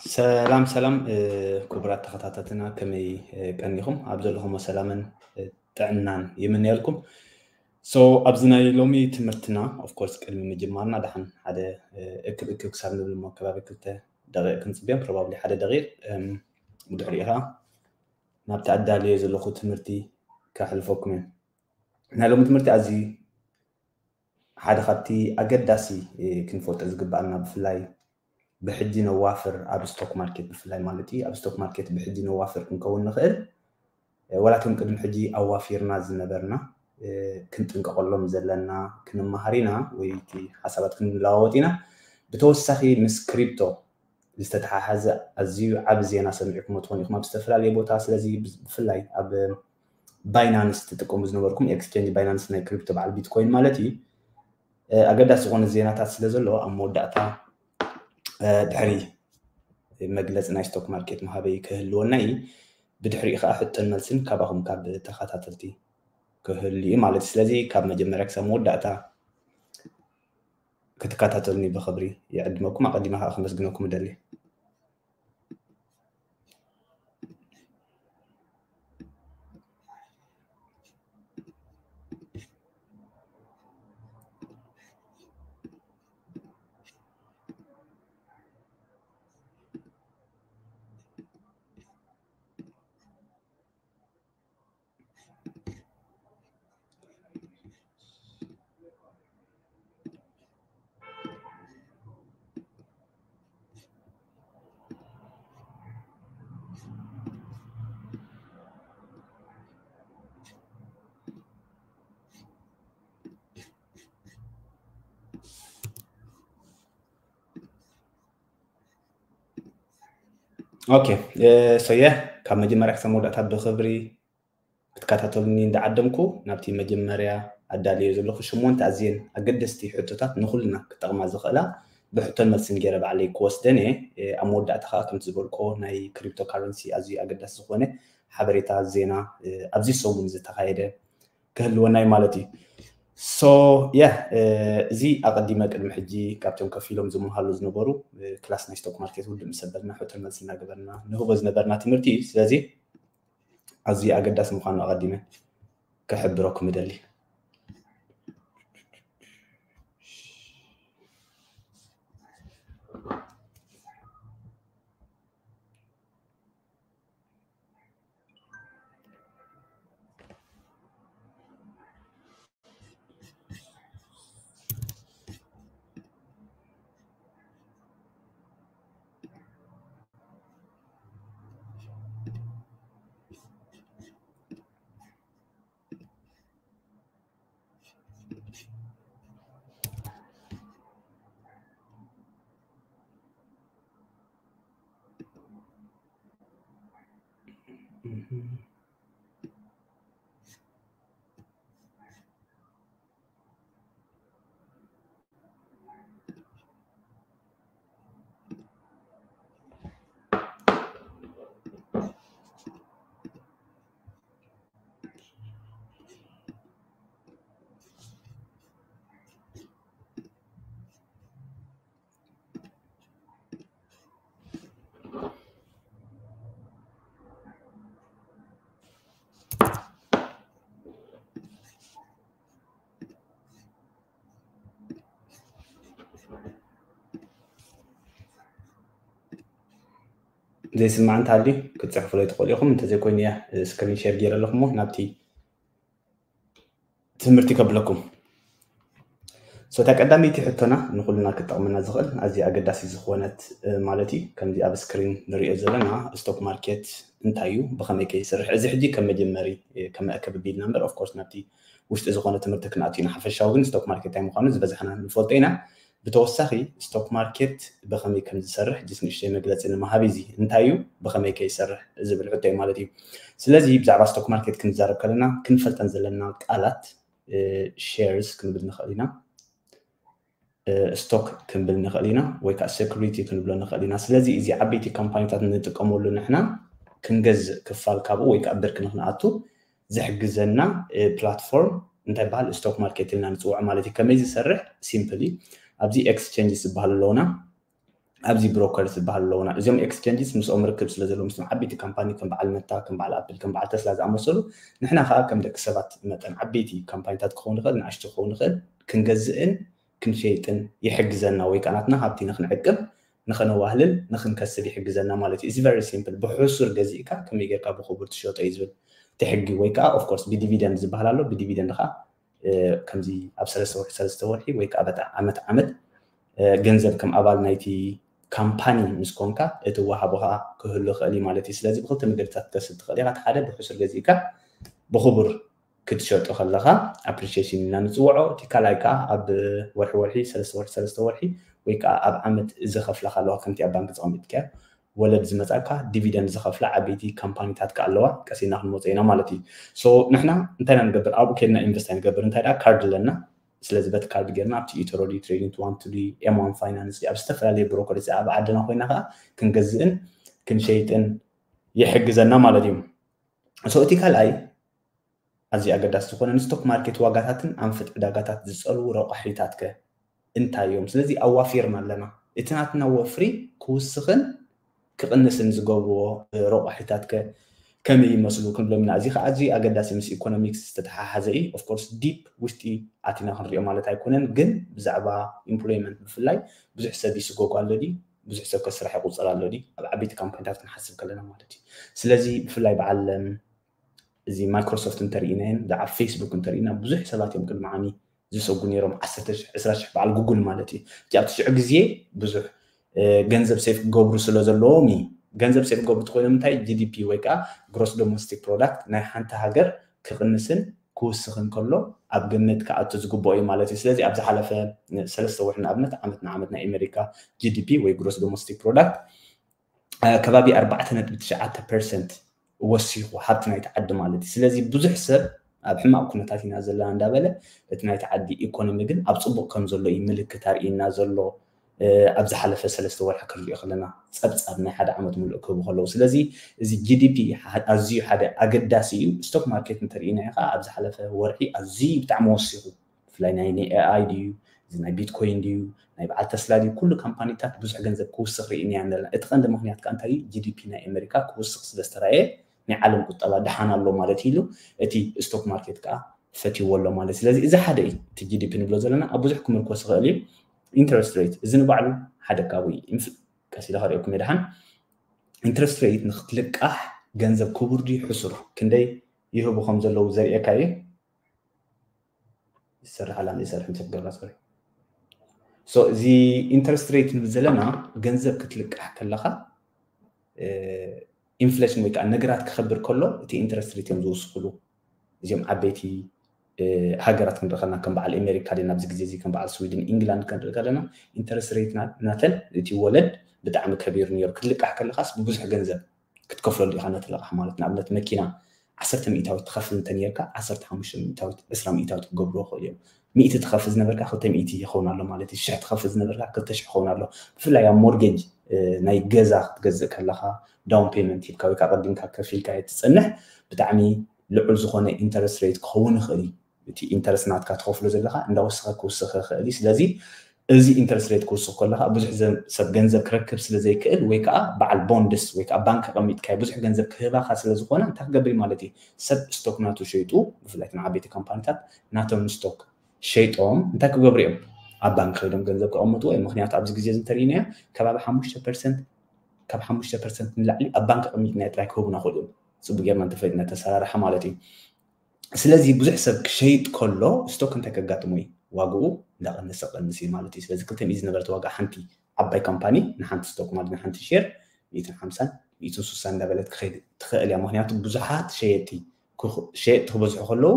ሰላም ሰላም ክቡራት ተኸታተልትና፣ ከመይ ቀኒኹም? ኣብ ዘለኹሞ ሰላምን ጥዕናን ይምነየልኩም። So ኣብዚ ናይ ሎሚ ትምህርትና፣ of course፣ ቅድሚ ምጅማርና ደሓን ሓደ እክብ እክብ ክሳብ ንብል እሞ ከባቢ ክልተ ደቂቕ ክንጽበዮም፣ probably ሓደ ደቂቕ። ብድሕሪኡ ከዓ ናብቲ ኣዳልዮ ዘለኹ ትምህርቲ ከሕልፈኩም እየ። ናይ ሎሚ ትምህርቲ ኣዝዩ ሓደ ካብቲ ኣገዳሲ ክንፈልጦ ዝግባኣና፣ ብፍላይ ብሕጂ ነዋፍር ኣብ ስቶክ ማርኬት ብፍላይ ማለት እዩ። ኣብ ስቶክ ማርኬት ብሕጂ ነዋፍር ክንከውን ንኽእል፣ ወላቶም ቅድሚ ሕጂ ኣዋፊርና ዝነበርና ክንጥንቀቐሎም ዘለና ክንመሃር ኢና ወይ ሓሳባት ክንለዋወጥ ኢና። ብተወሳኺ ምስ ክሪፕቶ ዝተተሓሓዘ ኣዝዩ ዓቢ ዜና ሰሚዕኩሞ ትኾኑ ኢኹም ኣብ ዝተፈላለየ ቦታ። ስለዚ ብፍላይ ኣብ ባይናንስ ትጥቀሙ ዝነበርኩም፣ ኤክስቼንጅ ባይናንስ ናይ ክሪፕቶ በዓል ቢትኮይን ማለት እዩ፣ ኣገዳሲ ዝኾነ ዜናታት ስለ ዘሎ ኣብ መወዳእታ ድሕሪ መግለፂ ናይ ስቶክ ማርኬት መሃበይ ክህልወና እዩ። ብድሕሪኡ ከዓ ሕቶን መልስን ካባኹም ካብ ተኸታተልቲ ክህሉ እዩ ማለት እዩ። ስለዚ ካብ መጀመርያ ክሳብ መወዳእታ ክትከታተሉኒ ብኽብሪ ይዕድመኩም። ኣቐዲመ ከዓ ከመስግነኩም እደሊ። ኦኬ፣ ሶየ ካብ መጀመርያ ክሳብ መወዳእታ ብኽብሪ ክትከታተሉኒ እንዳዓደምኩ፣ ናብቲ መጀመርያ ኣዳልዮ ዘለኹ ሸሞንተ ኣዝየን ኣገደስቲ ሕቶታት ንኹልና ክጠቕማ ዝኽእላ ብሕቶን መልስን ገይረ ባዕለይ ክወስደን እየ። ኣብ መወዳእታ ከዓ ከምቲ ዝበልኮ ናይ ክሪፕቶ ካረንሲ ኣዝዩ ኣገዳሲ ዝኾነ ሓበሬታ ዜና ኣብዚ ሰሙን ዝተኻየደ ክህልወና እዩ ማለት እዩ። So yeah፣ እዚ ኣቐዲመ ቅድሚ ሕጂ ካብቶም ከፊሎም ዝመሃሉ ዝነበሩ ክላስ ናይ ስቶክ ማርኬት ውድእ ምስ ኣበልና ሕቶን መልሲ እናገበርና ንህቦ ዝነበርና ትምህርቲ እዩ። ስለዚ ኣዝዩ ኣገዳሲ ምዃኑ ኣቐዲመ ክሕብረኩም እደሊ። ዘይስማዕ እንተሃልዩ ክትፅሕፉለይ ትኽእሉ ኢኹም። እንተዘይኮይኑ እያ ስክሪን ሼር ገይረ ኣለኹ እሞ ናብቲ ትምህርቲ ከብለኩም። So እታ ቀዳመይቲ ሕቶና ንኹልና ክጠቕመና ዝኽእል ኣዝያ ኣገዳሲ ዝኾነት ማለት እዩ። ከምዚ ኣብ ስክሪን ንሪኦ ዘለና ስቶክ ማርኬት እንታይ እዩ፣ ብኸመይ ከ ይሰርሕ? እዚ ሕጂ ከም መጀመሪ ከም መእከቢ ቢልና እምበር፣ of course ናብቲ ውሽጢ ዝኾነ ትምህርቲ ክንኣቱ ኢና። ሓፈሻዊ ግን ስቶክ ማርኬት እንታይ ምዃኑ ዝበዝሕና ንፈልጦ ኢና። ብተወሳኺ ስቶክ ማርኬት ብኸመይ ከም ዝሰርሕ ጅስ ንእሽተይ መግለፂ ንምሃብ እዩ። እዚ እንታይ እዩ፣ ብኸመይ ከ ይሰርሕ ዝብል ሕቶ እዩ ማለት እዩ። ስለዚ ብዛዕባ ስቶክ ማርኬት ክንዛረብ ከለና ክንፈልጠን ዘለና ቃላት ሼርስ ክንብል ንኽእል ኢና፣ ስቶክ ክንብል ንኽእል ኢና፣ ወይ ከዓ ሴኩሪቲ ክንብሎ ንኽእል ኢና። ስለዚ እዚ ዓበይቲ ካምፓኒታት እንጥቀመሉ ንሕና ክንገዝእ ክፋል ካብኡ ወይ ከዓ ብርኪ ንክንኣቱ ዝሕግዘና ፕላትፎርም እንታይ በሃል? ስቶክ ማርኬት ኢልና ንፅውዖ ማለት እዩ። ከመይ ዝሰርሕ? ሲምፕሊ ኣብዚ ኤክስቼንጅ ዝበሃሉ ኣለውና። ኣብዚ ብሮከርስ ዝበሃል ኣለውና። እዚኦም ኤክስቸንጅስ ምስኦም ርክብ ስለ ዘለዎ ምስቶም ዓበይቲ ካምፓኒ ከም በዓል መታ፣ ከም በዓል ኣፕል፣ ከም በዓል ተስላ ዝኣመሰሉ፣ ንሕና ከዓ ከም ደቂ ሰባት መጠን ዓበይቲ ካምፓኒታት ክኸውን ይኽእል፣ ንኣሽቱ ክኸውን ይኽእል፣ ክንገዝእን ክንሸይጥን ይሕግዘና፣ ወይ ከዓ ናትና ሃብቲ ንክንዕቅብ ንኸነዋህልል ንክንከስብ ይሕግዘና ማለት እዩ። It's very simple። ብሕሱር ገዚእካ ከመይ ጌርካ ብክቡር ትሸጦ እዩ ዝብል እቲ ሕጊ። ወይ ከዓ of course ብዲቪደንድ ዝበሃል ኣሎ። ብዲቪደንድ ከዓ ከምዚ ኣብ ሰለስተ ወርሒ ሰለስተ ወርሒ ወይ ከዓ በታ ዓመት ዓመት ገንዘብ ከም ኣባል ናይቲ ካምፓኒ ምስ ኮንካ እቲ ወሃቦ ከዓ ክህሉ ይኽእል እዩ ማለት እዩ። ስለዚ ብክልተ መገድታት ክትከስብ ትኽእል ኢኻ። እቲ ሓደ ብሕሱር ገዚእካ ብክቡር ክትሸጦ ከለኻ ኣፕሪሺየሽን ኢልና ንፅውዖ። እቲ ካልኣይ ከዓ ኣብ ወርሒ ወርሒ ሰለስተ ወርሒ ሰለስተ ወርሒ ወይ ከዓ ኣብ ዓመት ዝኸፍላ ከለዋ ከምቲ ኣብ ባንክ ዘቐሚጥካዮ ወለድ ዝመፃካ ዲቪደንድ ዝኸፍላ ዓበይቲ ካምፓኒታት ከዓ ኣለዋ። ቀሲና ክንመፆ ኢና ማለት እዩ። So ንሕና እንታይ ኢና ንገብር? ኣብኡ ከድና ኢንቨስት ኣይንገብር። እንታይ ደኣ ካርድ ኣለና። ስለዚ በቲ ካርድ ጌርና ኣብቲ ኢቶሮዲ ትሬዲንግ ዋን ቱ ዲ ኤም ዋን ፋይናንስ ኣብ ዝተፈላለዩ ብሮከርስ ኣብ ዓድና ኮይና ከዓ ክንገዝእን ክንሸይጥን ይሕግዘና ማለት እዩ። So እቲ ካልኣይ ኣዝዩ ኣገዳሲ ዝኾነ ንስቶክ ማርኬት ዋጋታትን ኣንፈት ዕዳጋታት ዝጸልዉ ረቋሒታት ከ እንታይ እዮም? ስለዚ ኣዋፊርና ኣለና። እቲ ናትና ወፍሪ ክውስኽን ክቕንስን ዝገብርዎ ረቋሒታት ከ ከመይ ይመስሉ ክንብሎም ኢና። እዚ ከዓ ኣዝዩ ኣገዳሲ ምስ ኢኮኖሚክስ ዝተተሓሓዘ እዩ። Of course ዲፕ ውሽጢ ኣቲና ክንሪኦ ማለት ኣይኮነን፣ ግን ብዛዕባ ኢምፕሎይመንት ብፍላይ ብዙሕ ሰብ ይስጎጎ ኣሎ ድዩ? ብዙሕ ሰብ ከስራሕ ይቁፀር ኣሎ ድዩ? ኣብ ዓበይቲ ካምፓኒታት ክንሓስብ ከለና ማለት እዩ። ስለዚ ብፍላይ በዓል እዚ ማይክሮሶፍት እንተርኢናየን ብዛዕባ ፌስቡክ እንተርኢና ብዙሕ ሰባት እዮም ቅድሚ ዓሚ ዝሰጉ ነይሮም። ዓሰርተ ሽሕ፣ ዕስራ ሽሕ በዓል ጉግል ማለት እዩ። እቲ ኣብቲ ሽዑ ግዜ ብዙሕ ገንዘብ ሴፍ ክገብሩ ስለ ዘለዎም እዩ። ገንዘብ ሴፍ ክገብሩ ተኮይኖም እንታይ ጂ ዲ ፒ ወይ ከዓ ግሮስ ዶሜስቲክ ፕሮዳክት ናይ ሓንቲ ሃገር ክቕንስን ክውስኽን ከሎ ኣብ ግምት ክኣቱ ዝግብኦ እዩ ማለት እዩ። ስለዚ ኣብ ዝሓለፈ ሰለስተ ወርሒ ንኣብነት ዓመት ንዓመት ናይ ኣሜሪካ ጂ ዲ ፒ ወይ ግሮስ ዶሜስቲክ ፕሮዳክት ከባቢ ኣርባዕተ ነጥቢ ትሽዓተ ፐርሰንት ወሲኹ ሃብቲ ናይቲ ዓዲ ማለት እዩ። ስለዚ ብዙሕ ሰብ ኣብ ሕማቕ ኩነታት ኢና ዘለና እንዳበለ እቲ ናይቲ ዓዲ ኢኮኖሚ ግን ኣብ ፅቡቕ ከም ዘሎ እዩ ምልክት ኣርእየና ዘሎ። ኣብ ዝሓለፈ ሰለስተ ወርሒ ክንሪኦ ከለና ፀብፃብ ናይ ሓደ ዓመት ሙሉእ ክህቡ ከለዉ። ስለዚ እዚ ጂ ዲ ፒ ኣዝዩ ሓደ ኣገዳሲ እዩ። ስቶክ ማርኬት እንተርኢና ከዓ ኣብ ዝሓለፈ ወርሒ ኣዝዩ ብጣዕሚ ወሲኹ። ብፍላይ ናይ ኤ ኣይ ድዩ፣ እዚ ናይ ቢትኮይን ድዩ፣ ናይ በዓል ተስላ ድዩ፣ ኩሉ ካምፓኒታት ብዙሕ ገንዘብ ክውስኽ ርኢናያ ኣለና። እቲ ቀንዲ ምክንያት ከዓ እንታይ እዩ? ጂ ዲ ፒ ናይ ኣሜሪካ ክውስኽ ስለ ዝተራእየ ናይ ዓለም ቁጠባ ደሓን ኣሎ ማለት ኢሉ እቲ ስቶክ ማርኬት ከዓ ፈትይዎ ኣሎ ማለት። ስለዚ እዚ ሓደ እዩ። እቲ ጂ ዲ ፒ ንብሎ ዘለና ኣብ ብዙሕ ክምርኮስ ይኽእል እዩ። ኢንተረስት ሬት እዚ ንባዕሉ ሓደ ካብኡ እዩ። ቀስ ኢለ ከርእየኩም ደሓን። ኢንተረስት ሬት ንክትልቃሕ ገንዘብ ክቡር ድዩ ሕሱር፣ ክንደይ ይህቡ ከም ዘለዉ ዘርእየካ እዩ። ይሰርሕ ኣላ ይሰርሕ ምሰት ገብራ ሶሪ። So እዚ ኢንተረስት ሬት ንብል ዘለና ገንዘብ ክትልቃሕ ከለኻ ኢንፍሌሽን ወይ ከዓ ነገራት ክኸብር ከሎ እቲ ኢንተረስት ሬት እዮም ዝውስኽሉ። እዚኦም ዓበይቲ ሃገራት ክንርኢ ከለና ከም በዓል ኣሜሪካ ድና ኣብዚ ግዜ እዚ ከም በዓል ስዊድን ኢንግላንድ ክንርኢ ከለና ኢንተረስት ሬት ናተን እቲ ወለድ ብጣዕሚ ከቢሩ ነይሩ። ክትልቃሕ ከለኻስ ብብዙሕ ገንዘብ ክትከፍለሉ ኢኻ ነቲ ለቓሕ ማለት ንኣብነት መኪና ዓሰርተ ሚእታዊት ትኸፍል እንተ ነርካ ዓሰርተ ሓሙሽተ ሚእታዊት ዕስራ ሚእታዊት ክገብርዎ ይኽእሉ እዮም። ሚእቲ ትኸፍል ዝነበርካ ክልተ ሚእቲ ይኸውን ኣሎ ማለት እዩ። ሽሕ ትኸፍል ዝነበርካ ክልተ ሽሕ ይኸውን ኣሎ። ብፍላይ ኣብ ሞርጌጅ ናይ ገዛ ክትገዝእ ከለኻ ዳውን ፔመንት ሂብካ ወይ ከዓ ቀዲምካ ከፊልካ ትፀንሕ ብጣዕሚ ልዑል ዝኾነ ኢንተረስት ሬት ክኸውን ይኽእል እዩ። እቲ ኢንተረስት ናትካ ትኸፍሎ ዘለካ እንዳወሰኸ ክውስኽ ይኽእል እዩ። ስለዚ እዚ ኢንተረስት ሬት ክውስኽ ከለካ ብዙሕ ሰብ ገንዘብ ክረክብ ስለ ዘይክእል ወይ ከዓ በዓል ቦንድስ ወይ ከዓ ባንክ ኣቐሚጥካዮ ብዙሕ ገንዘብ ክህባካ ስለ ዝኾነ እንታይ ክገብር እዩ ማለት እዩ? ሰብ ስቶክ ናቱ ሸይጡ ብፍላይ ዓበይቲ ካምፓኒታት ናቶም ስቶክ ሸይጦም እንታይ ክገብሩ እዮም? ኣብ ባንክ ከይዶም ገንዘብ ክቐምጥዎ እዮም። ምክንያቱ ኣብዚ ግዜ እዚ እንተርኢናዮ ከባቢ ሓሙሽተ ፐርሰንት ካብ ሓሙሽተ ፐርሰንት ንላዕሊ ኣብ ባንክ ኣቐሚጥናዮ ጥራይ ክህቡና ክእሉ እዮም። ፅቡቅ ጌርና እንተፈሊጥና ተሰራርሓ ማለት እዩ። ስለዚ ብዙሕ ሰብ ክሸይጥ ከሎ ስቶክ እንታይ ከጋጥሞ እዩ? ዋግኡ እንዳቀነሰ ቀንስ እዩ ማለት እዩ። ስለዚ ክልተ ሚእቲ ዝነበረት ዋጋ ሓንቲ ዓባይ ካምፓኒ ንሓንቲ ስቶክ ማለት ንሓንቲ ሼር ሚእትን ሓምሳን ሚእትን ስሳን እንዳበለት ክኸይድ ትኽእል እያ። ምክንያቱ ብዙሓት ሸየጥቲ ሸየጥቲ ክበዝሑ ከለዉ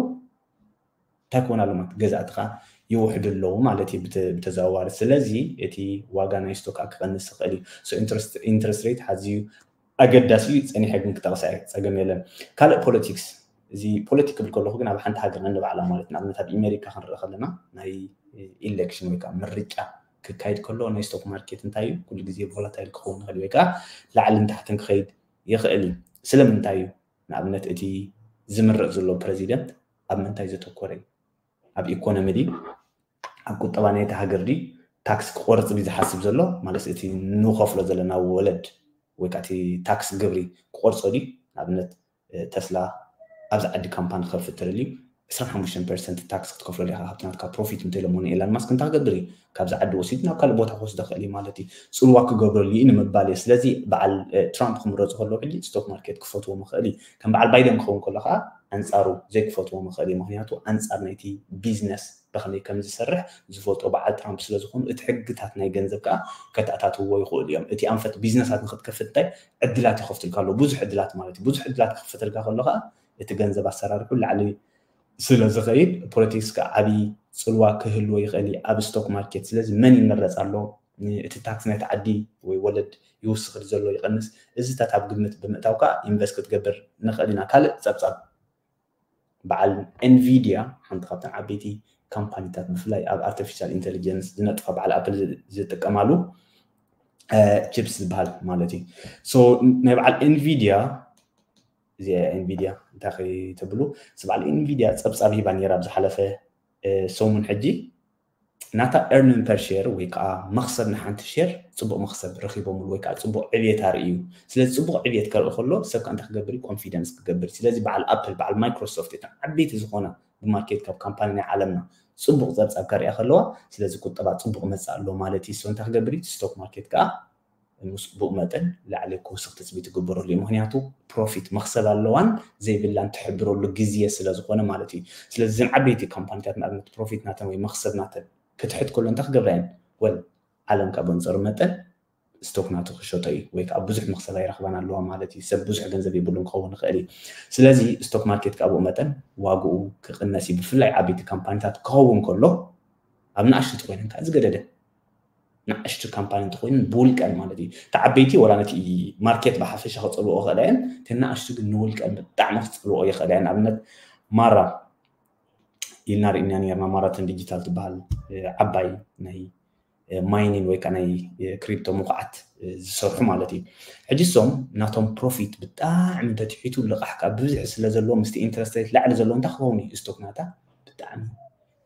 እንታይ ክኾን ኣሎ ማለት ገዛእቲ ከዓ ይውሕዱ ኣለዉ ማለት እዩ ብተዘዋዋሪ። ስለዚ እቲ ዋጋ ናይ ስቶክ ክቐንስ ይኽእል እዩ። ኢንትረስት ሬት ሓዝዩ ኣገዳሲ እዩ። ፀኒሐ ግን ክጠቕሳ እየ፣ ፀገም የለን። ካልእ ፖለቲክስ፣ እዚ ፖለቲክ ክብል ከለኹ ግን ኣብ ሓንቲ ሃገር ነንባዕላ ማለት ንኣብነት ኣብ ኣሜሪካ ክንርኢ ከለና ናይ ኢሌክሽን ወይ ከዓ ምርጫ ክካየድ ከሎ ናይ ስቶክ ማርኬት እንታይ እዩ ኩሉ ግዜ ቮላታይል ክኸውን ይኽእል ወይ ከዓ ላዕልን ታሕትን ክኸይድ ይኽእል እዩ። ስለምንታይ እዩ? ንኣብነት እቲ ዝምረፅ ዘሎ ፕረዚደንት ኣብ ምንታይ ዘተኮረ እዩ? ኣብ ኢኮኖሚ ድዩ? ኣብ ቁጠባ ናይቲ ሃገር ድዩ? ታክስ ክቆርፅ ድዩ ዝሓስብ ዘሎ? ማለት እቲ ንኸፍሎ ዘለና ወለድ ወይ ከዓ እቲ ታክስ ግብሪ ክቆርፆ ድዩ? ንኣብነት ተስላ ኣብዚ ዓዲ ካምፓኒ ክኸፍት ተደልዩ ዕስራን ሓሙሽተን ፐርሰንት ታክስ ክትከፍሎ ዲኻ ካብቲ ናትካ ፕሮፊት እንተኢሎሞ ንኤላን ማስክ እንታይ ክገብር እዩ? ካብዚ ዓዲ ወሲዱ ናብ ካልእ ቦታ ክወስዶ ክእል እዩ ማለት እዩ። ፅልዋ ክገብረሉ እዩ ንምባል እዩ። ስለዚ በዓል ትራምፕ ክምረፁ ከለዉ ሕጂ ስቶክ ማርኬት ክፈትዎ ምኽእል እዩ። ከም በዓል ባይደን ክኸውን ከሎ ከዓ ኣንፃሩ ዘይክፈትዎ ምኽእል እዩ። ምክንያቱ ኣንፃር ናይቲ ቢዝነስ ብኸመይ ከም ዝሰርሕ ዝፈልጦ በዓል ትራምፕ ስለ ዝኾኑ እቲ ሕግታት ናይ ገንዘብ ከዓ ከተኣታትውዎ ይኽእሉ እዮም። እቲ ኣንፈት ቢዝነሳት ንክትከፍት እንታይ ዕድላት ይኸፍትልካ ኣሎ? ብዙሕ ዕድላት ማለት እዩ። ብዙሕ ዕድላት ክኸፍትልካ ከሎ ከዓ እቲ ገንዘብ ኣሰራርሑ ላዕሊ ስለ ዝኸይድ ፖለቲክስ ከዓ ዓብዪ ፅልዋ ክህልዎ ይኽእል እዩ ኣብ ስቶክ ማርኬት። ስለዚ መን ይመረፅ ኣሎ? እቲ ታክስ ናይቲ ዓዲ ወይ ወለድ ይውስኽ ዘሎ ይቐንስ? እዚታት ኣብ ግምት ብምእታው ከዓ ኢንቨስት ክትገብር ንኽእል ኢና። ካልእ ፀብፃብ በዓል ኤንቪዲያ ሓንቲ ካብተን ዓበይቲ ካምፓኒታት ብፍላይ ኣብ ኣርቲፊሻል ኢንቴሊጀንስ ዝነጥፋ በዓል ኣፕል ዝጥቀማሉ ቺፕስ ዝበሃል ማለት እዩ። ናይ በዓል ኤንቪዲያ እዚ ኤንቪዲያ እንታይ ከይትብሉ፣ በዓል ኤንቪዲያ ፀብፃብ ሂባ ነይራ ኣብ ዝሓለፈ ሰሙን ሕጂ ናታ earning per share ወይ ከዓ መኽሰብ ንሓንቲ ሼር ፅቡቅ መኽሰብ ረኪቦምሉ ወይ ከዓ ፅቡቅ ዕብየት ኣርእዩ። ስለዚ ፅቡቅ ዕብየት ከርኢ ከሎ ሰብ ከዓ እንታይ ክገብር እዩ? ኮንፊደንስ ክገብር እዩ። ስለዚ በዓል ኣፕል በዓል ማይክሮሶፍት እተን ዓበይቲ ዝኾና ብማርኬት ካብ ካምፓኒ ናይ ዓለምና ፅቡቅ ፀብፃብ ከርእያ ከለዋ ስለዚ ቁጠባ ፅቡቅ መፅእ ኣሎ ማለት እዩ። እንታይ ክገብር እዩ? ስቶክ ማርኬት ከዓ ምስ ብኡ መጠን ላዕሊ ክውስኽ ትፅቢት ይግበረሉ እዩ። ምክንያቱ ፕሮፊት መኽሰብ ኣለዋን ዘይብላን ትሕብረሉ ግዜ ስለ ዝኾነ ማለት እዩ። ስለዚ እዘን ዓበይቲ ካምፓኒታት ንኣብነት ፕሮፊት ናተን ወይ መኽሰብ ናተን ክትሕት ከሎ እንታይ ክገብራ እየን? ወል ዓለም ካብ ኣንፀሩ መጠን ስቶክ ናቱ ክሸጦ እዩ ወይ ከዓ ብዙሕ መኽሰብ ኣይረኽባን ኣለዋ ማለት እዩ። ሰብ ብዙሕ ገንዘብ የብሉን ክኸውን ይኽእል እዩ። ስለዚ ስቶክ ማርኬት ካብኡ መጠን ዋግኡ ክቕነስ እዩ። ብፍላይ ዓበይቲ ካምፓኒታት ክኸውን ከሎ ኣብ ንኣሽቱ ኮይነን ከዓ ዝገደደ ንኣሽቱ ካምፓኒ እንተኮይኑ ብውልቀን ማለት እዩ። እቲ ዓበይቲ ወላ ነቲ ማርኬት ብሓፈሻ ክፀልኦ ይኽእላ እየን፣ እቲ ንኣሽቱ ግን ንውልቀን ብጣዕሚ ክፀልኦ ይኽእላ እየን። ኣብነት ማራ ኢልና ርኢና ነርና። ማራቶን ዲጂታል ትበሃል ዓባይ ናይ ማይኒን ወይ ከዓ ናይ ክሪፕቶ ምኩዓት ዝሰርሑ ማለት እዩ። ሕጂ እሶም ናቶም ፕሮፊት ብጣዕሚ እንተትሒቱ ልቓሕ ከዓ ብብዝሒ ስለ ዘለዎ ምስቲ ኢንትረስት ሬት ላዕሊ ዘለዎ እንታይ ክኸውን እዩ? ስቶክ ናታ ብጣዕሚ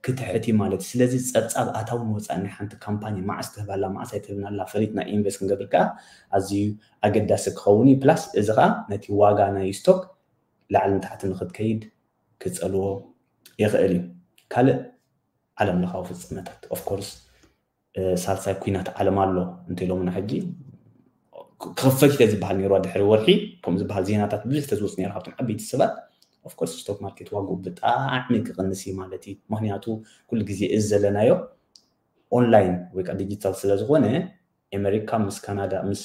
ክትሕት እዩ ማለት እዩ። ስለዚ ፀብፃብ ኣታውን ወፃእን ናይ ሓንቲ ካምፓኒ መዓስ ትህባላ መዓስ ኣይትህብናላ ፈሊጥና ኢንቨስት ክንገብር ከዓ ኣዝዩ ኣገዳሲ ክኸውን እዩ። ፕላስ እዚ ከዓ ነቲ ዋጋ ናይ ስቶክ ላዕልን ታሕቲ ንክትከይድ ክፀልዎ ይኽእል እዩ። ካልእ ዓለም ለኻዊ ፍፅመታት ኦፍኮርስ ሳልሳይ ኩናት ዓለም ኣሎ እንተኢሎምና ሕጂ ክኽፈት ኢለ ዝበሃል ነይሩ ድሕሪ ወርሒ ከምኡ ዝበሃል ዜናታት ብዙሕ ተዝወፅ ነይሩ ካብቶም ዓበይቲ ሰባት ኦፍኮርስ ስቶክ ማርኬት ዋግኡ ብጣዕሚ ክቕንስ እዩ ማለት እዩ። ምክንያቱ ኩሉ ግዜ እዚ ዘለናዮ ኦንላይን ወይ ከዓ ዲጂታል ስለ ዝኾነ ኣሜሪካ ምስ ካናዳ ምስ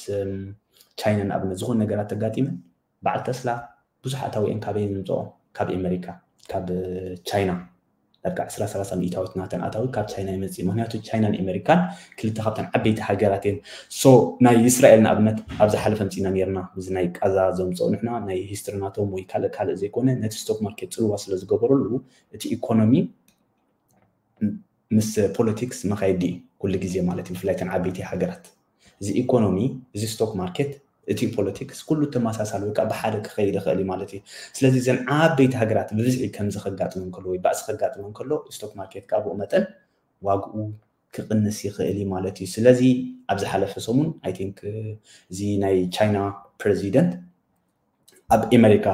ቻይና ንኣብነት ዝኾነ ነገራት ተጋጢመን በዓል ተስላ ብዙሕ ኣታዊአን ካበይ ንምፅኦ ካብ ኣሜሪካ ካብ ቻይና ዳርጋ ዕስራ ሰላሳ ሚእታዊት ናተን ኣታዊ ካብ ቻይና ይመፅእ። ምክንያቱ ቻይናን ኣሜሪካን ክልተ ካብተን ዓበይቲ ሃገራት እየን። ሶ ናይ እስራኤል ንኣብነት ኣብ ዝሓለፈ ምፅና ነርና እዚ ናይ ቃዛ ዘምፅኦ ንሕና ናይ ሂስትሪ ናቶም ወይ ካልእ ካልእ ዘይኮነ ነቲ ስቶክ ማርኬት ፅልዋ ስለ ዝገበረሉ እቲ ኢኮኖሚ ምስ ፖለቲክስ መኻየዲ ኩሉ ግዜ ማለት እዩ። ብፍላይ ተን ዓበይቲ ሃገራት እዚ ኢኮኖሚ እዚ ስቶክ ማርኬት እቲ ፖለቲክስ ኩሉ ተመሳሳሊ ወይ ከዓ ብሓደ ክኸይድ ይኽእል እዩ ማለት እዩ። ስለዚ እዘን ዓበይቲ ሃገራት ብብዝሒ ከምዚ ከጋጥመን ከሎ ወይ ባእሲ ከጋጥመን ከሎ ስቶክ ማርኬት ከዓ ብኡ መጠን ዋግኡ ክቕንስ ይኽእል እዩ ማለት እዩ። ስለዚ ኣብ ዝሓለፈ ሰሙን ኣይ ቲንክ እዚ ናይ ቻይና ፕሬዚደንት ኣብ ኣሜሪካ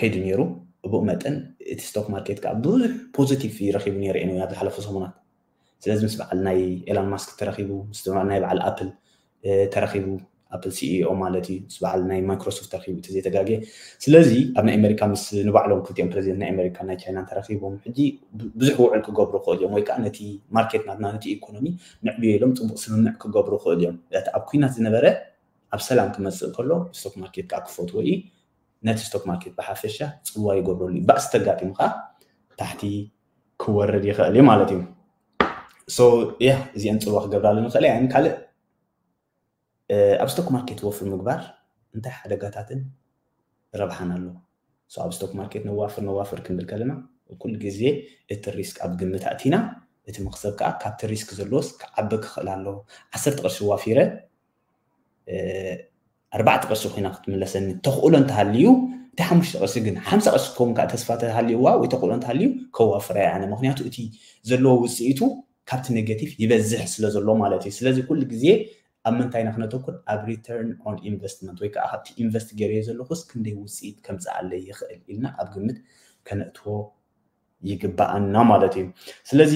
ከይዱ ነይሩ። ብኡ መጠን እቲ ስቶክ ማርኬት ከዓ ብዙሕ ፖዚቲቭ ረኪቡ ነይሩ እዩ ኣብ ዝሓለፈ ሰሙናት። ስለዚ ምስ በዓል ናይ ኤላን ማስክ ተረኪቡ ምስ ናይ በዓል ኣፕል ተረኪቡ ኣፕል ሲኢኦ ማለት እዩ ምስ በዓል ናይ ማይክሮሶፍት ተረኪቡ እቲ ዘይተጋገ። ስለዚ ኣብ ናይ ኣሜሪካ ምስ ንባዕሎም ክልቲኦም ፕሬዚደንት ናይ ኣሜሪካ ናይ ቻይናን ተረኪቦም ሕጂ ብዙሕ ውዕል ክገብሩ ክእል እዮም ወይ ከዓ ነቲ ማርኬት ናትና ነቲ ኢኮኖሚ ንዕብዮ ኢሎም ፅቡቅ ስምምዕ ክገብሩ ክእል እዮም። እቲ ኣብ ኩናት ዝነበረ ኣብ ሰላም ክመፅእ ከሎ ስቶክ ማርኬት ከዓ ክፈትዎ እዩ። ነቲ ስቶክ ማርኬት ብሓፈሻ ፅልዋ ይገብረሉ እዩ። ባእሲ ተጋጢሙ ከዓ ታሕቲ ክወርድ ይኽእል እዩ ማለት እዩ። ሶ ያ እዚአን ፅልዋ ክገብራሉ ንኽእል እየን። ካልእ ኣብ ስቶክ ማርኬት ወፍር ምግባር እንታይ ሓደጋታትን ረብሓን ኣለዎ? ኣብ ስቶክ ማርኬት ነዋፍር ነዋፍር ክንብል ከለና ኩሉ ግዜ እቲ ሪስክ ኣብ ግምት ኣእቲና እቲ መክሰብ ከዓ ካብቲ ሪስክ ዘለዎስ ክዓቢ ክኽእል ኣለዎ። ዓሰርተ ቅርሺ ዋፊረ ኣርባዕተ ቅርሺ ኮይና ክትምለሰኒ ተኽእሎ እንተሃልዩ እቲ ሓሙሽተ ቅርሺ ግን ሓምሳ ቅርሺ ክኸውን ከዓ ተስፋ ተሃልይዋ ወይ ተኽእሎ እንተሃልዩ ከዋፍራ እየ ኣነ። ምክንያቱ እቲ ዘለዎ ውፅኢቱ ካብቲ negative ይበዝሕ ስለ ዘሎ ማለት እዩ። ስለዚ ኩሉ ግዜ ኣብ ምንታይ ኢና ክነተኩር? ኣብ return on investment ወይ ከዓ ካብቲ invest ገይረዮ ዘለኹስ ክንደይ ውፅኢት ከምፅኣለይ ይኽእል ኢልና ኣብ ግምት ከነእትዎ ይግባኣና ማለት እዩ። ስለዚ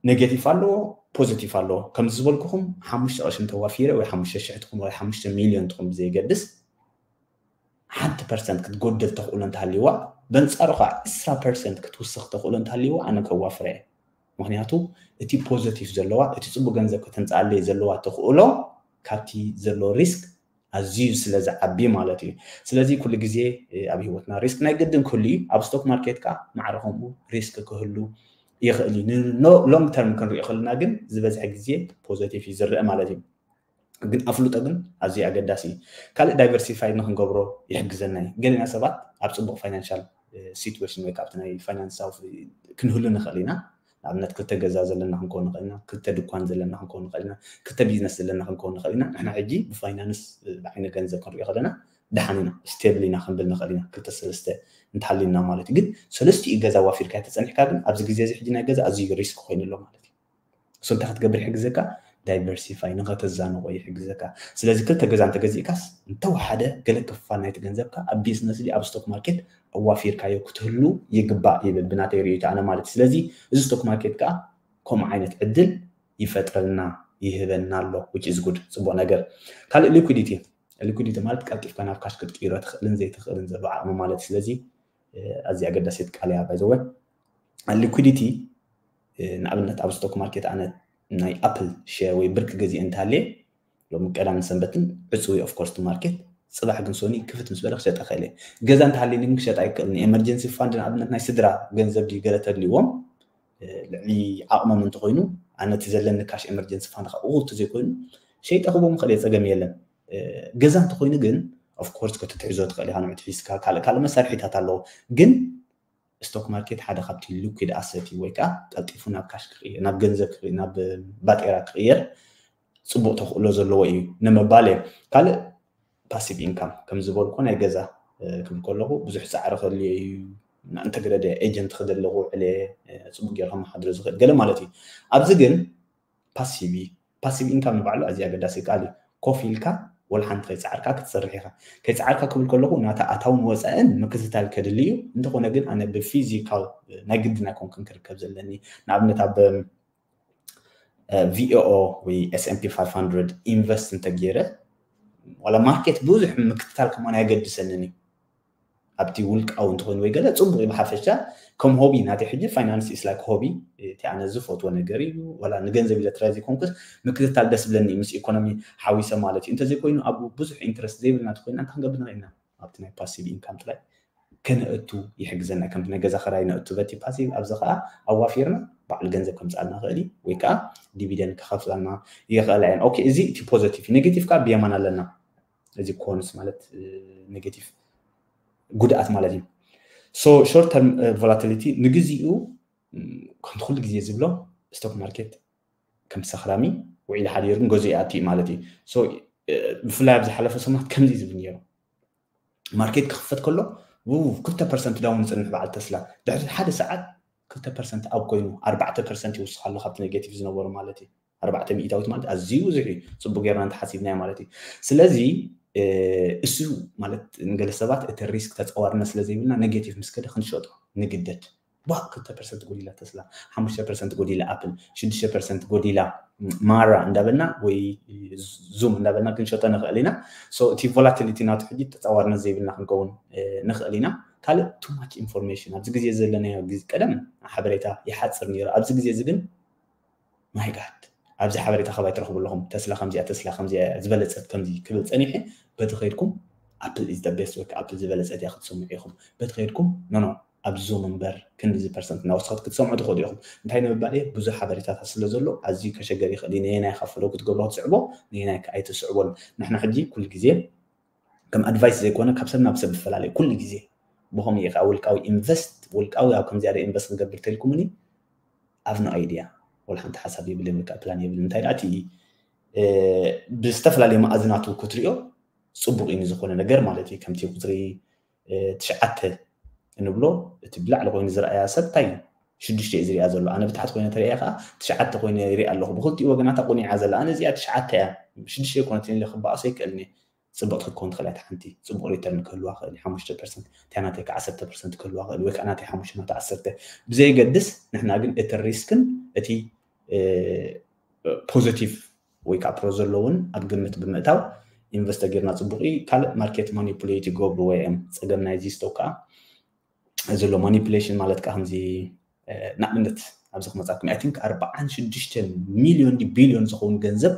negative ኣለዎ፣ positive ኣለዎ። ከምዚ ዝበልኩኹም ሓሙሽተ ቅርሺ እንተዋፊረ ወይ ሓሙሽተ ሽሕ ትኹን ወይ ሓሙሽተ ሚልዮን ትኹን ብዘየገድስ ሓንቲ ፐርሰንት ክትጎድል ተኽእሎ እንተሃልይዋ፣ በንፃሩ ከዓ ዕስራ ፐርሰንት ክትውስኽ ተኽእሎ እንተሃልይዋ ኣነ ከዋፍረ እየ። ምክንያቱ እቲ positive ዘለዋ፣ እቲ ፅቡቅ ገንዘብ ከተምፅኣለይ ዘለዋ ተኽእሎ ካብቲ ዘሎ risk ኣዝዩ ስለ ዝዓቢ ማለት እዩ። ስለዚ ኩሉ ግዜ ኣብ ህይወትና risk ናይ ግድን ክህሉ እዩ። ኣብ stock market ከዓ ማዕረ ከምኡ risk ክህሉ ይኽእል እዩ። ን long term ክንሪኦ ከለና ግን ዝበዝሐ ግዜ positive እዩ ዝረአ ማለት እዩ። ግን ኣፍልጦ ግን ኣዝዩ ኣገዳሲ እዩ። ካልእ diversify ንክንገብሮ ይሕግዘና እዩ። ገለና ሰባት ኣብ ፅቡቅ financial situation ወይ ካብቲ ናይ ፋይናንሳዊ ክንህሉ ንኽእል ኢና። ንኣብነት ክልተ ገዛ ዘለና ክንከውን ንኽእል ኢና፣ ክልተ ድኳን ዘለና ክንከውን ንኽእል ኢና፣ ክልተ ቢዝነስ ዘለና ክንከውን ንኽእል ኢና። ንሕና ሕጂ ብፋይናንስ ብዓይነ ገንዘብ ክንሪኦ ከለና ደሓን ኢና፣ stable ኢና ክንብል ንኽእል ኢና። ክልተ ሰለስተ እንተሃልዩና ማለት እዩ። ግን ሰለስቲኡ ገዛ ዋፊርካ ተፀኒሕካ ግን ኣብዚ ግዜ እዚ ሕጂ ናይ ገዛ ኣዝዩ risk ኮይኑ ኣሎ ማለት እዩ። so እንታይ ክትገብር ይሕግዘካ? Diversify ንኸተዛንቆ ይሕግዘካ። ስለዚ ክልተ ገዛ እንተገዚእካስ እንተወሓደ ገለ ክፋል ናይቲ ገንዘብካ ኣብ ቢዝነስ ኣብ stock market ኣዋፊርካዮ ክትህሉ ይግባእ ይብል ብናተይ ርእይቶ ኣነ ማለት እዩ። ስለዚ እዚ stock market ከዓ ከምኡ ዓይነት ዕድል ይፈጥረልና ይህበና ኣሎ which is good፣ ፅቡቅ ነገር። ካልእ liquidity፣ liquidity ማለት ቀልጢፍካ ናብ ካሽ ክትቅይሮ ትኽእልን ዘይትኽእልን ዘሎ ዓቕሚ ማለት እዩ። ስለዚ ኣዝያ ኣገዳሲት ቃል እያ by the way። Liquidity ንኣብነት ኣብ stock market ኣነ ናይ ኣፕል ሸር ወይ ብርኪ ገዚኤ እንተሃልየ ሎሚ ቀዳምን ሰንበትን ዕፅው እዩ of course market። ፅባሕ ግን ሶኒ ክፍት ምስ በለ ክሸጠ ክእል እየ። ገዛ እንተሃልየኒ ግን ክሸጥ ኣይክእልን። Emergency fund ንኣብነት ናይ ስድራ ገንዘብ ድዩ ገለ ተድልይዎም ልዕሊ ዓቕሞም እንተኮይኑ ኣነ እቲ ዘለኒ ካሽ emergency fund ካብኡ ተዘይኮይኑ ሸይጠ ክቦም ክእል እየ፣ ፀገም የለን። ገዛ እንተኮይኑ ግን of course ክትትሕዞ ትኽእል ኢኻ፣ ንዑት ሒዝካ ካልእ ካልእ መሳርሒታት ኣለዎ። ግን stock market ሓደ ካብቲ liquid asset እዩ ወይ ከዓ ቀልጢፉ ናብ ካሽ ክቕየር፣ ናብ ገንዘብ ክቕየር፣ ናብ ባጤራ ክቕየር ፅቡቅ ተኽእሎ ዘለዎ እዩ ንምባል እየ። ካልእ passive income ከም ዝበልኩ ናይ ገዛ ክብል ከለኹ ብዙሕ ፃዕሪ ከድልዮ እዩ። እንተገደደ agent ክደሊ ክውዕል እየ፣ ፅቡቅ ገይረ ከመሓድሮ ዝኽእል ገለ ማለት እዩ። ኣብዚ ግን passive እዩ። Passive income ንባዕሉ ኣዝዩ ኣገዳሲ ቃል እዩ። ኮፍ ኢልካ ወላ ሓንቲ ከይፀዓርካ ክትሰርሕ ኢኻ። ከይፀዓርካ ክብል ከለኹ ናታ ኣታውን ወፃእን ምክትታል ከድሊ እዩ። እንተኾነ ግን ኣነ ብ physical ናይ ግድን ኣይኮንኩን ክርከብ ዘለኒ። ንኣብነት ኣብ VOO ወይ S&P five hundred invest እንተገይረ ዋላ ማርኬት ብዙሕ ምክትታል ከማን ኣየገድሰንን እዩ። ኣብቲ ውልቃዊ እንተኾይኑ ወይ ገለ ፅቡቅ እዩ። ብሓፈሻ ከም hobby ናተይ ሕጂ finance is like hobby፣ እቲ ኣነ ዝፈትዎ ነገር እዩ። ዋላ ንገንዘብ ኢለ ጥራይ ዘይኮንኩስ ምክትታል ደስ ብለኒ እዩ፣ ምስ ኢኮኖሚ ሓዊሰ ማለት እዩ። እንተዘይኮይኑ ኣብኡ ብዙሕ interest ዘይብልና እንተኮይና እንታይ ክንገብር ንኽእል ኢና? ኣብቲ ናይ passive income ጥራይ ከነእቱ ይሕግዘና። ከምቲ ናይ ገዛ ክራይ ነእቱ በቲ passive፣ ኣብዚ ከዓ ኣዋፊርና ባዕሉ ገንዘብ ከምፅኣልና ይኽእል እዩ፣ ወይ ከዓ dividend ክኸፍላልና ይኽእላ እየን። Okay፣ እዚ እቲ positive። Negative ከዓ ብየማን ኣለና። እዚ cons ማለት negative ጉድኣት ማለት እዩ። So short term volatility ንግዚኡ ከምቲ ኩሉ ግዜ ዝብሎ stock market ከም ሰኽራሚ ውዒሉ ሓዲሩ ግን ገዚኡ ይኣቲ ማለት እዩ። So ብፍላይ ኣብ ዝሓለፈ ሰሙናት ከምዚ ዝብል ነይሩ። ማርኬት ክኽፈት ከሎ ክልተ ፐርሰንት down ዝፅንሕ በዓል ተስላ ድሕሪ ሓደ ሰዓት ክልተ ፐርሰንት up ኮይኑ ኣርባዕተ ፐርሰንት ይውስኽ ኣሎ ካብቲ negative ዝነበሩ ማለት እዩ። ኣርባዕተ ሚእታዊት ማለት ኣዝዩ ብዙሕ እዩ፣ ፅቡቅ ጌርና እንተሓሲብናዮ ማለት እዩ። ስለዚ እሱ ማለት ንገለ ሰባት እቲ risk ተፃዋርነት ስለ ዘይብልና negative ምስ ከደ ክንሸጦ ንግደድ። ዋ ክልተ ፐርሰንት ጎዲላ ተስላ፣ ሓሙሽተ ፐርሰንት ጎዲላ ኣፕል፣ ሽዱሽተ ፐርሰንት ጎዲላ ማራ እንዳበልና ወይ ዙም እንዳበልና ክንሸጦ ንኽእል ኢና። So እቲ volatility ናቱ ሕጂ ተፃዋርነት ዘይብልና ክንከውን ንኽእል ኢና። ካልእ too much information፣ ኣብዚ ግዜ ዘለናዮ ግዜ፣ ቀደም ሓበሬታ ይሓፅር ነይሩ፣ ኣብዚ ግዜ እዚ ግን my God ኣብዚ ሓበሬታ ካባይ ትረኽቡ ኣለኹም፣ ተስላ ከምዚኣ፣ ተስላ ከምዚኣ ዝበለፀት ከምዚ ክብል ፀኒሐ። በቲ ከይድኩም ኣፕል is the best ወይ ኣፕል ዝበለፀት እያ ክትሰምዑ ኢኹም። በቲ ከይድኩም no no ኣብ ዙም እምበር ክንድዚ ፐርሰንት እናወሰኸት ክትሰምዑ ትኽእሉ ኢኹም። እንታይ ንምባል እየ ብዙሕ ሓበሬታታት ስለ ዘሎ ኣዝዩ ከሸገር ይኽእል እዩ። ነየናይ ካብ ፈለጉ ክትገብሮ ክትስዕቦ፣ ነየናይ ኣይትስዕቦን። ንሕና ሕጂ ኩሉ ግዜ ከም ኣድቫይስ ዘይኮነ ካብ ሰብ ናብ ሰብ ይፈላለዩ ኩሉ ግዜ። ብኸምኡ እየ ከዓ ውልቃዊ ኢንቨስት ውልቃዊ ኣብ ከምዚኣ ኢንቨስት ንገብር ተልኩምኒ I have no idea፣ ወላ ሓንቲ ሓሳብ የብለይ ወይ ከዓ ፕላን የብለይ። እንታይ ደኣ እቲ ብዝተፈላለየ መኣዝናቱ ክትሪኦ ፅቡቅ እዩ ንዝኾነ ነገር ማለት እዩ። ከምቲ ቁፅሪ ትሽዓተ እንብሎ እቲ ብላዕሊ ኮይኑ ዝረኣያ ሰብ እንታይ እዩ? ሽዱሽተ እዩ ዝሪኣ ዘሎ። ኣነ ብታሕቲ ኮይነ ተሪኣ ከዓ ትሽዓተ ኮይነ ይሪኣ ኣለኹ። ብክልቲኡ ወገናታ ቁኒዓ ዘላ። ኣነ እዚኣ ትሽዓተ እያ። ሽዱሽተ ኣይኮነትን ኢለ ክበኣሶ ኣይክእልን እየ። ፅብቕቲ ክትከውን ትኽእል እያ። ሓንቲ ፅቡቕ ሪተርን ክህልዋ ክእል፣ ሓሙሽተ ፐርሰንት፣ እንታይ ናተይ ከዓ ዓሰርተ ፐርሰንት ክህልዋ ክእል፣ ወይ ከዓ ናተይ ሓሙሽተ ናታ ዓሰርተ። ብዘይገድስ ንሕና ግን እቲ ሪስክን እቲ ፖዚቲቭ ወይ ከዓ ፕሮ ዘለውን ኣብ ግምት ብምእታው ኢንቨስት ጌርና ፅቡቕ እዩ። ካልእ ማርኬት ማኒፑሌት ይገብርዎ እዮም። ፀገም ናይዚ ስቶክ ከዓ ዘሎ ማኒፑሌሽን ማለት ከዓ ከምዚ ንኣብነት ኣብዚ ክመፃኩም ኣይ ቲንክ ኣርባዓን ሽዱሽተን ሚሊዮን ዲ ቢሊዮን ዝኸውን ገንዘብ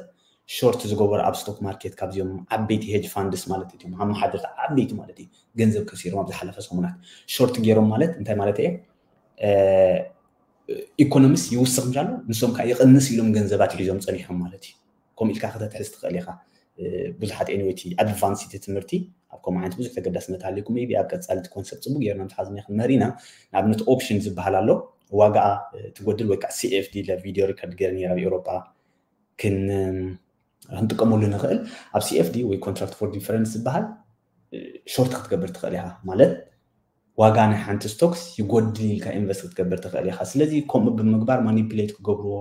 ሾርት ዝገበሩ ኣብ ስቶክ ማርኬት ካብዚኦም ዓበይቲ ሄጅ ፋንድስ ማለት እዮም ኣመሓደርቲ ዓበይቲ ማለት እዩ። ገንዘብ ከሲሮም ኣብ ዝሓለፈ ሰሙናት ሾርት ገይሮም ማለት እንታይ ማለት እየ? ኢኮኖሚስ ይውስኽ ምሻሉ ንሶም ከዓ ይቕንስ ኢሎም ገንዘባት ሒዞም ፀኒሖም ማለት እዩ። ከምኡ ኢልካ ከተትሕዝ ትኽእል ኢኻ። ብዙሓት ኤኒወይቲ ኣድቫንስ እቲ ትምህርቲ ኣብ ከምኡ ዓይነት ብዙሕ ተገዳስነት ሃልዩኩም ቢ ኣብ ቀፃሊ እቲ ኮንሰፕት ፅቡቅ ጌርና ምትሓዝና ክንመህር ኢና። ንኣብነት ኦፕሽን ዝበሃል ኣሎ። ዋጋኣ ትጎድል ወይ ከዓ ሲኤፍዲ ለቪዲዮ ሪከርድ ገይረ ነይረ ኣብ ኤውሮጳ ክንጥቀመሉ ንኽእል። ኣብ ሲኤፍዲ ወይ ኮንትራክት ፎር ዲፈረንስ ዝበሃል ሾርት ክትገብር ትኽእል ኢኻ ማለት ዋጋ ናይ ሓንቲ ስቶክስ ይጎድል ኢልካ ኢንቨስት ክትገብር ትኽእል ኢኻ። ስለዚ ከምኡ ብምግባር ማኒፕሌት ክገብርዎ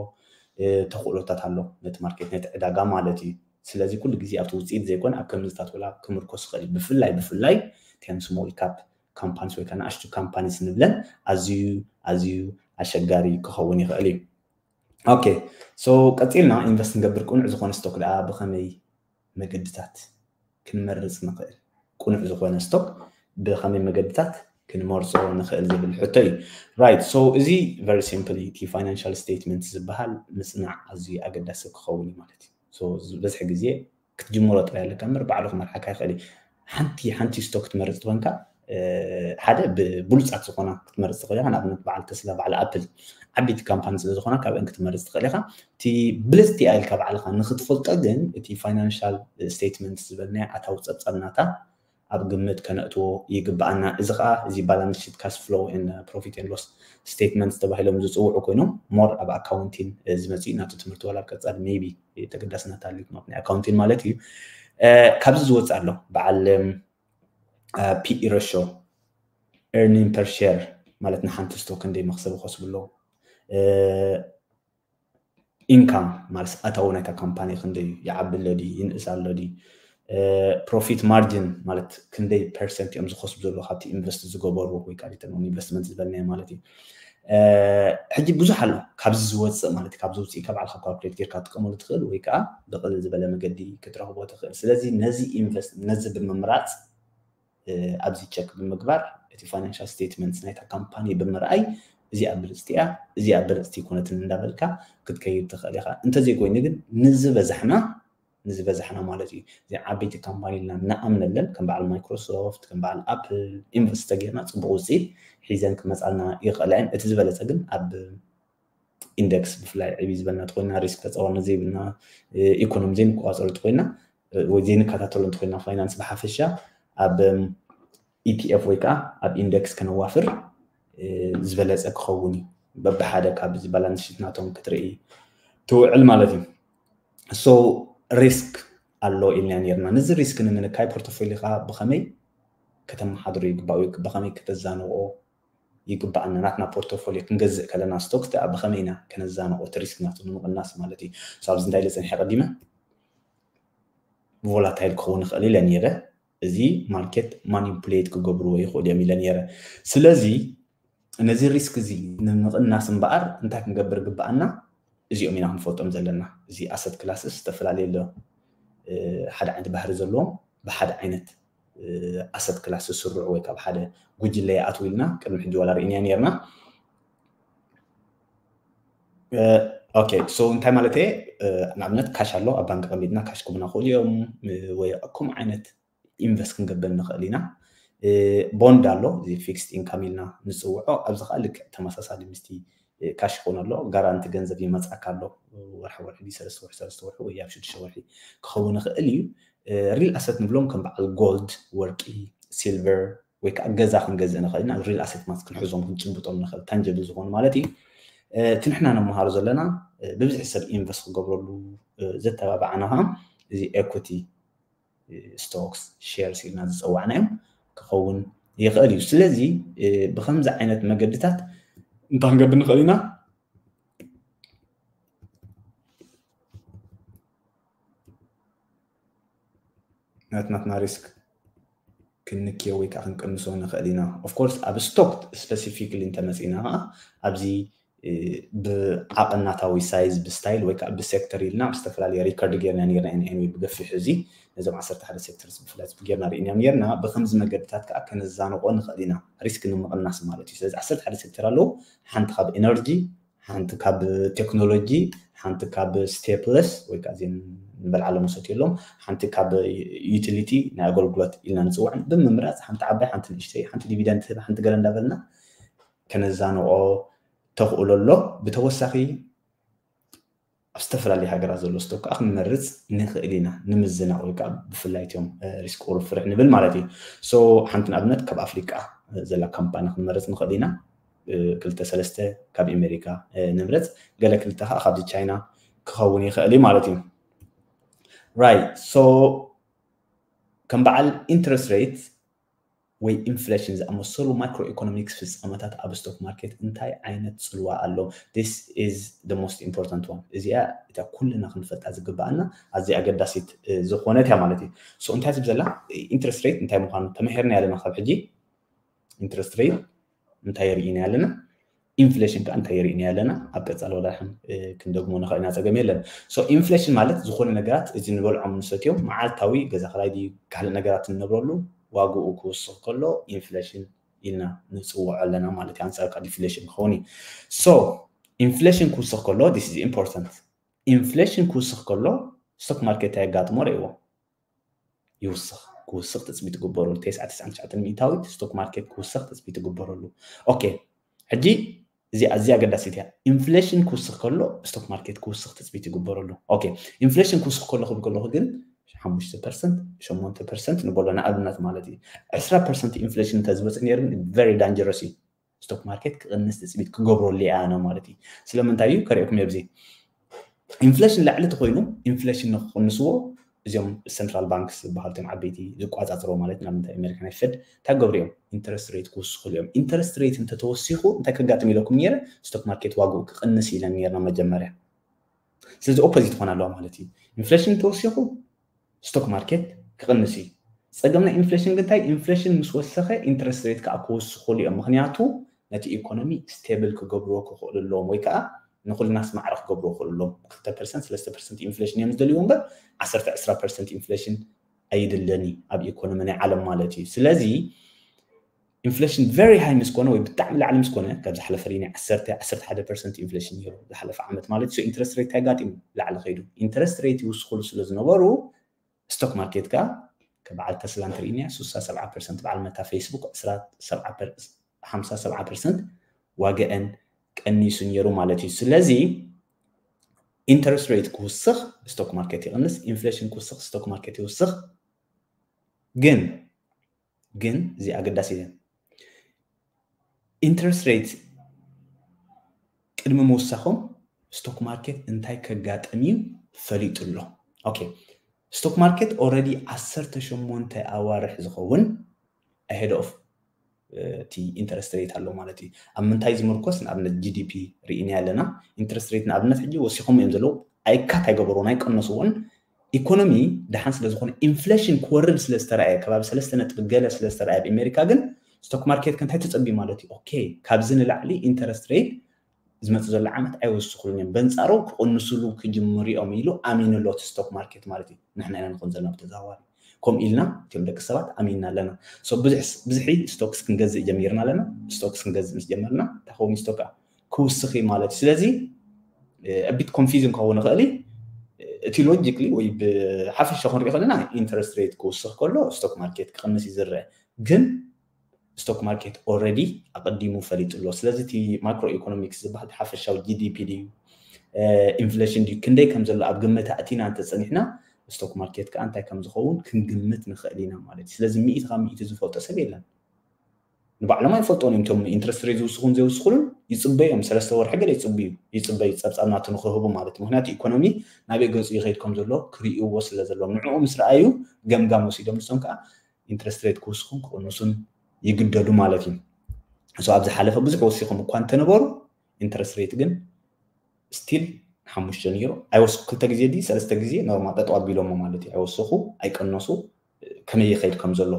ተኽእሎታት ኣሎ ነቲ ማርኬት ነቲ ዕዳጋ ማለት እዩ። ስለዚ ኩሉ ግዜ ኣብቲ ውፅኢት ዘይኮነ ኣብ ከምዝታት ወላ ክምርኮስ ይኽእል እዩ። ብፍላይ ብፍላይ ከም ስሞል ካፕ ካምፓኒስ ወይ ከዓ ንኣሽቱ ካምፓኒስ ንብለን ኣዝዩ ኣዝዩ ኣሸጋሪ ክኸውን ይኽእል እዩ። ኦኬ ሶ ቀፂልና ኢንቨስት ንገብር ቅኑዕ ዝኾነ ስቶክ ደኣ ብኸመይ መገድታት ክንመርፅ ንኽእል? ቅኑዕ ዝኾነ ስቶክ ብኸመይ መገድታት ክንመርፆ ንኽእል ዝብል ሕቶ እዩ። ራይት ሶ እዚ ቨሪ ሲምፕሊ እቲ ፋይናንሻል ስቴትመንት ዝበሃል ምፅናዕ ኣዝዩ ኣገዳሲ ክኸውን እዩ ማለት እዩ። ዝበዝሕ ግዜ ክትጅምሮ ጥራይ ኣለካ እምበር ባዕሉ ክመርሓካ ይኽእል እዩ። ሓንቲ ሓንቲ ስቶክ ክትመርፅ ትኾንካ ሓደ ብብሉፃት ዝኾና ክትመርፅ ትኽእል ኢኻ። ንኣብነት በዓል ተስላ በዓል ኣፕል ዓበይቲ ካምፓኒ ስለ ዝኾና ካብአን ክትመርፅ ትኽእል ኢኻ። እቲ ብልፅቲ ኢልካ ባዕልኻ ንክትፈልጦ ግን እቲ ፋይናንሻል ስቴትመንት ዝበልናዮ ኣታዊ ፀብፃብ ናታ ኣብ ግምት ከነእትዎ ይግብኣና። እዚ ከዓ እዚ ባላንስ ሽት ካሽ ፍሎ ፕሮፊት ን ሎስ ስቴትመንት ተባሂሎም ዝፅውዑ ኮይኖም ሞር ኣብ ኣካውንቲን ዝመፅኡ ናቱ ትምህርቲ ዋላ ኣብ ቀፃሊ ሜቢ ተገዳስነት ኣልኩም ናይ ኣካውንቲን ማለት እዩ። ካብዚ ዝወፅእ ኣሎ በዓል ፒኢ ረሾ ኤርኒንግ ፐር ሼር ማለት ንሓንቲ ስቶክ ክንደይ መክሰብ ይኸስቡ ኣለዉ። ኢንካም ማለት ኣታዊ ናይታ ካምፓኒ ክንደይ ይዓቢ ኣሎ ድዩ ይንእስ ኣሎ ድዩ? ፕሮፊት ማርጅን ማለት ክንደይ ፐርሰንት እዮም ዝኸስቡ ዘለዉ ካብቲ ኢንቨስት ዝገበሩ ወይ ከዓ ሪተርን ኦን ኢንቨስትመንት ዝበልናዮ ማለት እዩ። ሕጂ ብዙሕ ኣሎ ካብዚ ዝወፅእ ማለት ካብዚ ውፅኢካ ባዕልካ ካልኩሌት ጌርካ ትጥቀመሉ ትኽእል ወይ ከዓ ብቕልል ዝበለ መገዲ ክትረኽቦ ትኽእል። ስለዚ ነዚ ኢንቨስት ነዚ ብምምራፅ ኣብዚ ቸክ ብምግባር እቲ ፋይናንሻል ስቴትመንት ናይታ ካምፓኒ ብምርኣይ እዚኣ ብልፅቲ እያ እዚኣ ብልፅቲ ኣይኮነትን እንዳበልካ ክትከይድ ትኽእል ኢኻ። እንተዘይኮይኑ ግን ንዝበዛሕና ንዝበዛሕና ማለት እዩ እዚ ዓበይቲ ካምፓኒ ኢልና ንኣምነለን ከም በዓል ማይክሮሶፍት ከም በዓል ኣፕል ኢንቨስት ተጌርና ፅቡቅ ውፅኢት ሒዘን ክመፃልና ይኽእላ እየን። እቲ ዝበለፀ ግን ኣብ ኢንደክስ ብፍላይ ዕብይ ዝበልና ተኮይና ሪስክ ተፃዋርነት ዘይብልና ኢኮኖሚ ዘይንቆፃፀሩ ተኮይና ወይ ዘይንከታተሎ እንተኮይና ፋይናንስ ብሓፈሻ ኣብ ኢቲኤፍ ወይ ከዓ ኣብ ኢንደክስ ከነዋፍር ዝበለፀ ክኸውን እዩ። በብሓደ ካብ እዚ ባላንስ ሽት ናቶም ክትርኢ ትውዕል ማለት እዩ። ሶ ሪስክ ኣሎ ኢልና ነርና። ነዚ ሪስክ ንምንካይ ፖርቶፎሊዮካ ብኸመይ ከተመሓድሮ ይግባእ ወይ ብኸመይ ከተዛንቆ ይግባኣና። ናትና ፖርቶፎሊዮ ክንገዝእ ከለና ስቶክስ ደኣ ብኸመይ ኢና ከነዛንቆ እቲ ሪስክ ናቱ ንምቕናስ ማለት እዩ። ሶ ኣብዚ እንታይ ኢለ ፀኒሐ ቀዲመ ቮላታይል ክኸውን ይኽእል ኢለ ነይረ። እዚ ማርኬት ማኒፑሌት ክገብርዎ ይኽእሉ እዮም ኢለ ነይረ። ስለዚ ነዚ ሪስክ እዚ ንምቕናስ እምበኣር እንታይ ክንገብር ግበኣና? እዚኦም ኢና ክንፈልጦም ዘለና። እዚ ኣሰት ክላስስ ዝተፈላለዩ ኣሎ። ሓደ ዓይነት ባህሪ ዘለዎም ብሓደ ዓይነት ኣሰት ክላስ ዝስርዑ ወይ ካብ ሓደ ጉጅለ ይኣትው ኢልና ቅድሚ ሕጂ ዋላ ርኢናዮ ነርና። ኦኬ ሶ እንታይ ማለት እየ ንኣብነት ካሽ ኣሎ ኣብ ባንክ ቀሚጥና ካሽ ክቡና ክእሉ እዮም ወይ ከምኡ ዓይነት ኢንቨስት ክንገብር ንኽእል ኢና። ቦንድ ኣሎ እዚ ፊክስድ ኢንካም ኢልና ንፅውዖ ኣብዚ ከዓ ልክዕ ተመሳሳሊ ምስቲ ካሽ ይኸውን ኣሎ ጋራንቲ ገንዘብ ይመፅኣካ ኣሎ ወርሒ ወርሒ ሰለስተ ወርሒ ሰለስተ ወርሒ ወይ ኣብ ሽዱሽተ ወርሒ ክኸውን ይኽእል እዩ። ሪል ኣሰት ንብሎም ከም በዓል ጎልድ ወርቂ ሲልቨር ወይ ከዓ ገዛ ክንገዝእ ንኽእል ኢና ሪል ኣሰት ማለት ክንሕዞም ክንጭብጦም ንኽእል ታንጀብል ዝኾኑ ማለት እዩ። እቲ ንሕና ነመሃሮ ዘለና ብብዝሒ ሰብ ኢንቨስት ክገብረሉ ዘተባባዓና ከዓ እዚ ኤኩቲ ስቶክስ ሼርስ ኢልና ዝፀዋዕናዮም ክኸውን ይኽእል እዩ። ስለዚ ብከምዚ ዓይነት መገድታት እንታይ ክንገብር ንኽእል ኢና? ናትናትና ሪስክ ክንክዮ ወይ ከዓ ክንቅንሶ ንኽእል ኢና። Of course ኣብ ስቶክ ስፐሲፊክሊ እንተመፂና ከዓ ኣብዚ ብዓቐናታዊ ሳይዝ ብስታይል ወይ ከዓ ብሴክተር ኢልና ብዝተፈላለየ ሪከርድ ጌርና ነርና። Anyway ብገፊሑ እዚ ነዞም ዓሰርተ ሓደ ሴክተርስ ብፍላይ ብጌርና ርኢናዮም ነርና። ብከምዚ መገድታት ከዓ ከነዛንቆ ንኽእል ኢና ሪስክ ንምቕናስ ማለት እዩ። ስለዚ ዓሰርተ ሓደ ሴክተር ኣለዉ። ሓንቲ ካብ ኤነርጂ፣ ሓንቲ ካብ ቴክኖሎጂ፣ ሓንቲ ካብ ስቴፕልስ ወይ ከዓ እዚን ንበልዓሎም ንሰትየሎም፣ ሓንቲ ካብ ዩቲሊቲ ናይ ኣገልግሎት ኢልና ንፅውዐን ብምምራፅ ሓንቲ ዓባይ ሓንቲ ንእሽተይ ሓንቲ ዲቪደንድ ትህብ ሓንቲ ገለ እንዳበልና ከነዛንቆ ተኽእሎ ኣሎ። ብተወሳኺ ኣብ ዝተፈላለዩ ሃገራት ዘሎ ስቶክ ከዓ ክንመርፅ ንኽእል ኢና ንምዝናቕ ወይ ከዓ ብፍላይ እቲኦም ሪስክ ቁሩብ ፍርሕ ንብል ማለት እዩ። So ሓንቲ ንኣብነት ካብ ኣፍሪቃ ዘላ ካምፓኒ ክንመርፅ ንኽእል ኢና። ክልተ ሰለስተ ካብ ኣሜሪካ ንምረፅ፣ ገለ ክልተ ከዓ ካብዚ ቻይና ክኸውን ይኽእል እዩ ማለት እዩ። Right so ከም በዓል ኢንትረስት ሬት ወይ ኢንፍሌሽን ዝኣመሰሉ ማክሮ ኢኮኖሚክስ ፍፃመታት ኣብ ስቶክ ማርኬት እንታይ ዓይነት ፅልዋ ኣሎ? This is the most important one። እዚኣ እታ ኩልና ክንፈልጣ ዝግባኣና ኣዝያ ኣገዳሲት ዝኾነት እያ ማለት እዩ። So እንታይ ትብል ዘላ? ኢንትረስት ሬት እንታይ ምዃኑ ተመሂርና ኣለና ካብ ሕጂ። ኢንትረስት ሬት እንታይ ርኢና ኣለና? ኢንፍሌሽን ከዓ እንታይ ርኢና ኣለና? ኣብ ቀፃሊ ወላ ክንደግሞ ንኽእል ኢና፣ ፀገም የለን። So ኢንፍሌሽን ማለት ዝኾነ ነገራት እዚ ንበልዖም ንሰትዮም መዓልታዊ ገዛ ክራይ ድዩ ካልእ ነገራት እንነብረሉ ዋግኡ ክውስኽ ከሎ ኢንፍሌሽን ኢልና ንፅውዖ ኣለና ማለት እዩ። ኣንፃር ከዓ ዲፍሌሽን ክኸውን እዩ። So ኢንፍሌሽን ክውስኽ ከሎ this is important። ኢንፍሌሽን ክውስኽ ከሎ ስቶክ ማርኬት እንታይ የጋጥሞ? ርእይዎ። ይውስኽ። ክውስኽ ትፅቢት ትግበረሉ። ተስዓ ተስዓን ትሽዓተን ሚእታዊት ስቶክ ማርኬት ክውስኽ ትፅቢት ትግበረሉ። ኦኬ ሕጂ እዚ ኣዝያ ኣገዳሲት እያ። ኢንፍሌሽን ክውስኽ ከሎ ስቶክ ማርኬት ክውስኽ ትፅቢት ይግበረሉ። ኦኬ ኢንፍሌሽን ክውስኽ ከሎ ክብል ከለኹ ግን ሓሙሽተ ፐርሰንት ሸሞንተ ፐርሰንት ንበሎ ንኣብነት ማለት እዩ። ዕስራ ፐርሰንት ኢንፍሌሽን እንተዝበፅሕ ነይሩ ግን very dangerous እዩ። ስቶክ ማርኬት ክቕንስ ትፅቢት ክገብረሉ እያ ማለት እዩ። ስለምንታይ እዩ ከርእየኩም ኣብዚ ኢንፍሌሽን ላዕሊ ተኮይኑ ኢንፍሌሽን ንክቕንስዎ እዚኦም ሰንትራል ባንክስ ዝበሃሉ እቶም ዓበይቲ ዝቋፃፅሮ ማለት ንኣብነት ኣሜሪካ ናይ ፌድ እንታይ ክገብሩ እዮም? ኢንተረስት ሬት ክውስኽሉ እዮም። ኢንተረስት ሬት እንተተወሲኹ እንታይ ከጋጥም ኢለኩም ነይረ? ስቶክ ማርኬት ዋግኡ ክቕንስ ኢለን ነርና መጀመርያ። ስለዚ ኦፖዚት ትኾን ኣለዋ ማለት እዩ። ኢንፍሌሽን እንተወሲኹ ስቶክ ማርኬት ክቕንስ እዩ። ፀገም ናይ ኢንፍሌሽን ግን እንታይ? ኢንፍሌሽን ምስ ወሰኸ ኢንተረስት ሬት ከዓ ክውስኽሉ እዮም። ምክንያቱ ነቲ ኢኮኖሚ ስቴብል ክገብርዎ ክኽእሉ ኣለዎም ወይ ከዓ ንኩልናስ ማዕረ ክገብርዎ ክኽእሉ ኣለዎም። ክልተ ፐርሰንት ሰለስተ ፐርሰንት ኢንፍሌሽን እዮም ዝደልይዎ እምበር ዓሰርተ ዕስራ ፐርሰንት ኢንፍሌሽን ኣይድለን እዩ ኣብ ኢኮኖሚ ናይ ዓለም ማለት እዩ። ስለዚ ኢንፍሌሽን very high ምስ ኮነ ወይ ብጣዕሚ ላዕሊ ምስ ኮነ ካብ ዝሓለፈ ርኢና ዓሰርተ ዓሰርተ ሓደ ፐርሰንት ኢንፍሌሽን ነይሩ ዝሓለፈ ዓመት ማለት እዩ። ኢንተረስት ሬት ኣጋጢሙ ላዕሊ ከይዱ ኢንተረስት ሬት ይውስኽሉ ስለ ዝነበሩ ስቶክ ማርኬት ከዓ ከም በዓል ተስላ እንተርኢና ስሳ ሰብዓ ፐርሰንት በዓል መታ ፌስቡክ ሓምሳ ሰብዓ ፐርሰንት ዋገአን ቀኒሱ ነይሩ ማለት እዩ። ስለዚ ኢንተረስት ሬት ክውስኽ ስቶክ ማርኬት ይቕንስ፣ ኢንፍሌሽን ክውስኽ ስቶክ ማርኬት ይውስኽ። ግን ግን እዚ ኣገዳሲ እዩ። ኢንተረስት ሬት ቅድሚ ምውሳኾም ስቶክ ማርኬት እንታይ ከጋጥም እዩ ፈሊጡ ኣሎ። ኦኬ ስቶክ ማርኬት ኦረዲ ዓሰርተ ሸሞንተ ኣዋርሕ ዝኸውን ኣሄድ ኦፍ እቲ ኢንተረስት ሬት ኣሎ ማለት እዩ። ኣብ ምንታይ ዝምርኮስ ንኣብነት ጂዲፒ ርኢና ኣለና። ኢንተረስት ሬት ንኣብነት ሕጂ ወሲኾም እዮም ዘለዉ ኣይካት ኣይገበርዎን ኣይቀነስዎን። ኢኮኖሚ ደሓን ስለ ዝኾነ ኢንፍሌሽን ክወርድ ስለ ዝተረኣየ ከባቢ ሰለስተ ነጥቢ ገለ ስለ ዝተረኣየ ኣብ ኣሜሪካ ግን ስቶክ ማርኬት ከንታይ ተፀቢዩ ማለት እዩ። ኦኬ ካብዚ ንላዕሊ ኢንተረስት ሬት ዝመፅእ ዘሎ ዓመት ኣይወስኹሉን እዮም በንፃሩ ክቕንሱሉ ክጅምሩ እዮም ኢሉ ኣሚኑ ኣሎ እቲ ስቶክ ማርኬት ማለት እዩ። ንሕና ኢና ንኾን ዘለና ብተዘዋዋሪ ከምኡ ኢልና እቲኦም ደቂ ሰባት ኣሚንና ኣለና። ብዝሒ ስቶክስ ክንገዝእ ጀሚርና ኣለና። ስቶክስ ክንገዝእ ምስ ጀመርና እንታይ ክኸውን ስቶክ ክውስኽ ማለት እዩ። ስለዚ ቢት ኮንፊዝን ክኸውን ይኽእል። እቲ ሎጂክሊ ወይ ብሓፈሻ ክንሪኦ ከለና ኢንተረስት ሬት ክውስኽ ከሎ ስቶክ ማርኬት ክቕንስ እዩ ዝረአ። ግን ስቶክ ማርኬት ኦረዲ ኣቐዲሙ ፈሊጡ ኣሎ። ስለዚ እቲ ማክሮ ኢኮኖሚክስ ዝበሃል ሓፈሻዊ ጂዲፒ ድዩ ኢንፍሌሽን ድዩ ክንደይ ከም ዘሎ ኣብ ግምት ኣእቲና እንተፀኒሕና ስቶክ ማርኬት ከዓ እንታይ ከም ዝኸውን ክንግምት ንኽእል ኢና ማለት እዩ። ስለዚ ሚእቲ ካብ ሚእቲ ዝፈልጦ ሰብ የለን። ንባዕሎም ኣይፈልጦን እዮም። እቶም ኢንትረስት ሬት ዝውስኹን ዘይውስኹሉን ይፅበዩ እዮም። ሰለስተ ወርሒ ገለ ይፅብዩ ይፅበዩ ፀብፃብ ናቱ ንክህቡ ማለት እዩ። ምክንያቱ ኢኮኖሚ ናበይ ገፁ ይኸይድ ከም ዘሎ ክርእይዎ ስለ ዘለዎም ንዕኡ ምስ ረኣዩ ገምጋም ወሲዶም ንሶም ከዓ ኢንትረስት ሬት ክውስኹን ክቕንሱን ይግደዱ ማለት እዩ። እሱ ኣብ ዝሓለፈ ብዙሕ ወሲኾም እኳ እንተነበሩ interest rate ግን still ሓሙሽተ ነይሩ። ኣይወስኩ ክልተ ግዜ ድዩ ሰለስተ ግዜ ኖርማል ጠጠው ኣቢሎሞ ማለት እዩ። ኣይወሰኹ ኣይቀነሱ፣ ከመይ ይኸይድ ከም ዘሎ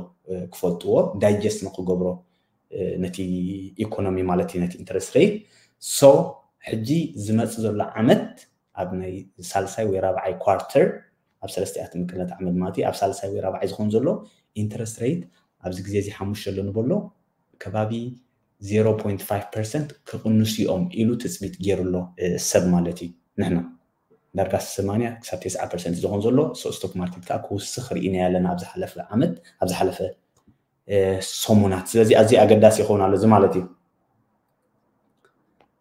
ክፈልጥዎ፣ ዳይጀስት ንክገብሮ ነቲ ኢኮኖሚ ማለት እዩ፣ ነቲ interest rate። So ሕጂ ዝመጽእ ዘሎ ዓመት ኣብ ናይ ሳልሳይ ወይ ራብዓይ ኳርተር፣ ኣብ ሰለስተ እያ ትምቅል ነቲ ዓመት ማለት እዩ። ኣብ ሳልሳይ ወይ ራብዓይ ዝኸውን ዘሎ interest rate ኣብዚ ግዜ እዚ ሓሙሽተ ኣሎ ንበሎ ከባቢ zero point five percent ክቕንሱ እዮም ኢሉ ትፅቢት ገይሩ ኣሎ ሰብ ማለት እዩ። ንሕና ዳርጋ ሰማንያ ክሳብ ተስዓ ፐርሰንት ዝኸውን ዘሎ ስቶክ ማርኬት ከዓ ክውስኽ ርኢና ያለና ኣብ ዝሓለፈ ዓመት፣ ኣብ ዝሓለፈ ሰሙናት። ስለዚ ኣዝዩ ኣገዳሲ ይኸውን ኣሎ እዚ ማለት እዩ።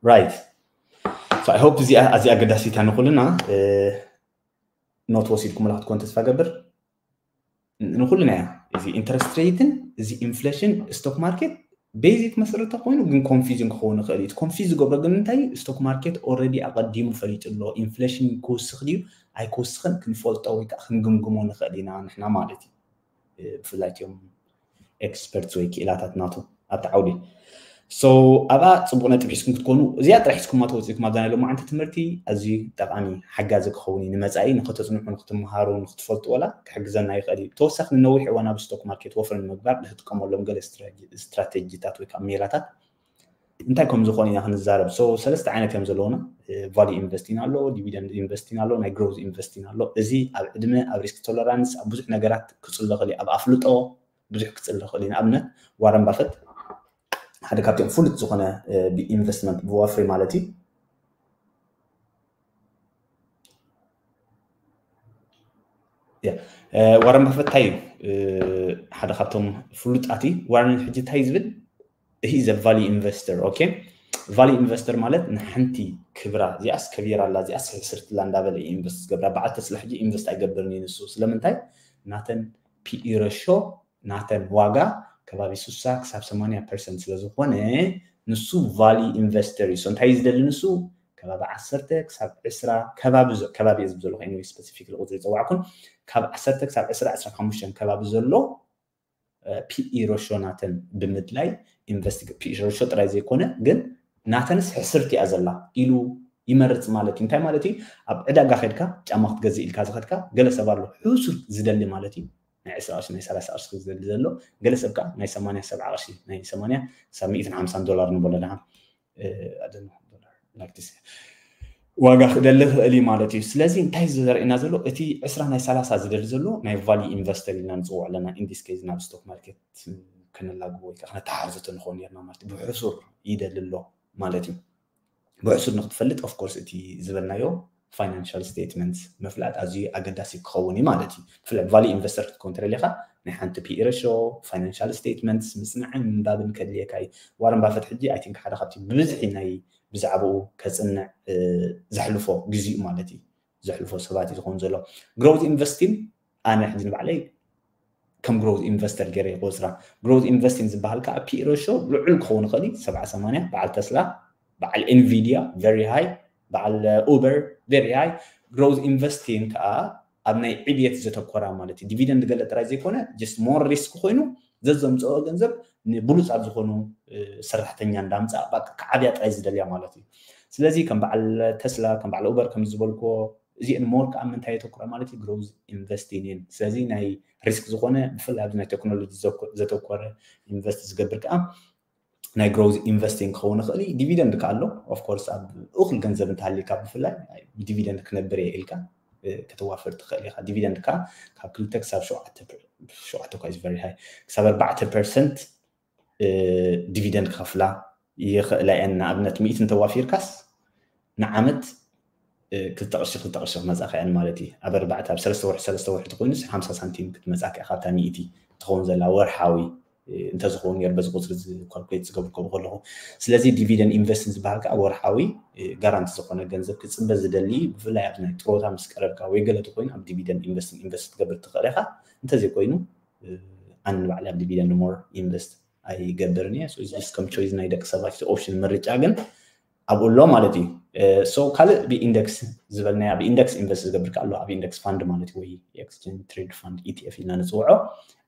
Right, I hope እዚኣ ኣዝያ ኣገዳሲታ ንኩልና ኖት ወሲድኩምላ ክትኮን ተስፋ ገብር። ንኩልና እያ እዚ interest rate ን እዚ inflation፣ ስቶክ ማርኬት ቤዚክ መሰረተ ኮይኑ ግን ኮንፊውዚንግ ክኸውን ይኽእል እዩ። ኮንፊውዝ ዝገብሮ ግን እንታይ፣ ስቶክ ማርኬት already ኣቐዲሙ ፈሊጡ ኣሎ። ኢንፍሌሽን ክውስኽ ድዩ ኣይክውስኽን ክንፈልጦ ወይ ከዓ ክንግምግሞ ንኽእል ኢና ንሕና ማለት እዩ። ብፍላይ እቲኦም ኤክስፐርትስ ወይ ክኢላታት ናቱ ኣብቲ ዓውዲ። So ኣብኣ ፅቡቅ ነጥብ ሒዝኩም ክትኮኑ፣ እዚኣ ጥራሕ ሒዝኩማ ተወፂእኩም ኣብዛ ናይ ሎማዓንቲ ትምህርቲ ኣዝዩ ጠቃሚ ሓጋዚ ክኸውን እዩ ንመፃኢ፣ ንክተፅንሑ ንክትምሃሩ ንክትፈልጡ ወላ ክሕግዘና ይኽእል እዩ። ተወሳኺ ንነዊሕ እዋን ኣብ ስቶክ ማርኬት ወፍሪ ንምግባር ንክጥቀመሎም ገለ ስትራቴጂታት ወይ ከዓ ሜላታት እንታይ ከም ዝኾኑ ኢና ክንዛረብ። So ሰለስተ ዓይነት እዮም ዘለውና። ቫልዩ ኢንቨስቲንግ ኣሎ፣ ዲቪደንድ ኢንቨስቲንግ ኣሎ፣ ናይ ግሮዝ ኢንቨስቲንግ ኣሎ። እዚ ኣብ ዕድመ፣ ኣብ ሪስክ ቶለራንስ፣ ኣብ ብዙሕ ነገራት ክፅሎ ይኽእል እዩ። ኣብ ኣፍልጦ ብዙሕ ክፅሎ ይኽእል እዩ። ንኣብነት ዋረን ባፈት ሓደ ካብቲኦም ፍሉጥ ዝኾነ ብኢንቨስትመንት ብወፍሪ ማለት እዩ። ዋረን ባፈት እንታይ እዩ? ሓደ ካብቶም ፍሉጣት እዩ። ዋረን ሕጂ እንታይ ዝብል? He is a value investor። Okay፣ ቫልዩ ኢንቨስተር ማለት ንሓንቲ ክብራ እዚኣስ ከቢራ ኣላ እዚኣስ ሕስርትላ እንዳበለ ኢንቨስት ዝገብራ። በዓል ተስላ ሕጂ ኢንቨስት ኣይገብርን እዩ ንሱ። ስለምንታይ? ናተን ፒኢ ረሾ ናተን ዋጋ ከባቢ ስሳ ክሳብ ሰማንያ ፐርሰንት ስለዝኾነ ንሱ ቫልዩ ኢንቨስተር እዩ። So እንታይ እዩ ዝደሊ ንሱ? ከባቢ ዓሰርተ ክሳብ ዕስራ ከባቢ፣ ከባቢ እየ ዝብል ዘለኹ፣ ስፔሲፊክ ቁፅሪ ይፀዋዕኩን፣ ካብ ዓሰርተ ክሳብ ዕስራ፣ ዕስራ ሓሙሽተ ከባቢ ዘሎ ፒኢ ረሾ ናተን ብምድላይ ኢንቨስት፣ ፒኢ ረሾ ጥራይ ዘይኮነ ግን ናተንስ ሕስርቲ እያ ዘላ ኢሉ ይመርፅ ማለት እዩ። እንታይ ማለት እዩ? ኣብ ዕዳጋ ከድካ ጫማ ክትገዝእ ኢልካ ዝኸድካ ገለ ሰብ ኣሎ ሕሱር ዝደሊ ማለት እዩ። ናይ ዕስራ ቅርሺ ናይ ሰላሳ ቅርሺ ዝደሊ ዘሎ፣ ገለ ሰብ ከዓ ናይ ሰማንያ ሰብዓ ቅርሺ፣ ናይ ሰማንያ ሳብ ሚእትን ሓምሳን ዶላር ንበሎ ደሓን ዋጋ ክደሊ ክእል እዩ ማለት እዩ። ስለዚ እንታይ ዘርእና ዘሎ? እቲ ዕስራ ናይ ሰላሳ ዝደሊ ዘሎ ናይ ቫልዩ ኢንቨስተር ኢልና ንፅውዖ ኣለና። ኢንዲስ ኬዝ ናብ ስቶክ ማርኬት ከነላግቦ ወይ ከዓ ክነተሓርዘቶ ንኸውን ነርና ማለት እዩ። ብሕሱር ይደሊ ኣሎ ማለት እዩ። ብሕሱር ንክትፈልጥ ኦፍኮርስ እቲ ዝበልናዮ ፋይናንሻል ስቴትመንት ምፍላጥ ኣዝዩ ኣገዳሲ ክኸውን እዩ ማለት እዩ። ብፍላይ ቫልዩ ኢንቨስተር ክትከውን ተደሊኻ ናይ ሓንቲ ፒኢ ረሾ፣ ፋይናንሻል ስቴትመንት ምፅናዕን ምንባብን ከድልየካ እዩ። ዋረን ባፈት ሕጂ ኣይ ቲንክ ሓደ ካብቲ ብብዝሒ ናይ ብዛዕባኡ ከፅንዕ ዘሕልፎ ግዜኡ ማለት እዩ። ዘሕልፎ ሰባት እዩ ዝኸውን ዘሎ። ግሮዝ ኢንቨስቲንግ ኣነ ሕጂ ንባዕለይ ከም ግሮዝ ኢንቨስተር ገይረ ይቆፅራ። ግሮዝ ኢንቨስቲንግ ዝበሃል ከዓ ፒኢ ረሾ ልዑል ክኸውን ይኽእል እዩ። ሰብዓ ሰማንያ በዓል ተስላ፣ በዓል ኤንቪዲያ very high፣ በዓል ኡበር very high። ግሮዝ ኢንቨስቲንግ ከዓ ኣብ ናይ ዕብየት ዘተኮራ ማለት እዩ። ዲቪደንድ ገለ ጥራይ ዘይኮነ just more ሪስክ ኮይኑ ዘዘምፅኦ ገንዘብ ንብሉፃት ዝኾኑ ሰራሕተኛ እንዳምፃ ክዓብያ ጥራይ ዝደልያ ማለት እዩ። ስለዚ ከም በዓል ተስላ፣ ከም በዓል ኡበር ከም ዝበልክዎ እዚአን ሞር ከዓ ምንታይ የተኩራ ማለት እዩ? ግሮዝ ኢንቨስቲንግ እየን። ስለዚ ናይ ሪስክ ዝኾነ ብፍላይ ኣብዚ ናይ ቴክኖሎጂ ዘተኮረ ኢንቨስት ዝገብር ከዓ ናይ ግሮዝ ኢንቨስቲንግ ክኸውን ይኽእል እዩ። ዲቪደንድ ከዓ ኣሎ። ኦፍኮርስ ኣብ እኹል ገንዘብ እንተሃልዩካ ብፍላይ ዲቪደንድ ክነብር እየ ኢልካ ከተዋፍር ትኽእል ኢኻ። ዲቪደንድ ከዓ ካብ ክልተ ክሳብ ሸውዓተ፣ ሸውዓተ እኳ is very high፣ ክሳብ ኣርባዕተ ፐርሰንት ዲቪደንድ ክኸፍላ ይኽእላ እየን። ንኣብነት ሚእቲ እንተዋፊርካስ ንዓመት ክልተ ቅርሺ ክልተ ቅርሺ ክመፃካ እየን ማለት እዩ። ኣብ ኣርባዕተ፣ ኣብ ሰለስተ ወርሒ ሰለስተ ወርሒ ተኮይኑስ ሓምሳ ሳንቲም ክትመፃካ እያ ካብታ ሚእቲ ትኸውን ዘላ ወርሓዊ እንተዝኸውን ነይሩ በዚ ቁፅሪ ካልኩሌት ዝገብር ከምኡ ከለኹ። ስለዚ ዲቪደንድ ኢንቨስቲንግ ዝበሃል ከዓ ወርሓዊ ጋራንቲ ዝኾነ ገንዘብ ክፅበ ዝደሊ፣ ብፍላይ ኣብ ናይ ጥሮታ ምስ ቀረብካ ወይ ገለ ተኮይኑ ኣብ ዲቪደንድ ኢንቨስቲንግ ኢንቨስት ክትገብር ትኽእል ኢኻ። እንተዘይኮይኑ ኣነ ንባዕለይ ኣብ ዲቪደንድ ሞር ኢንቨስት ኣይገብርን እየ። ከም ቾይዝ ናይ ደቂ ሰባት ኦፕሽን ምርጫ ግን ኣብኡ ኣሎ ማለት እዩ። ካልእ ብኢንደክስ ዝበልናያ ብኢንደክስ ኢንቨስት ዝገብር ከኣ ኣሎ። ኣብ ኢንደክስ ፋንድ ማለት ወይ ኤክስቼንጅ ትሬድ ፋንድ ኢቲኤፍ ኢልና ንፅውዖ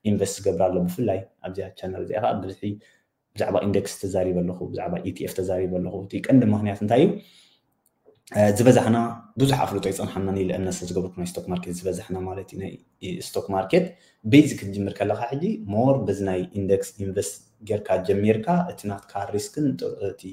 ኢንቨስት ዝገብር ኣሎ። ብፍላይ ኣብዚኣ ቻነል እዚኣ ከዓ ብዝሒ ብዛዕባ ኢንደክስ ተዛሪበ ኣለኹ፣ ብዛዕባ ኢቲኤፍ ተዛሪበ ኣለኹ። እቲ ቀንዲ ምክንያት እንታይ እዩ? ዝበዛሕና ብዙሕ ኣፍልጦ ይፀንሓና ኢለ እምነት ስለዝገበርኩ ናይ ስቶክ ማርኬት ዝበዛሕና ማለት እዩ ናይ ስቶክ ማርኬት ቤዚክ ክትጅምር ከለካ ሕጂ ሞር በዚ ናይ ኢንደክስ ኢንቨስት ጌርካ ጀሚርካ እቲ ናትካ ሪስክን እቲ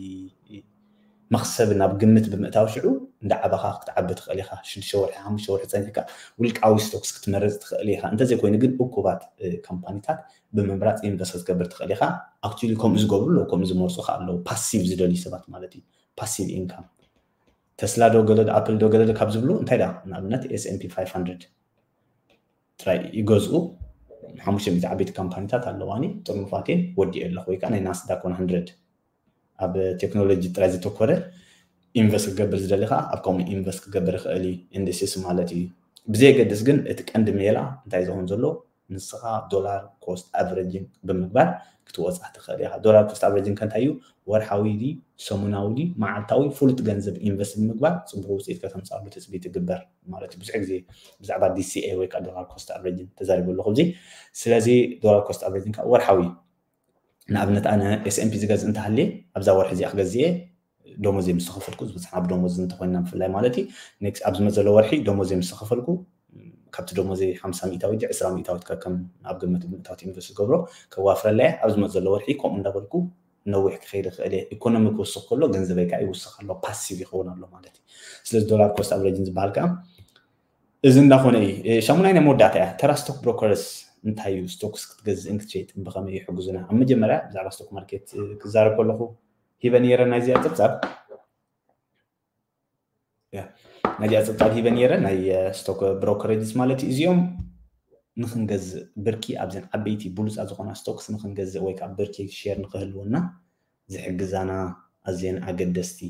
መክሰብ ናብ ግምት ብምእታው ሽዑ እንዳዓበኻ ክትዓቢ ትኽእል ኢኻ። ሽዱሽተ ወርሒ ሓሙሽተ ወርሒ ፀኒሕካ ውልቃዊ ስቶክስ ክትመርፅ ትኽእል ኢኻ። እንተዘይኮይኑ ግን እኩባት ካምፓኒታት ብምምራፅ ኢንቨስት ክትገብር ትኽእል ኢኻ። ኣክቹሊ ከምኡ ዝገብሩ ኣለዉ፣ ከምኡ ዝመርፁ ከ ኣለዉ። ፓሲቭ ዝደልዩ ሰባት ማለት እዩ። ፓሲቭ ኢንካም ተስላ ዶ ገለ ኣፕል ዶ ገለ ካብ ዝብሉ እንታይ ዳ ንኣብነት S&P five hundred ጥራይ ይገዝኡ። ሓሙሽተ ሚእቲ ዓበይቲ ካምፓኒታት ኣለዋኒ ጥርኑፋቴን ወዲኤ ኣለኹ ወይ ከዓ ናይ ናስዳክ one hundred ኣብ ቴክኖሎጂ ጥራይ ዝተኮረ ኢንቨስት ክገብር ዝደሊ ከዓ ኣብ ከምኡ ኢንቨስት ክገብር ይኽእል እዩ። ኢንዲስስ ማለት እዩ። ብዘየገድስ ግን እቲ ቀንዲ ሜላ እንታይ ዝኸውን ዘሎ ንስኻ ዶላር ኮስት ኣቨሬጂንግ ብምግባር ክትወፃ ትኽእል ኢኻ። ዶላር ኮስት ኣቨሬጂንግ ከ እንታይ እዩ? ወርሓዊ ድዩ ሰሙናዊ ድዩ መዓልታዊ ፍሉጥ ገንዘብ ኢንቨስት ብምግባር ፅቡቅ ውፅኢት ከተምፅኣሉ ትፅቢት ይግበር ማለት እዩ። ብዙሕ ግዜ ብዛዕባ D C A ወይ ከዓ ዶላር ኮስት ኣቨሬጂንግ ተዛሪበ ኣለኹ እዚ። ስለዚ ዶላር ኮስት ኣቨሬጂንግ ከዓ ወርሓዊ ንኣብነት ኣነ S&P ዝገዝእ እንተሃልየ ኣብዛ ወርሒ እዚኣ ክገዝእ እየ ደሞዘይ ምስ ተኸፈልኩ ዝበፅሓ ኣብ ደሞዝ እንተኮይና ብፍላይ ማለት እዩ። ኔክስት ኣብ ዝመፅ ዘሎ ወርሒ ደሞዘይ ምስ ተኸፈልኩ ካብቲ ደሞዘይ ሓምሳ ሚእታዊት ዕስራ ሚእታዊት ከከም ኣብ ግምት ብምእታወት ኢንቨስት ዝገብሮ ከዋፍረላ እየ። ኣብ ዝመፅ ዘሎ ወርሒ ከምኡ እንዳበልኩ ነዊሕ ክኸይድ ይኽእል እየ። ኢኮኖሚ ክውስኽ ከሎ ገንዘበይ ከዓ ይውስኽ ኣሎ፣ ፓሲቭ ይኸውን ኣሎ ማለት እዩ። ስለዚ ዶላር ኮስት ኣቨሬጅን ዝበሃል ከዓ እዚ እንዳኾነ እዩ። ሻሙናይ ናይ መወዳእታ እያ። ተራ ስቶክ ብሮከርስ እንታይ እዩ? ስቶክስ ክትገዝእን ክትሸይጥን ብኸመይ ይሕግዙና? ኣብ መጀመርያ ብዛዕባ ስቶክ ማርኬት ክዛረብ ከለኹ ሂበ ነይረ ናይዚኣ ፀብፃብ ናይዚኣ ፀብፃብ ሂበ ነይረ ናይ ስቶክ ብሮከሬጅስ ማለት እዩ። እዚኦም ንክንገዝእ ብርኪ ኣብዘን ዓበይቲ ብሉፃ ዝኾና ስቶክስ ንክንገዝእ ወይ ከዓ ብርኪ ሼር ንክህልወና ዝሕግዛና ኣዝየን ኣገደስቲ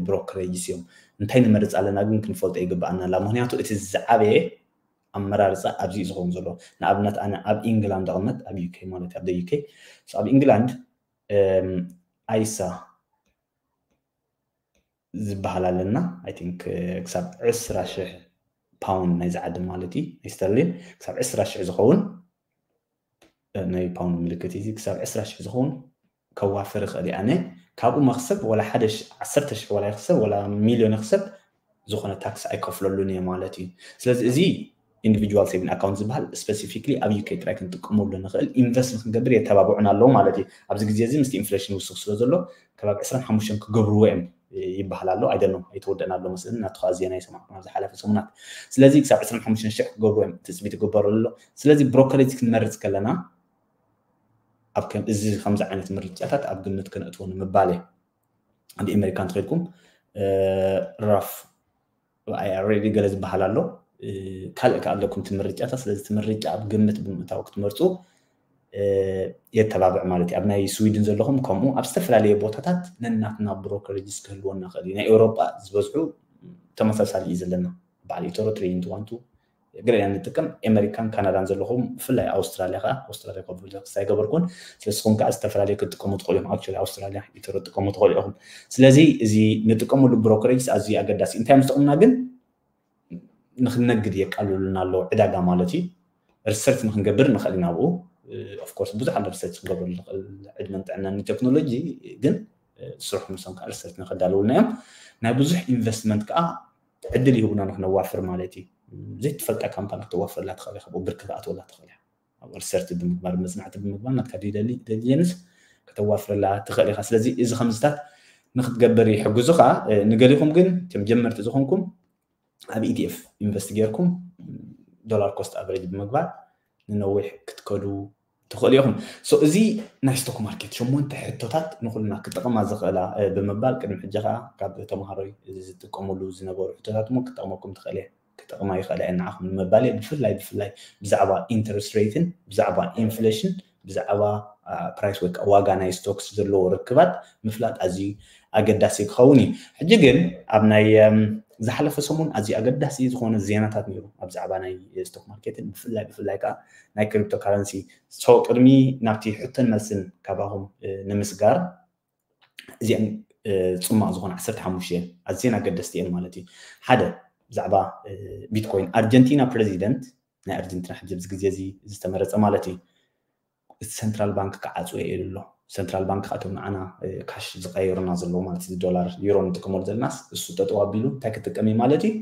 ብሮከሬጅስ እዮም። እንታይ ንመርፅ ኣለና ግን ክንፈልጦ ይግበኣና ኣላ። ምክንያቱ እቲ ዝዓበየ ኣመራርፃ ኣብዚ እዩ ዝኸውን ዘሎ። ንኣብነት ኣነ ኣብ ኢንግላንድ እቕመጥ ኣብ UK ማለት ኣብ UK ኣብ ኢንግላንድ ኣይሳ ዝበሃል ኣለና። I think ክሳብ ዕስራ ሽሕ ፓውንድ ናይ ዝዓዲ ማለት እዩ ናይ ስተርሊን ክሳብ ዕስራ ሽሕ ዝኸውን ናይ ፓውንድ ምልክት እዚ ክሳብ ዕስራ ሽሕ ዝኸውን ከዋፍር ይኽእል እየ ኣነ። ካብኡ መክሰብ ወላ ሓደ ዓሰርተ ሽሕ ወላ ይክሰብ ወላ ሚልዮን ይክሰብ ዝኾነ ታክስ ኣይከፍለሉን እየ ማለት እዩ። ስለዚ እዚ ኢንዲቪጁዋል ሴቪንግ ኣካውንት ዝበሃል ስፔሲፊክሊ ኣብ UK ጥራይ ክንጥቀመሉ ንኽእል ኢንቨስት ንክንገብር የተባብዑና ኣለዉ ማለት እዩ። ኣብዚ ግዜ እዚ ምስቲ ኢንፍሌሽን ይውስኽ ስለ ዘሎ ከባቢ ዕስራን ሓሙሽተን ክገብርዎ እዮም ይበሃል ኣሎ። I don't know ኣይተወደእን ኣሎ መስለኒ ናቱ ከዓ ዜና ይሰማዕኩም ኣብ ዝሓለፈ ሰሙናት። ስለዚ ክሳብ ዕስራን ሓሙሽተን ሽሕ ክገብርዎ እዮም ትፅቢት ይግበረሉ ኣሎ። ስለዚ ብሮከሬጅ ክንመርፅ ከለና ኣብ ከም እዚ ከምዚ ዓይነት ምርጫታት ኣብ ግምት ከነእትዎ ንምባል እየ። ኣብ ኣሜሪካ እንተኸድኩም ራፍ I R ዲ ገለ ዝበሃል ኣሎ ካልእ ከ ኣለኩም እቲ ምርጫታት። ስለዚ እቲ ምርጫ ኣብ ግምት ብምእታው ክትመርፁ የተባብዕ ማለት እዩ። ኣብ ናይ ስዊድን ዘለኹም ከምኡ ኣብ ዝተፈላለየ ቦታታት ነናትና ብሮከሬጅስ ክህልወና ክእል እዩ። ናይ ኤውሮጳ ዝበዝሑ ተመሳሳሊ እዩ ዘለና። በዓል ኢቶሮ ትሬዲንግ ዋንቱ ገለ ኢና ንጥቀም። ኣሜሪካን ካናዳን ዘለኹም ብፍላይ ኣውስትራሊያ ከዓ ኣውስትራሊያ ኮንፈረንስ ክሳይ ገበርኩን ስለስኹም ከዓ ዝተፈላለዩ ክትጥቀሙ ትኽእሉ እዮም። ኣክቹዋሊ ኣውስትራሊያ ኢቶሮ ትጥቀሙ ትኽእሉ ኢኹም። ስለዚ እዚ ንጥቀመሉ ብሮከሬጅስ ኣዝዩ ኣገዳሲ እንታይ ምስ ጥቕምና ግን ንክነግድ የቃልሉና ኣለዉ ዕዳጋ ማለት እዩ። ሪሰርች ንክንገብር ንኽእል ኢና ብኡ ኦፍኮርስ ብዙሕ ኣሎ ሪሰርች ክንገብር ንኽእል ዕድመን ጥዕናን ንቴክኖሎጂ ግን ስርሑ ምሶም ከዓ ሪሰርች ንክዳለውልና እዮም። ናይ ብዙሕ ኢንቨስትመንት ከዓ ዕድል ይህቡና ንክነዋፍር ማለት እዩ። ዘይትፈልጣ ካምፓኒ ክተዋፍረላ ትኽእል ኢኻ ብኡ ብርኪ ክትኣትወላ ትኽእል ኢኻ። ኣብ ሪሰርች ብምግባር መፅናዕቲ ብምግባር ናትካ ዲሊጀንስ ከተዋፍረላ ትኽእል ኢኻ። ስለዚ እዚ ከምዝታት ንክትገብር ይሕግዙኻ። ንገሊኹም ግን ከም ጀመርቲ ዝኾንኩም ኣብ ኢቲኤፍ ኢንቨስት ጌርኩም ዶላር ኮስት ኣቨሬጅ ብምግባር ንነዊሕ ክትከዱ ትኽእሉ ኢኹም። So እዚ ናይ ስቶክ ማርኬት ሸሞንተ ሕቶታት ንኩልና ክጠቕማ ዝኽእላ ብምባል ቅድሚ ሕጂ ከዓ ካብ ተምሃሮይ ዝጥቀሙሉ ዝነበሩ ሕቶታት እሞ ክጠቕመኩም ትኽእል እየ ክጠቕማ ይኽእላ እየ ንዓኹም ንምባል እየ። ብፍላይ ብፍላይ ብዛዕባ ኢንተረስት ሬትን ብዛዕባ ኢንፍሌሽን ብዛዕባ ፕራይስ ወይ ከዓ ዋጋ ናይ ስቶክስ ዘለዎ ርክባት ምፍላጥ ኣዝዩ ኣገዳሲ ክኸውን እዩ። ሕጂ ግን ኣብ ናይ ዝሓለፈ ሰሙን ኣዝዩ ኣገዳሲ ዝኾነ ዜናታት ነይሩ ኣብ ዛዕባ ናይ ስቶክ ማርኬትን ብፍላይ ብፍላይ ከዓ ናይ ክሪፕቶ ካረንሲ። So ቅድሚ ናብቲ ሕቶን መልስን ካባኹም ንምስጋር እዚአን ፅማቕ ዝኾነ ዓሰርተ ሓሙሽተ እየን ኣዝየን ኣገደስቲ እየን ማለት እዩ። ሓደ ብዛዕባ ቢትኮይን ኣርጀንቲና ፕሬዚደንት ናይ ኣርጀንቲና ሕጂ ኣብዚ ግዜ እዚ ዝተመረፀ ማለት እዩ እቲ ሰንትራል ባንክ ክዓፅዎ እየ ኢሉ ኣሎ። ሰንትራል ባንክ ካቶም ንዓና ካሽ ዝቀይሩና ዘለዉ ማለት እዚ ዶላር ዩሮ ንጥቀመሉ ዘለናስ እሱ ጠጠው ኣቢሉ እንታይ ክጥቀም እዩ ማለት እዩ?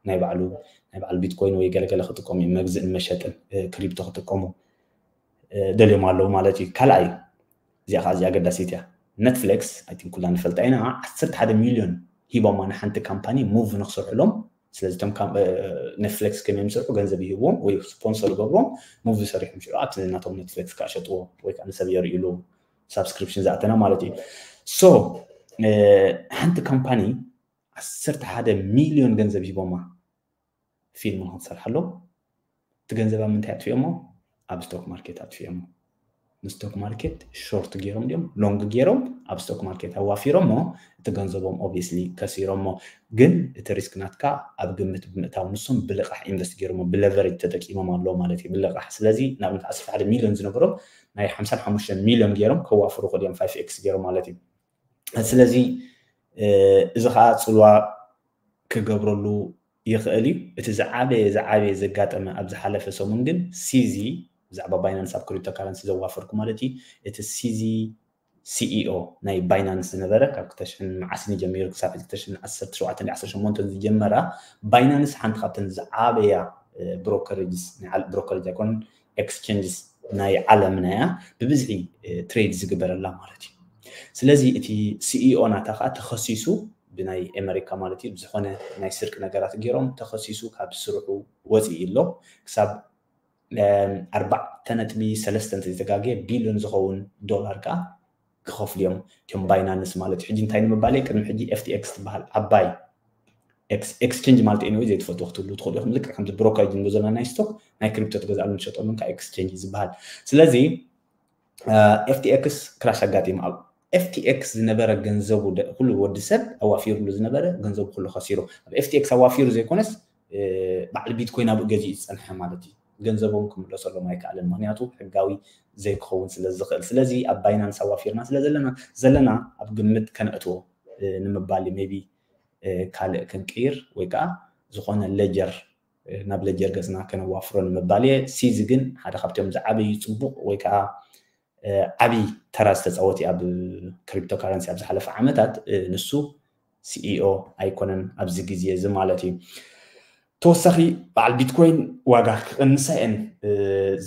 ናይ ባዕሉ ናይ ባዕሉ ቢትኮይን ወይ ገለገለ ክጥቀሙ እዩ። መግዝእን መሸጥን ክሪፕቶ ክጥቀሙ ደልዮም ኣለዉ ማለት እዩ። ካልኣይ እዚኣ ከዓ እዚኣ ኣገዳሲት እያ። ኔትፍሊክስ ኣይ ቲንክ ኩላ ንፈልጣ ኢና። ዓሰርተ ሓደ ሚልዮን ሂቦማ ንሓንቲ ካምፓኒ ሙቭ ንክሰርሕሎም። ስለዚ እቶም ኔትፍሊክስ ከመይ ምስርሑ ገንዘብ ይህብዎም ወይ ስፖንሰር ይገብርዎም። ሙቭ ሰሪሖም ሽዑ ኣብቲ ናቶም ኔትፍሊክስ ከዓ ሸጥዎ ወይ ከዓ ንሰብ የርእሉ። ሳብስክሪፕሽን ዝኣተና ማለት እዩ። ሶ ሓንቲ ካምፓኒ ዓሰርተ ሓደ ሚልዮን ገንዘብ ሂቦማ ፊልም ንክትሰርሓሎም እቲ ገንዘብ ኣብ ምንታይ ኣጥፊኦሞ? ኣብ ስቶክ ማርኬት ኣጥፊኦሞ። ንስቶክ ማርኬት ሾርት ገይሮም ድዮም ሎንግ ገይሮም ኣብ ስቶክ ማርኬት ኣዋፊሮሞ እቲ ገንዘቦም ኦብቪስሊ ከሲሮሞ። ግን እቲ ሪስክ ናትካ ኣብ ግምት ብምእታው ንሶም ብልቃሕ ኢንቨስት ገይሮሞ ብለቨሬጅ ተጠቂሞም ኣለዉ ማለት እዩ። ብልቃሕ ስለዚ ንኣብነት ዓሰርተ ሓደ ሚልዮን ዝነበሮም ናይ ሓምሳን ሓሙሽተን ሚልዮን ገይሮም ከዋፍሩ ክእል እዮም ፋይፍ ኤክስ ገይሮም ማለት እዩ። ስለዚ እዚ ከዓ ፅልዋ ክገብረሉ ይኽእል እዩ። እቲ ዝዓበየ ዝዓበየ ዘጋጠመ ኣብ ዝሓለፈ ሰሙን ግን ሲዚ ብዛዕባ ባይናንስ ኣብ ክሪፕቶ ካረንሲ ዘዋፈርኩ ማለት እዩ። እቲ ሲዚ ሲኢኦ ናይ ባይናንስ ዝነበረ ካብ ክልተ ሽሕን መዓስን ጀሚሩ ክሳብ ሕጂ ክልተ ሽሕን ዓሰርተ ሸውዓተን ዓሰርተ ሸሞንተን ዝጀመራ ባይናንስ ሓንቲ ካብተን ዝዓበያ ብሮከሬጅስ ናይ ዓለ- ብሮከሬጅ ኣይኮነን ኤክስቼንጅስ ናይ ዓለምና እያ። ብብዝሒ ትሬድ ዝግበረላ ማለት እዩ። ስለዚ እቲ ሲኢኦ ናታ ከዓ ተኸሲሱ ብናይ ኣሜሪካ ማለት እዩ ብዝኾነ ናይ ስርቂ ነገራት ገይሮም ተኸሲሱ ካብ ስርሑ ወፂኡ ኣሎ። ክሳብ ኣርባዕተ ነጥቢ ሰለስተ እንተዘይተጋግየ ቢልዮን ዝኸውን ዶላር ከዓ ክኸፍሉ እዮም እቶም ባይናንስ ማለት እዩ። ሕጂ እንታይ ንምባል እየ ቅድሚ ሕጂ ኤፍቲኤክስ ትበሃል ዓባይ ኤክስቼንጅ ማለት እዩ። ዘይትፈልጡ ክትህሉ ትኽእሉ ኢኹም። ልክዕ ከምዚ ብሮከሬጅ ንብሎ ዘለና ናይ ስቶክ ናይ ክሪፕቶ ትገዝኣሉን ትሸጠሉን ከዓ ኤክስቼንጅ እዩ ዝበሃል። ስለዚ ኤፍቲኤክስ ክራሽ ኣጋጢሙ ኣብ ኤፍቲኤክስ ዝነበረ ገንዘቡ ኩሉ ወዲ ሰብ ኣዋፊሩሉ ዝነበረ ገንዘቡ ኩሉ ከሲሩ ኣብ ኤፍቲኤክስ ኣዋፊሩ ዘይኮነስ በዓል ቢትኮይን ኣብኡ ገዚኡ ዝፀንሐ ማለት እዩ። ገንዘቦም ክምለሰሎም ኣይከኣልን። ምክንያቱ ሕጋዊ ዘይክኸውን ስለ ዝኽእል። ስለዚ ኣብ ባይናንስ ኣዋፊርና ስለ ዘለና ዘለና ኣብ ግምት ከነእትዎ ንምባል ሜቢ ካልእ ክንቅይር ወይ ከዓ ዝኾነ ሌጀር ናብ ሌጀር ገፅና ከነዋፍሮ ንምባል እየ። ሲዚ ግን ሓደ ካብቶም ዝዓበዩ ፅቡቕ ወይ ከዓ ዓብዪ ተራ ዝተፃወት ኣብ ክሪፕቶ ካረንሲ ኣብ ዝሓለፈ ዓመታት ንሱ ሲኢኦ ኣይኮነን ኣብዚ ግዜ እዚ ማለት እዩ። ተወሳኺ በዓል ቢትኮይን ዋጋ ክቕንሳ እየን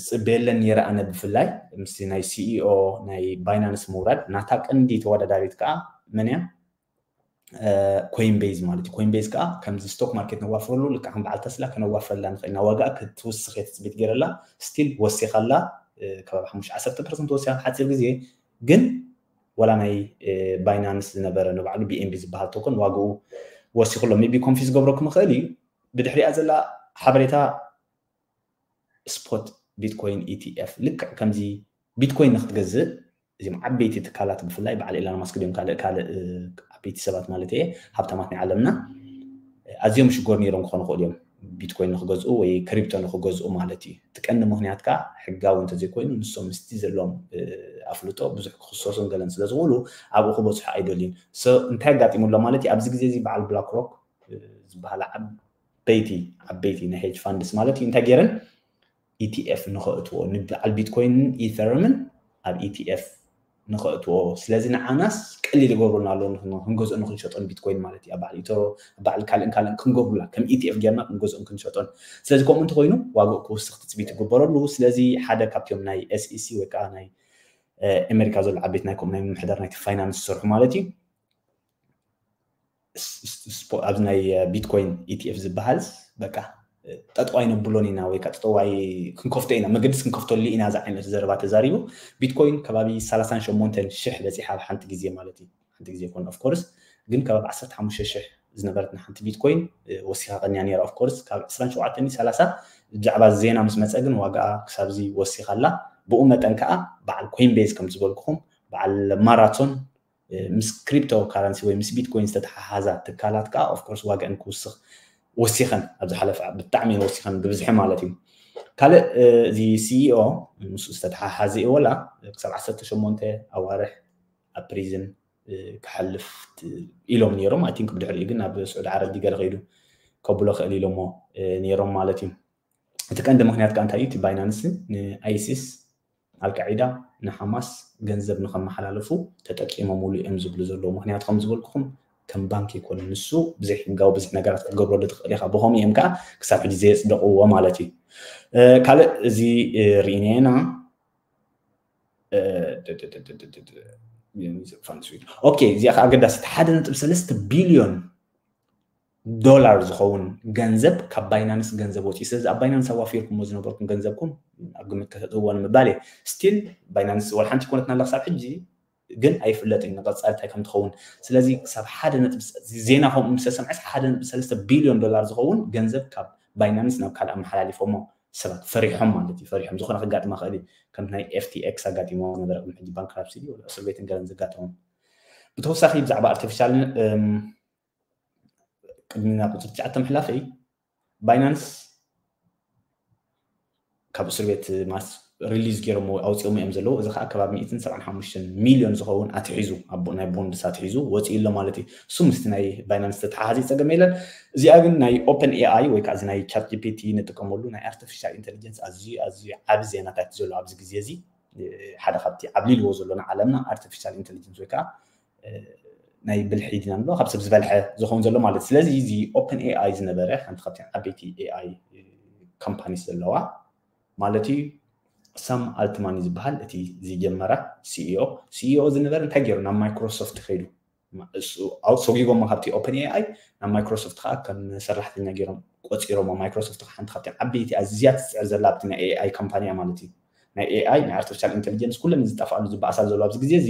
ዝፅበየለን ነይረ ኣነ ብፍላይ ምስ ናይ ሲኢኦ ናይ ባይናንስ ምውራድ ናታ ቀንዲ ተወዳዳሪት ከዓ መን እያ? ኮይን ቤዝ ማለት እዩ። ኮይን ቤዝ ከዓ ከምዚ ስቶክ ማርኬት ነዋፍረሉ ልክዕ ከም በዓል ተስላ ከነዋፍረላ ንኽእል ኢና። ዋጋ ክትውስኽ እየ ትፅቢት ገይረላ ስቲል ወሲኻላ ከባቢ ሓሙሽተ ዓሰርተ ፐርሰንት ወሲኻ ሓፂር ግዜ ግን ዋላ ናይ ባይናንስ ዝነበረ ንባዕሉ ቢኤንቢ ዝበሃል ቶኮን ዋግኡ ወሲኽሎ ሜቢ ኮንፊዝ ገብረኩም ይኽእል እዩ። ብድሕሪኣ ዘላ ሓበሬታ ስፖት ቢትኮይን ኢቲኤፍ ልክዕ ከምዚ ቢትኮይን ንክትገዝእ እዚም ዓበይቲ ትካላት ብፍላይ በዓል ኢላን ማስክ ድዮም ካልእ ካልእ ዓበይቲ ሰባት ማለት እየ ሃብታማት ናይ ዓለምና ኣዝዮም ሽጎር ነይሮም ክኾኑ ክእሉ እዮም። ቢትኮይን ንክገዝኡ ወይ ክሪፕቶ ንክገዝኡ ማለት እዩ። እቲ ቀንዲ ምክንያት ከዓ ሕጋዊ እንተዘይኮይኑ ንሶም ምስቲ ዘለዎም ኣፍልጦ ብዙሕ ክክሰሱን ገለን ስለዝኽእሉ ኣብኡ ክበፅሑ ኣይደልዩን። እንታይ ኣጋጢሙ ኣሎ ማለት እዩ። ኣብዚ ግዜ እዚ በዓል ብላክ ሮክ ዝበሃላ ዓበይቲ ዓበይቲ ናይ ሄጅ ፋንድስ ማለት እዩ እንታይ ገይረን ኢቲኤፍ ንኸእትዎ ንበዓል ቢትኮይንን ኢተርምን ኣብ ኢቲኤፍ ንኸእትዎ። ስለዚ ንዓናስ ቀሊል ይገብሩና ኣለዉ ክንገዝኦ ንክንሸጦን ቢትኮይን ማለት እዩ። ኣብ በዓል ኢተሮ ኣብ በዓል ካልእን ካልእን ክንገብሩላ ከም ኢቲኤፍ ጌርና ክንገዝኦን ክንሸጦን። ስለዚ ከምኡ እንተኮይኑ ዋግኡ ክውስኽ ትፅቢት ይግበረሉ። ስለዚ ሓደ ካብቶም ናይ ኤስኢሲ ወይ ከዓ ናይ ኣሜሪካ ዘሎ ዓበይቲ ናይ ከምኡ ናይ ምምሕዳር ናይቲ ፋይናንስ ዝሰርሑ ማለት እዩ ኣብዚ ናይ ቢትኮይን ኢቲኤፍ ዝበሃል በቃ ጠጠው ኣይነብሎን ኢና ወይ ከዓ ጠጠው ኣይ ክንከፍቶ ኢና መገድስ ክንከፍተሉ ኢና እዚ ዓይነት ዘረባ ተዛሪቡ። ቢትኮይን ከባቢ ሰላሳን ሸሞንተን ሽሕ በፂሓ ኣብ ሓንቲ ግዜ ማለት እዩ። ሓንቲ ግዜ ይኮን ኦፍኮርስ ግን ከባቢ ዓሰርተ ሓሙሽተ ሽሕ ዝነበረት ንሓንቲ ቢትኮይን ወሲኻ ቀንያ ነይራ። ኦፍኮርስ ካብ ዕስራን ሸውዓተን ሰላሳ ብዛዕባ ዜና ምስ መፀ ግን ዋጋኣ ክሳብዚ ወሲኻ ኣላ። ብኡ መጠን ከዓ በዓል ኮይን ቤዝ ከም ዝበልኩኹም በዓል ማራቶን ምስ ክሪፕቶ ካረንሲ ወይ ምስ ቢትኮይን ዝተተሓሓዛ ትካላት ከዓ ኦፍኮርስ ዋጋአን ክውስኽ ወሲኸን ኣብ ዝሓለፈ ብጣዕሚ እየን ወሲኸን ብብዝሒ ማለት እዩ። ካልእ እዚ ሲኢኦ ምስ ዝተተሓሓዘ እዩ ወላ ክሳብ ዓሰርተ ሸሞንተ ኣዋርሕ ኣብ ፕሪዝን ክሓልፍ ኢሎም ነይሮም። ኣይ ቲንክ ብድሕሪኡ ግን ናብ ስዑዲ ዓረብ ገለ ከይዱ ከብሎ ክእል ኢሎሞ ነይሮም ማለት እዩ። እቲ ቀንዲ ምክንያት ከዓ እንታይ እዩ? እቲ ባይናንስ ንኣይሲስ ኣልቃዒዳ ንሓማስ ገንዘብ ንኸመሓላለፉ ተጠቂሞምሉ እዮም ዝብሉ ዘለዉ። ምክንያቱ ከም ዝበልኩኹም ከም ባንክ ይኮን፣ ንሱ ብዘይ ሕጋዊ ብዙሕ ነገራት ክትገብረሉ ትኽእል ኢኻ። ብኸምኡ እዮም ከዓ ክሳብ ሕጂ ዘየፅደቕዎ ማለት እዩ። ካልእ እዚ ርኢናዮ ኢና። ኦኬ፣ እዚኣ ከዓ ኣገዳሲት፣ ሓደ ነጥቢ ሰለስተ ቢልዮን ዶላር ዝኸውን ገንዘብ ካብ ባይናንስ ገንዘብ ወፂኡ። ስለዚ ኣብ ባይናንስ ኣዋፊርኩምዎ ዝነበርኩም ገንዘብኩም ኣብ ግምት ከተእትውዎ ንምባል እየ። ስቲል ባይናንስ ወላ ሓንቲ ይኮነትና ኣላ ክሳብ ሕጂ፣ ግን ኣይፍለጥን ንቐፃሊ እንታይ ከም ትኸውን። ስለዚ ክሳብ ሓደ ነጥቢ ዜና ከምኡ ምስ ተሰምዐስ ሓደ ነጥቢ ሰለስተ ቢልዮን ዶላር ዝኸውን ገንዘብ ካብ ባይናንስ ናብ ካልእ ኣመሓላሊፎሞ። ሰባት ፈሪሖም ማለት እዩ። ፈሪሖም፣ ዝኾነ ከጋጥማ ክእል እዩ። ከም ናይ ኤፍቲኤክስ ኣጋጢሞ ነበረ ቅድሚ ሕጂ፣ ባንክራፕሲ ድዩ ወላ እስር ቤትን ገለን ዘጋጠሞም። ብተወሳኺ ብዛዕባ ኣርቲፊሻል፣ ቅድሚ ናብ ቁፅሪ ትሽዓተ ምሕላፈይ፣ ባይናንስ ካብ እስር ቤት ማስ ሪሊዝ ገይሮም ኣውፅኦም እዮም ዘለዉ። እዚ ከዓ ከባቢ ሚእትን ሰብዓን ሓሙሽተን ሚልዮን ዝኸውን ኣትሒዙ፣ ናይ ቦንድስ ኣትሒዙ ወፂኡ ኣሎ ማለት እዩ። እሱ ምስቲ ናይ ባይናንስ ተተሓሓዚ ፀገም የለን። እዚኣ ግን ናይ ኦፐን ኤኣይ ወይ ከዓ እዚ ናይ ቻት ጂፒቲ ንጥቀመሉ ናይ ኣርቲፊሻል ኢንቴሊጀንስ ኣዝዩ ኣዝዩ ዓቢ ዜናታት ዘሎ ኣብዚ ግዜ እዚ። ሓደ ካብቲ ዓብሊልዎ ዘሎ ንዓለምና ኣርቲፊሻል ኢንቴሊጀንስ ወይ ከዓ ናይ ብልሒ ዲና ንብሎ፣ ካብ ሰብ ዝበልሐ ዝኸውን ዘሎ ማለት። ስለዚ እዚ ኦፐን ኤኣይ ዝነበረ ሓንቲ ካብተን ዓበይቲ ኤኣይ ካምፓኒስ ዘለዋ ማለት እዩ፣ ሳም ኣልትማን እዩ ዝበሃል፣ እቲ ዝጀመረ ሲኢኦ። ሲኢኦ ዝነበረ እንታይ ገይሩ ናብ ማይክሮሶፍት ከይዱ፣ ሰጊጎሞ ካብቲ ኦፐን ኤኣይ ናብ ማይክሮሶፍት ከዓ ከም ሰራሕተኛ ገይሮም ቆፂሮሞ። ማይክሮሶፍት ከዓ ሓንቲ ካብተን ዓበይቲ ኣዝያ ትፅዕር ዘላ ኣብቲ ናይ ኤኣይ ካምፓኒ እያ ማለት እዩ። ናይ ኤኣይ ናይ ኣርቲፊሻል ኢንቴሊጀንስ ኩለን ዝጠፍኣሉ ዝበኣሳሉ ዘሎ ኣብዚ ግዜ እዚ።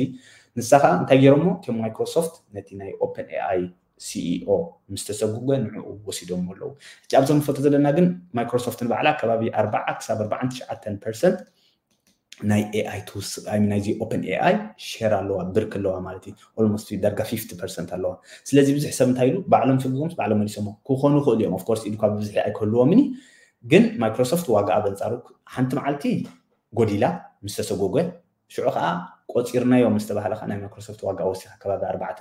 ንሳ ከዓ እንታይ ገይሮሞ፣ እቶም ማይክሮሶፍት ነቲ ናይ ኦፐን ኤኣይ ሲኢኦ ምስ ተሰጉገ ንዕኡ ወሲዶሞ ኣለዉ። ሕጂ ኣብዚ ንፈልጦ ዘለና ግን ማይክሮሶፍት ንባዕላ ከባቢ ኣርባዓ ክሳብ ኣርባዓን ትሽዓተን ፐርሰንት ናይ ኤኣይ ትውስቕ፣ ናይዚ ኦፐን ኤኣይ ሼር ኣለዋ፣ ብርክ ኣለዋ ማለት እዩ። ኦልሞስት ዳርጋ ፊፍቲ ፐርሰንት ኣለዋ። ስለዚ ብዙሕ ሰብ እንታይ ኢሉ፣ ባዕሎም ስጉጎምስ ባዕሎም መሊሶሞ ክኾኑ ይኽእሉ እዮም። ኦፍኮርስ ኢልኳ ብብዝሒ ኣይክህልዎምን እዩ፣ ግን ማይክሮሶፍት ዋጋኣ በንጻሩ ሓንቲ መዓልቲ ጎዲላ ምስ ተሰጎገ፣ ሽዑ ከዓ ቆፂርናዮ ምስ ተባሃለ ከዓ ናይ ማይክሮሶፍት ዋጋ ወሲኻ ከባቢ ኣርባዕተ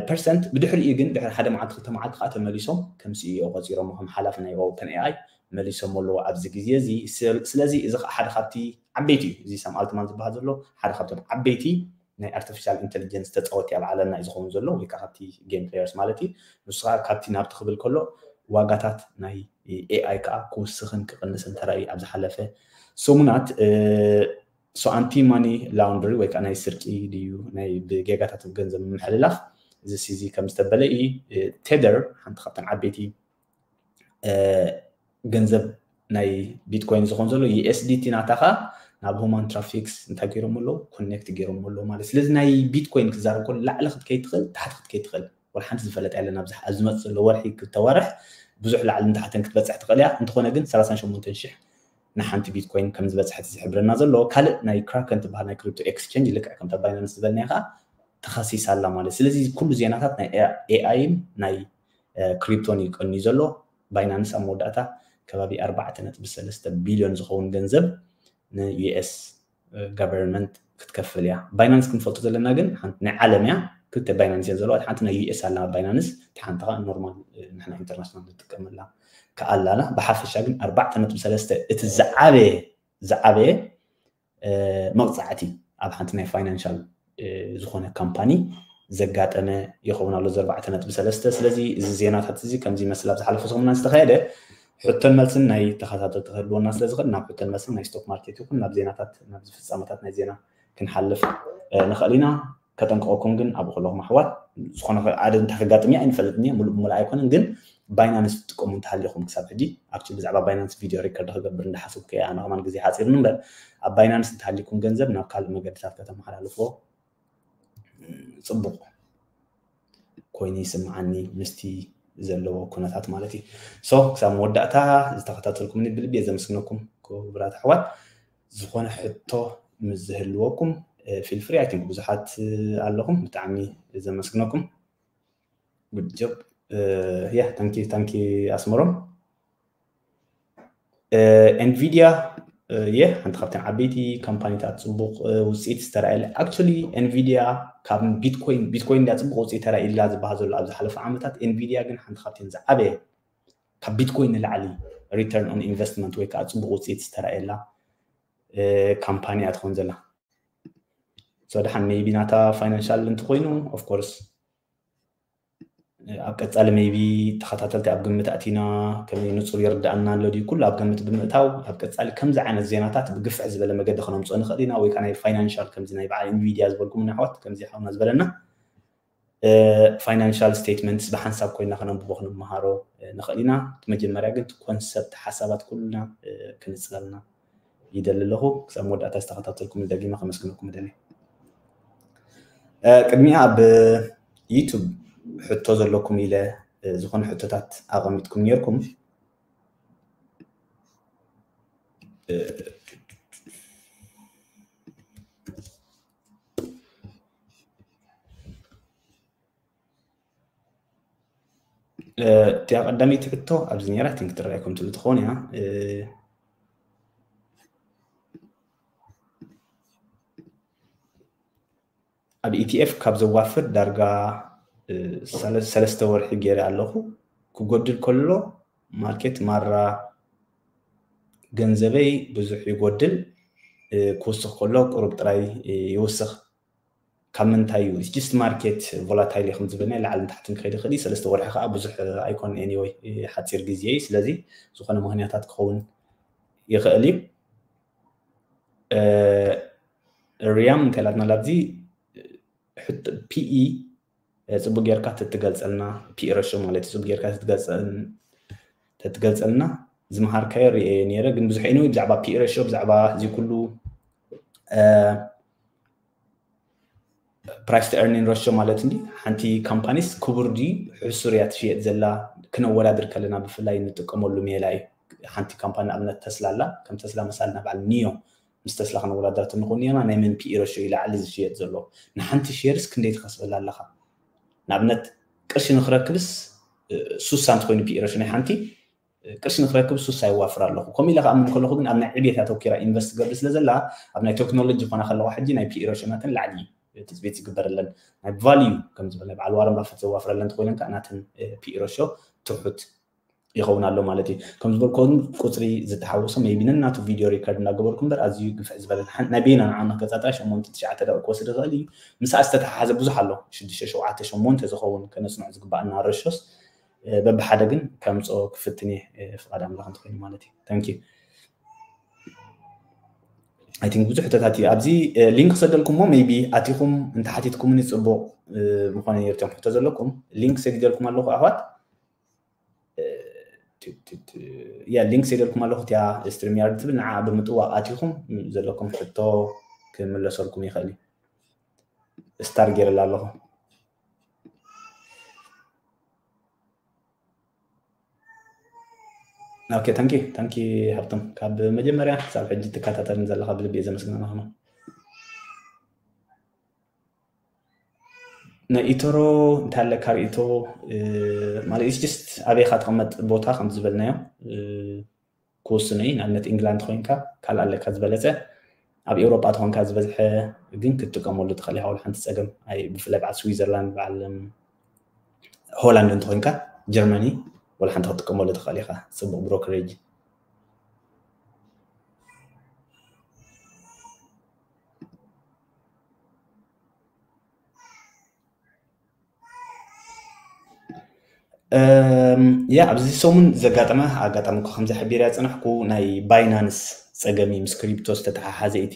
ፐርሰንት። ብድሕሪኡ ግን ድሕሪ ሓደ መዓልቲ ክልተ መዓልቲ ከዓ ተመሊሶም ከም ሲኢኦ ቆፂሮሞ፣ ከም ሓላፊ ናይ ኦፐን ኤኣይ መሊሶሞ ኣለዎ ኣብዚ ግዜ እዚ። ስለዚ እዚ ከዓ ሓደ ካብቲ ዓበይቲ እዩ። እዚ ሳም ኣልትማን ዝበሃል ዘሎ ሓደ ካብቶም ዓበይቲ ናይ ኣርቲፊሻል ኢንቴሊጀንስ ተፃወቲ ኣብ ዓለምና እዩ ዝኸውን ዘሎ፣ ወይ ከዓ ካብቲ ጌም ፕሌየርስ ማለት እዩ። ንሱ ከዓ ካብቲ ናብቲ ክብል ከሎ ዋጋታት ናይ ኤኣይ ከዓ ክውስኽን ክቕንስን ተራእዩ ኣብ ዝሓለፈ ሰሙናት። ሶ ኣንቲ ማኒ ላውንድሪ ወይ ከዓ ናይ ስርቂ ድዩ ናይ ብጌጋታት ገንዘብ ምምሕልላፍ፣ እዚ ሲዚ ከም ዝተበለ እዩ። ቴደር ሓንቲ ካብተን ዓበይቲ ገንዘብ ናይ ቢትኮይን ዝኾን ዘሎ ዩኤስዲቲ ናታ ከዓ ናብ ሁማን ትራፊክስ እንታይ ገይሮም ኣለዉ፣ ኮኔክት ገይሮም ኣለዉ ማለት። ስለዚ ናይ ቢትኮይን ክዛረብ ከሎ ላዕሊ ክትከይድ ትኽእል፣ ታሕቲ ክትከይድ ትኽእል። ወላ ሓንቲ ዝፈለጠ የለን። ኣብዚ ዝመፅእ ዘሎ ወርሒ ክልተ ወርሕ ብዙሕ ላዕልን ታሕትን ክትበፅሕ ትኽእል እያ። እንተኾነ ግን ሰላሳን ሸሞንተን ሽሕ ንሓንቲ ቢትኮይን ከም ዝበፅሐት ዝሕብረና ዘሎ። ካልእ ናይ ክራከን ትበሃል ናይ ክሪፕቶ ኤክስቼንጅ ልክዕ ከምታ ባይናንስ ዝበልናዮ ከዓ ተኸሲሳ ኣላ ማለት። ስለዚ ኩሉ ዜናታት ናይ ኤኣይን ናይ ክሪፕቶን እዩ ቀንዩ ዘሎ። ባይናንስ ኣብ መወዳእታ ከባቢ ኣርባዕተ ነጥቢ ሰለስተ ቢልዮን ዝኸውን ገንዘብ ንዩኤስ ጋቨርንመንት ክትከፍል እያ። ባይናንስ ክንፈልጦ ዘለና ግን ሓንቲ ናይ ዓለም እያ። ክልተ ባይናንስ እየን ዘለዋ። ሓንቲ ናይ ዩኤስ ኣላ ባይናንስ፣ እቲ ሓንቲ ከዓ ኖርማል ንሕና ኢንተርናሽናል ንጥቀመላ ከኣላና። ብሓፈሻ ግን ኣርባዕተ ነጥቢ ሰለስተ እቲ ዝዓበየ ዝዓበየ መቕፃዕቲ ኣብ ሓንቲ ናይ ፋይናንሻል ዝኾነ ካምፓኒ ዘጋጠመ ይኸውን ኣሎ፣ እዚ ኣርባዕተ ነጥቢ ሰለስተ። ስለዚ እዚ ዜናታት እዚ ከምዚ ይመስል ኣብ ዝሓለፈ ሰሙናት ዝተኻየደ። ሕቶን መልስን ናይ ተኸታተልቲ ክህልወና ስለ ዝኽእል ናብ ሕቶን መልስን ናይ ስቶክ ማርኬት ይኹን ናብ ዜናታት፣ ናብ ፍጻመታት ናይ ዜና ክንሓልፍ ንኽእል ኢና። ከጠንቅቐኩም ግን ኣብኡ ከለኹም ኣሕዋት፣ ዝኾነ ኣደ እንታይ ከጋጥም እየ ኣይንፈልጥን እየ፣ ሙሉእ ብሙሉእ ኣይኮነን፣ ግን ባይናንስ ትጥቀሙ እንተሃሊኹም ክሳብ ሕጂ፣ ኣብቲ ብዛዕባ ባይናንስ ቪድዮ ሪከርድ ክገብር እንዳሓሰብኩ እየ፣ ኣነ ከማን ግዜ ሓፂርኒ እምበር፣ ኣብ ባይናንስ እንተሃሊኩም ገንዘብ ናብ ካልእ መገድታት ከተመሓላልፎ ፅቡቕ ኮይኑ ይስምዓኒ፣ ምስቲ ዘለዎ ኩነታት ማለት እዩ። ሶ ክሳብ መወዳእታ ዝተኸታተልኩምኒ ብልቢ እየ ዘመስግነኩም ክቡራት ኣሕዋት። ዝኾነ ሕቶ ምስ ዝህልወኩም ፊል ፍሪ። ኣይ ቲንክ ብዙሓት ኣለኹም፣ ብጣዕሚ ዘመስግነኩም። ጉድ ጆብ። ያ ታንኪ ታንኪ ኣስመሮም። ኤንቪዲያ የ ሓንቲ ካብተን ዓበይቲ ካምፓኒታት ፅቡቕ ውፅኢት ዝተረኣየለ። ኣክቹሊ ኤንቪዲያ ካብ ቢትኮይን፣ ቢትኮይን እንዲያ ፅቡቕ ውፅኢት ተራኢላ ዝበሃል ዘሎ ኣብ ዝሓለፈ ዓመታት፣ ኤንቪዲያ ግን ሓንቲ ካብተን ዝዓበየ ካብ ቢትኮይን ንላዕሊ ሪተርን ኦን ኢንቨስትመንት ወይ ከዓ ፅቡቕ ውፅኢት ዝተረኣየላ ካምፓኒ እያ ትኾን ዘላ። So ደሓን maybe ናታ ፋይናንሻል እንተኮይኑ of course ኣብ ቀፃሊ maybe ተኸታተልቲ ኣብ ግምት ኣቲና ከመይ ንፁር ይርዳኣና ኣሎ ድዩ ኩሉ ኣብ ግምት ብምእታው ኣብ ቀፃሊ ከምዚ ዓይነት ዜናታት ብግፍዕ ዝበለ መገዲ ክነምፅኦ ንኽእል ኢና ወይ ከዓ ናይ ፋይናንሻል ከምዚ ናይ በዓል ኢንቪድያ ዝበልኩም ኣሕዋት ከምዚ ሓውና ዝበለና ፋይናንሻል ስቴትመንትስ ብሓንሳብ ኮይና ከነንብቦ ክንመሃሮ ንኽእል ኢና። መጀመርያ ግን ኮንሰፕት ሓሳባት ኩልና ክንፅለልና ይደሊ ኣለኹ። ክሳብ መወዳእታ ዝተኸታተልኩም ደጊመ ከመስግነኩም እደሊ። ቅድሚያ ኣብ ዩቱብ ሕቶ ዘለኩም ኢለ ዝኾነ ሕቶታት ኣቐሚጥኩም ነርኩም። እቲኣ ቀዳመይቲ ሕቶ ኣብዚ ነራ ቲንክ ትረኣይኩም ትብል ትኸውን እያ። ኣብ ኢቲኤፍ ካብ ዘዋፍር ዳርጋ ሰለስተ ወርሒ ገይረ ኣለኹ። ክጎድል ከሎ ማርኬት ማራ ገንዘበይ ብዙሕ ይጎድል፣ ክውስኽ ከሎ ቁሩብ ጥራይ ይውስኽ። ካብ ምንታይ እዩ just ማርኬት ቮላታይል ከም ዝበልና ላዕልን ታሕትን ክኸይድ ይኽእል እዩ። ሰለስተ ወርሒ ከዓ ብዙሕ ኣይኮን anyway ሓፂር ግዜ እዩ። ስለዚ ዝኾነ ምክንያታት ክኸውን ይኽእል እዩ። ሪያም እንታይ ላትና ላብዚ ፒኢ ጽቡቅ ጌርካ ተትገልጸልና ፒኢ ረሾ ማለት እዩ። ጽቡቅ ጌርካ ተትገልጸልና ዝመሃርካዮ ርእየ ነይረ ግን ብዙሕ anyway ብዛዕባ ፒኢ ረሾ ብዛዕባ እዚ ኩሉ price to earning ratio ማለት እንዲ ሓንቲ ካምፓኒስ ክቡር ድዩ ሕሱር እያ ትሽየጥ ዘላ ክነወዳድር ከለና ብፍላይ እንጥቀመሉ ሜላ እዩ። ሓንቲ ካምፓኒ ንኣብነት ተስላ ኣላ ከም ተስላ መሳሊ ናብ በዓል ኒዮ ምስ ተስላ ክነወዳድራ እንተንኾን ኒዮና ናይ መን ፒኢ ረሾ እዩ ላዕሊ ዝሽየጥ ዘሎ ንሓንቲ ሼርስ ክንደይ ትኸስበላ ኣለኻ ንኣብነት ቅርሺ ንክረክብስ ሱሳ እንተኮይኑ ፒኢ ረሾ ናይ ሓንቲ ቅርሺ ንክረክብ ሱሳ ይዋፍር ኣለኹ። ከምኡ ኢለ ክኣምን ከለኹ ግን ኣብ ናይ ዕቤት ኣተኪራ ኢንቨስት ትገብር ስለ ዘላ ኣብ ናይ ቴክኖሎጂ ኮና ከለዋ ሕጂ ናይ ፒኢ ሬሽዮ ናተን ላዕሊ እዩ ትፅቢት ዝግበረለን። ናይ ቫልዩ ከም ዝበለ በዓል ዋረን ባፈት ዘዋፍረለን እንተኮይነን ከዓ ናተን ፒኢ ሬሽዮ ትሑት ይኸውን ኣሎ ማለት እዩ። ከም ዝበልኮን ቁፅሪ ዝተሓወሶ maybe ነናቱ ቪድዮ ሪከርድ እናገበርኩ እምበር ኣዝዩ ግፍዕ ዝበለ ናይ ቤና ንዓና ከፃጣ ሸሞንተ ትሽዓተ ደቂ ክወስድ ይኽእል እዩ። ምስኣ ዝተተሓሓዘ ብዙሕ ኣሎ ሽዱሽተ ሸውዓተ ሸሞንተ ዝኸውን ከነፅንዖ ዝግባኣና ሬሽዮስ በብሓደ ግን ከምፅኦ ክፍትን እየ ፍቃድ ኣምላኽ እንተኮይኑ ማለት እዩ። Thank you። I think ብዙሕ ሕቶታት እዩ ኣብዚ ሊንክ ክሰደልኩሞ maybe ኣቲኹም እንተሓቲትኩምኒ ፅቡቅ ምኾነ ነይሩ እቶም ሕቶ ዘለኩም ሊንክ ሰዲደልኩም ኣለኹ ኣሕዋት ያ ሊንክ ሰዲደልኩም ኣለኹ እቲያ ስትሪም ያርድ ትብል ንዓ ብምጥዋቅ ኣቲኹም ዘለኩም ሕቶ ክምለሰልኩም ይኽእል እዩ። ስታር ገይረላ ኣለኹ። ኦኬ ታንኪ ታንኪ ሃብቶም ካብ መጀመርያ ክሳብ ሕጂ ትከታተልን ዘለካ ብልቢ እየ ዘመስግነና። ናይ ኢቶሮ እንታይ ኣለካ ርእቶ ማለት just ኣበይካ ትቕመጥ ቦታ ከም ዝበልናዮ ክውስኖ እዩ። ንኣብነት ኢንግላንድ ኮይንካ ካልእ ኣለካ ዝበለፀ ኣብ ኤውሮጳ ተኾንካ ዝበዝሐ ግን ክትጥቀመሉ ትኽእል ኢኻ። ወላ ሓንቲ ፀገም ኣይ ብፍላይ በዓል ስዊዘርላንድ በዓል ሆላንድ እንተኮይንካ ጀርመኒ ወላ ሓንቲ ክትጥቀመሉ ትኽእል ኢኻ። ፅቡቅ ብሮከሬጅ ያ ኣብዚ ሰሙን ዘጋጠመ ኣጋጣሚ እኮ ከምዚ ሓቢርያ ዝፀናሕኩ ናይ ባይናንስ ፀገም እዩ ምስ ክሪፕቶ ዝተተሓሓዘ እቲ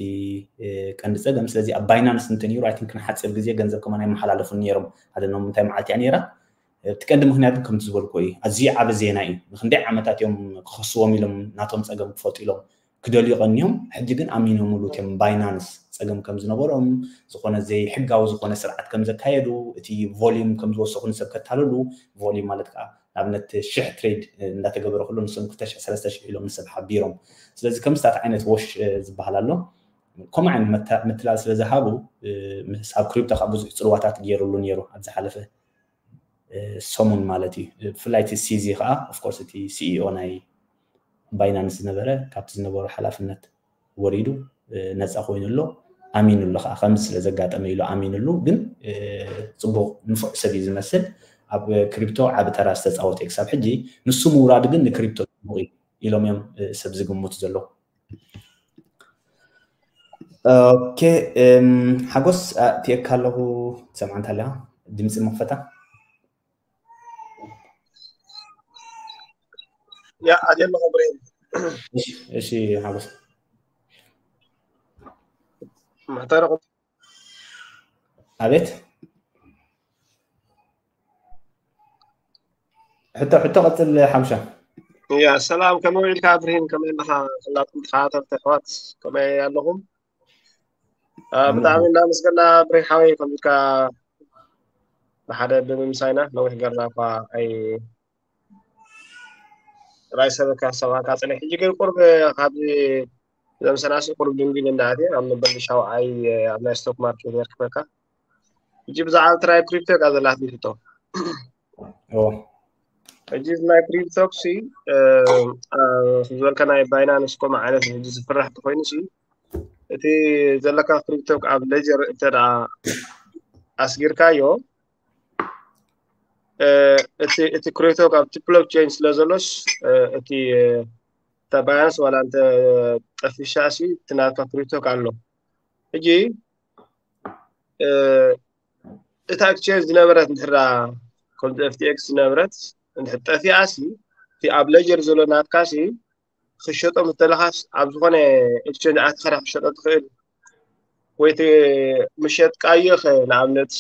ቀንዲ ፀገም። ስለዚ ኣብ ባይናንስ እንተነይሩ ኣይ ቲንክ ንሓፂር ግዜ ገንዘብ ከማን ኣይመሓላለፉን ነይሮም። ኣደኖም እንታይ መዓልቲ እያ ነይራ። እቲ ቀንዲ ምክንያት ግን ከምቲ ዝበልኩ እዩ፣ ኣዝዩ ዓቢ ዜና እዩ። ንክንደይ ዓመታት እዮም ክኸስዎም ኢሎም ናቶም ፀገም ክፈጡ ኢሎም ክደልዩ ቀንዮም። ሕጂ ግን ኣሚኖምሉ እቶም ባይናንስ ፀገም ከም ዝነበሮም፣ ዝኾነ ዘይሕጋዊ ዝኾነ ስርዓት ከም ዘካየዱ፣ እቲ ቮሊዩም ከም ዝወሰኹ ንሰብ ከታልሉ፣ ቮሊዩም ማለት ከዓ ንኣብነት ሽሕ ትሬድ እንዳተገበረ ከሎ ንሶም ክልተ ሽሕ ሰለስተ ሽሕ ኢሎም ንሰብ ሓቢሮም። ስለዚ ከምስታት ዓይነት ዎሽ ዝበሃል ኣሎ። ከምኡ ዓይነት ምትላል ስለ ዝሃቡ ምስ ኣብ ክሪፕቶ ከዓ ብዙሕ ፅልዋታት ገይሩሉ ነይሩ ኣብ ዝሓለፈ ሰሙን ማለት እዩ። ብፍላይ እቲ ሲዚ ከዓ ኦፍኮርስ እቲ ሲኢኦ ናይ ባይናንስ ዝነበረ ካብቲ ዝነበሮ ሓላፍነት ወሪዱ ነፃ ኮይኑ ኣሎ። ኣሚኑ ኣሎ ከዓ ከምዚ ስለ ዘጋጠመ ኢሉ ኣሚኑ ኣሎ። ግን ፅቡቅ ንፉዕ ሰብ እዩ ዝመስል። ኣብ ክሪፕቶ ዓቢ ተራ ዝተፃወተ እዩ ክሳብ ሕጂ። ንሱ ምውራዱ ግን ንክሪፕቶ ፅቡቅ እዩ ኢሎም እዮም ሰብ ዝግምቱ ዘለዉ። ኦኬ። እም፣ ሓጎስ፣ ኣእትየካ ኣለኹ። ትሰምዓ እንተ ኣለኻ ድምፂ መኽፈታ። ያ ኣትየ ኣለኹ ብሬን። እሺ፣ እሺ ሓጎስ። መሕተረኹ ኣቤት። ሕቶ፣ ሕቶ ቀፅል ሓምሻ። ያ ሰላም፣ ከመይ ውዒልካ ብሬን? ከመይ ኣለኻ? ኩላትኩም ተኸታተልቲ ኣሕዋት ከመይ ኣለኹም? አ፣ ብጣዕሚ እናመስገና ብሬን ሓወይ፣ ከምዚ ኢልካ ብሓደ ብምምሳይና ነዊሕ ገርና እኳ ኣይ ጥራይ ሰበካ ሰብኣካ ጽኒሕ። ሕጂ ግን ቁርብ ካብዚ ዘምሰናሲ ቁርብ ድንግል እንዳኣትየ ኣብ መበል ሻውዓይ ኣብ ናይ ስቶክ ማርኬት የርክበካ። ሕጂ ብዛዕባ ትራይ ክሪፕቶ እያ ዘላትኒ ሕቶ። ኦ፣ ሕጂ ናይ ክሪፕቶ ሲ ዝበልካ ናይ ባይናንስ ኮም ዓይነት ሕጂ ዝፍራሕ ተኮይኑ ሲ እቲ ዘለካ ክሪፕቶ ኣብ ሌጀር እንተ ደኣ ኣስጊርካዮ፣ እ፣ እቲ እቲ ክሪፕቶ ኣብቲ ብሎክ ቼን ስለ ዘሎስ፣ እ፣ እቲ፣ እ፣ እታ ባያንስ ዋላ እንተ ጠፊሻ ሲ እቲ ናትካ ክሪፕቶ ኣሎ። ሕጂ፣ እ፣ እታ ኤክስቼንጅ ዝነበረት እንድሕራ ከምቲ ኤፍ ቲ ኤክስ ዝነበረት እንድሕር ጠፊኣ ሲ እቲ ኣብ ሌጀር ዘሎ ናትካ ሲ ክሸጦ ምስ ደለኻስ ኣብ ዝኾነ ኤክስቼንጅ ኣትኻ ዲኻ ክሸጦ ትኽእል? ወይ እቲ ምሸጥካዮ ኸ ንኣብነት፣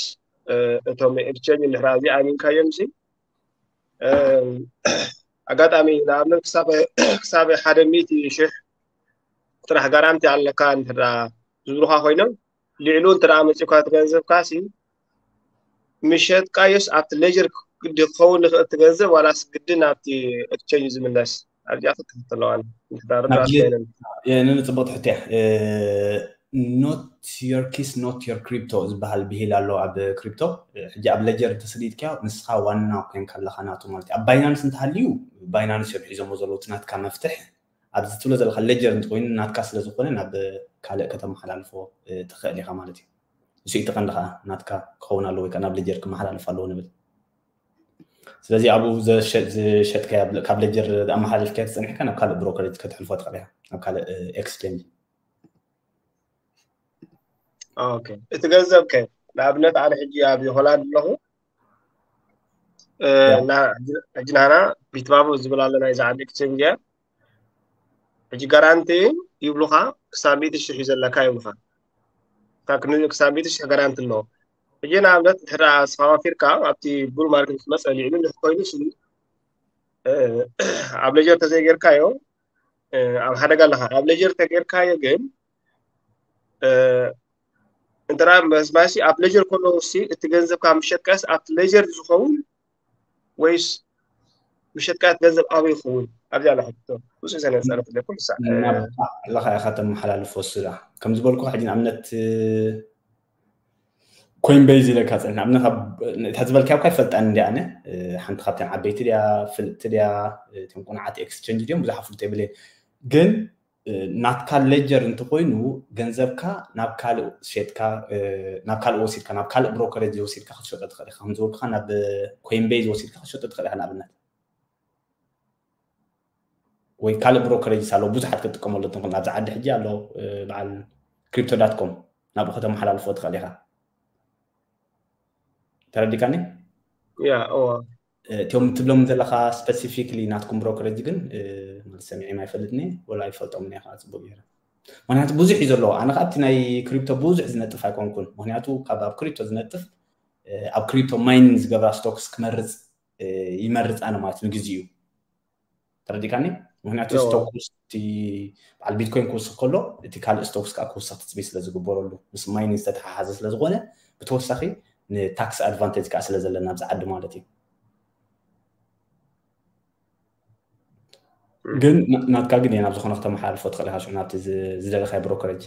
እ፣ እቶም ኤክስቼንጅ እንድሕር ኣብዚ ኣሚንካዮም ሲ፣ እ፣ ኣጋጣሚ ንኣብነት ክሳብ፣ ክሳብ ሓደ ሚእቲ ሽሕ ጥራሕ ጋራንቲ ኣለካ እንድሕር ዝብሉኻ ኮይኖም ልዕሉ እንተ ደኣ መጺእኳ እቲ ገንዘብካ ሲ ምሸጥካዮስ ኣብቲ ሌጀር ግዲ ክኸውን ይኽእል እቲ ገንዘብ ዋላስ ግዲ ናብቲ ኤክስቼንጅ ዝምለስ? ኣብዚኣ ክትክፍት ኣለዋኒ። እንተ ደኣ ርዳት ናብዚ ኮይነን። የንን ጽቡቅ ሕቶ እያ። እ፣ not your keys, not your crypto ዝበሃል ብሂል ኣሎ ኣብ ክሪፕቶ። ሕጂ ኣብ ሌጀር እንተሰዲድካዮ ንስኻ ዋና ኮይንካ ኣለኻ ናቱ ማለት እዩ። ኣብ ባይናንስ እንተሃልዩ ባይናንስ እዮም ሒዞሞ ዘለዉ እቲ ናትካ መፍትሕ። ኣብዚ ትብሎ ዘለካ ሌጀር እንተኮይኑ ናትካ ስለ ዝኾነ ናብ ካልእ ከተመሓላልፎ፣ እ፣ ትኽእል ኢኻ ማለት እዩ። እሱ እቲ ቀንዲ ከዓ ናትካ ክኸውን ኣለዎ ወይ ከዓ ናብ ሌጀር ክመሓላለፍ ኣለዎ ንብል። ስለዚ ኣብኡ ዘሸ-፣ ዝሸጥካዮ ኣብ-፣ ካብ ሌጀር ኣመሓላልፍካዮ ተጸኒሕካ ናብ ካልእ ብሮከሬጅ ከተሕልፎ ትኽእል ኢኻ፣ ናብ ካልእ፣ እ፣ ኤክስቼንጅ። ኦኬ። እቲ ገንዘብ ከ ንኣብነት ኣነ ሕጂ ኣብ ሆላንድ ኣለኹ። እ፣ ያ። እና ሕጂ፣ ሕጂ ናና ቢትባቡ ዝብል ኣሎ ናይዚ ዓዲ ኤክስቼንጅ እያ። ሕጂ ጋራንቲ ይብሉኻ ክሳብ ሚእቲ ሽሕ እዩ ዘለካ ይብሉኻ። እታ ክን-፣ ክሳብ ሚእቲ ሽሕ ጋራንቲ ኣለዎ። ሕጂ ንኣብነት ድሕሪ ኣስፋፋፊርካ ኣብቲ ቡል ማርኬት ክመጸ ልዕሉ ልሕ ኮይኑ ሲ፣ እ፣ ኣብ ሌጀር ተዘይጌርካዮ፣ እ፣ ኣብ ሓደጋ ኣለኻ። ኣብ ሌጀር ተጌርካዮ ግን፣ እ፣ እንተ ደኣ መስማሲ ኣብ ሌጀር ከሎ ሲ እቲ ገንዘብካ ምሸጥካስ ኣብቲ ሌጀር ዝኸውን ወይስ ምሸጥካ እቲ ገንዘብ ኣበይ ይኸውን? ኣብዚኣ ኣላ ሕቶ። ብዙሕ ዘነጸረት ኩሉ ሳዕ፣ እ፣ ናብ ኣለኻ ኢኻ ተመሓላልፎ እሱ ደኣ። ከም ዝበልኩ ሕጂ ንኣብነት፣ እ፣ ኮይን ቤዝ ኢለካ ጽንሕ። ንኣብነት ኣብ፣ እታ ዝበልካዮ እኳ ይፈልጣን እንዲ ኣነ፣ እ፣ ሓንቲ ካብተን ዓበይቲ ድያ፣ ፍልጥቲ ድያ፣ እ፣ እቶም ቁኑዓት ኤክስቼንጅ ድዮም ብዙሕ ፍልጦ የብለይን። ግን፣ እ፣ ናትካ ሌጀር እንተኮይኑ ገንዘብካ ናብ ካልእ ሸጥካ፣ እ፣ ናብ ካልእ ወሲድካ፣ ናብ ካልእ ብሮከሬጅ ወሲድካ ክትሸጦ ትኽእል ኢኻ። ከም ዝበልኩኻ ናብ ኮይን ቤዝ ወሲድካ ክትሸጦ ትኽእል ኢኻ ንኣብነት። ወይ ካልእ ብሮከሬጅስ ኣለዉ ብዙሓት ክትጥቀመሉ ትኽእል። ኣብዚ ዓዲ ሕጂ ኣሎ፣ እ፣ በዓል ክሪፕቶ ዳት ኮም ናብኡ ከተመሓላልፎ ትኽእል ኢኻ። ተረዲካኒ? ያ፣ እዋ። እ፣ እቶም ትብሎም ዘለኻ ስፐሲፊክሊ ናትኩም ብሮከሬጅ ግን፣ እ፣ ማለት ሰሚዐም ኣይፈልጥኒ ወላ ኣይፈልጦምን እየ ከዓ ጽቡቅ ገይረ። ምክንያቱ ብዙሕ እዩ ዘለዎ። ኣነ ከዓ ኣብቲ ናይ ክሪፕቶ ብዙሕ ዝነጥፍ ኣይኮንኩን። ምክንያቱ ካብ ኣብ ክሪፕቶ ዝነጥፍ፣ እ፣ ኣብ ክሪፕቶ ማይኒንግ ዝገብራ ስቶክስ ክመርጽ፣ እ፣ ይመርጽ ኣነ ማለት ንግዚኡ። ተረዲካኒ? ምክንያቱ እዎ። ስቶክስ እቲ በዓል ቢትኮይን ክውስኽ ከሎ እቲ ካልእ ስቶክስ ከዓ ክውስኽ ትፅቢት ስለ ዝግበረሉ ምስ ማይኒንግ ዝተተሓሓዘ ስለ ዝኾነ ብተወሳኺ ንታክስ ኣድቫንቴጅ ከዓ ስለ ዘለና ኣብዚ ዓዲ ማለት እዩ። ግን ና-፣ ናትካ ግን ናብ ዝኾነ ከተመሓላልፎ ትኽእል ኢኻ ሽዑ ናብቲ ዝ-፣ ዝደለኻዮ ብሮከሬጅ።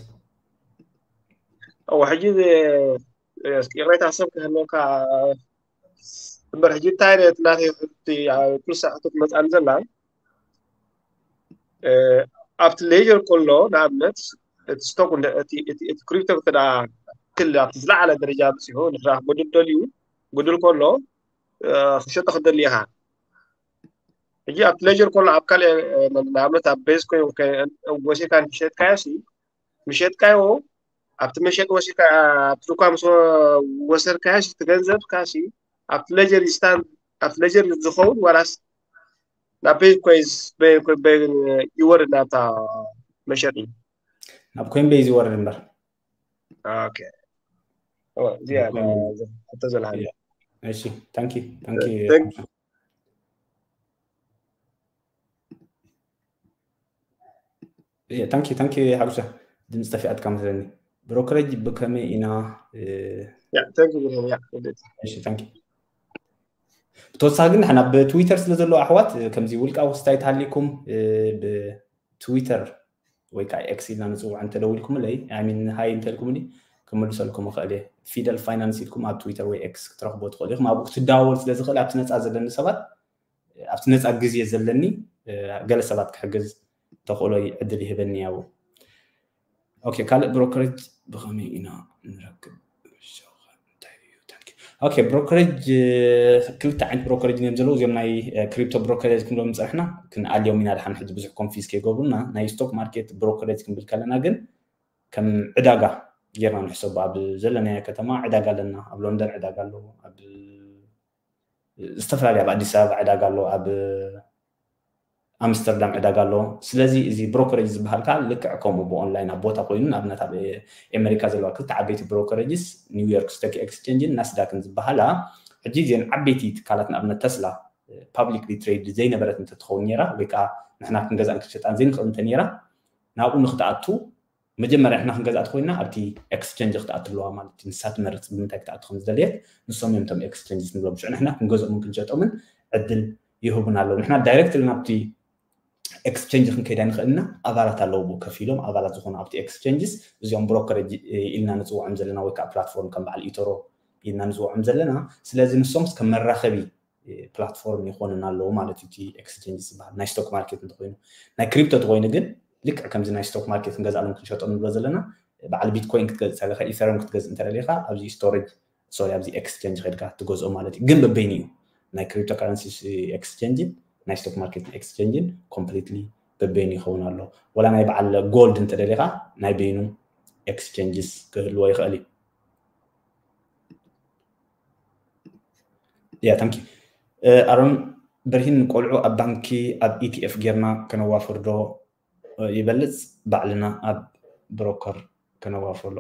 እዎ፣ ሕጂ ዝ-፣ እስኪ ይቕሬታ ሰብ ክህልወካ እምበር፣ ሕጂ እንታይ ናተይ ሕቲ፣ ኣብ ኩሉ ሳዕ ሕቶ ትመጽኣኒ ዘላ፣ እ፣ ኣብቲ ሌጀር ከሎ፣ ንኣብነት፣ እቲ ስቶክ እንደ-፣ እቲ፣ እቲ፣ እቲ ክሪፕቶ እንተ ደኣ ክል ኣብቲ ዝለዓለ ደረጃ በጺሑ፣ ንሕና ክጎድል ደልዩ፣ ጎድል ከሎ፣ እ፣ ክሸጦ ክደሊ ኢኻ። ሕጂ ኣብቲ ሌጀር ከሎ፣ ኣብ ካልእ፣ እ፣ ንኣብነት፣ ኣብ ቤዝ ኮይን ከ-፣ ወሲድካ እንተሸጥካዮ ሲ፣ ምሸጥካዮ ኣብቲ መሸጢ ወሲድካ ኣብቲ ድኳን ምስ ወሰድካዮ እቲ ገንዘብካ ሲ ኣብቲ ledger stand ኣብቲ ledger ዝኸውን ዋላስ ናብ ቤት ኮይንስ ይወርድ ናብታ መሸጢ? ናብ ኮይንቤዝ ይወርድ እምበር። ኦኬ። እዚኣ ሕቶ ዘለሃ እሺ። ታንኪ ታንኪ ታንኪ ታንኪ ሓጉሳ። ድምፂ ጠፊኣትካ መስለኒ። ብሮከሬጅ ብከመይ ኢና? እሺ፣ ታንኪ። ብተወሳኺ ግን ናብ ትዊተር ስለ ዘለዉ ኣሕዋት ከምዚ ውልቃዊ ክስታይ ተሃሊኩም ብትዊተር ወይ ከዓ ኤክስ ኢልና ንፅውዖ እንተደዊልኩምለይ ሚን ሃይ እንተልኩምኒ ክመልሰልኩም እኽእል እየ። ፊደል ፋይናንስ ኢልኩም ኣብ ትዊተር ወይ ኤክስ ክትረኽቦ ትኽእሉ ኢኹም። ኣብኡ ክትደዋወል ስለ ዝኽእል ኣብቲ ነፃ ዘለኒ ሰባት ኣብቲ ነፃ ግዜ ዘለኒ ገለ ሰባት ክሕግዝ ተኽእሎ ዕድል ይህበኒ ያው። ኦኬ፣ ካልእ ብሮከሬጅ ብኸመይ ኢና ንረክብ? ኦኬ፣ ብሮከሬጅ ክልተ ዓይነት ብሮከሬጅ እዮም ዘለዉ። እዚኦም ናይ ክሪፕቶ ብሮከሬጅ ክንብሎም ዝፀናሕና ክንኣልዮም ኢና። ድሓን ሕጂ ብዙሕ ኮንፊዝ ከይገብሩና ናይ ስቶክ ማርኬት ብሮከሬጅ ክንብል ከለና ግን ከም ዕዳጋ ጌርና ንሕሰቦ። ኣብ ዘለናዮ ከተማ ዕዳጋ ኣለና። ኣብ ሎንደን ዕዳጋ ኣሎ፣ ኣብ ዝተፈላለዩ ኣብ ኣዲስ ኣበባ ዕዳጋ ኣሎ፣ ኣብ ኣምስተርዳም ዕዳጋ ኣሎ። ስለዚ እዚ ብሮከሬጅ ዝበሃል ከዓ ልክዕ ከምኡ ብኦንላይን ኣብ ቦታ ኮይኑ ንኣብነት ኣብ ኣሜሪካ ዘለዋ ክልተ ዓበይቲ ብሮከሬጅስ ኒውዮርክ ስቶክ ኤክስቼንጅን ናስዳክን ዝበሃላ ሕጂ እዚአን ዓበይቲ ትካላት ንኣብነት ተስላ ፓብሊክሊ ትሬድ ዘይነበረት እንተትኸውን ነይራ ወይ ከዓ ንሕና ክንገዛእን ክንሸጣን ዘይንኽእል እንተ ነይራ ናብኡ ንክትኣቱ መጀመርያ ንሕና ክንገዝኣ ተኮይና ኣብቲ ኤክስቸንጅ ክትኣቱ ኣለዋ ማለት እዩ። ንሳ ትመርፅ ብምንታይ ክትኣቱ ከም ዝደለየት ንሶም እዮም እቶም ኤክስቸንጅስ ንብሎም። ሽዑ ንሕና ክንገዝኦምን ክንሸጦምን ዕድል ይህቡና ኣለዉ። ንሕና ዳይሬክትሊ ናብቲ ኤክስቸንጅ ክንከይድ ኣይንኽእልና። ኣባላት ኣለዉ ብኡ ከፊሎም ኣባላት ዝኾኑ ኣብቲ ኤክስቸንጅስ እዚኦም ብሮከሬጅ ኢልና ንፅውዖም ዘለና ወይ ከዓ ፕላትፎርም ከም በዓል ኢቶሮ ኢልና ንፅውዖም ዘለና። ስለዚ ንሶምስ ከም መራኸቢ ፕላትፎርም ይኾኑና ኣለዉ ማለት እዩ። እቲ ኤክስቸንጅ ዝበሃል ናይ ስቶክ ማርኬት እንተኮይኑ፣ ናይ ክሪፕቶ ተኮይኑ ግን ልክዕ ከምዚ ናይ ስቶክ ማርኬት ክንገዝኣሎም ክንሸጦም ንብሎ ዘለና በዓል ቢትኮይን ክትገዝእ ተለካ ኢተሪየም ክትገዝእ እንተደሊካ ኣብዚ ስቶሬጅ ሶሪ ኣብዚ ኤክስቸንጅ ከድካ ትገዝኦ ማለት እዩ። ግን በበይኑ እዩ ናይ ክሪፕቶ ካረንሲ ኤክስቸንጅን ናይ ስቶክ ማርኬት ኤክስቸንጅን ኮምፕሊትሊ በበይኑ ይኸውን ኣሎ። ወላ ናይ በዓል ጎልድ እንተደሊካ ናይ በይኑ ኤክስቸንጅስ ክህልዎ ይኽእል እዩ። ያ ታንኪ ኣሮን በርሂን ቆልዑ ኣብ ባንኪ ኣብ ኢቲኤፍ ጌርና ከነዋፍር ዶ ይበልፅ ባዕልና ኣብ ብሮከር ከነዋፍረሎ?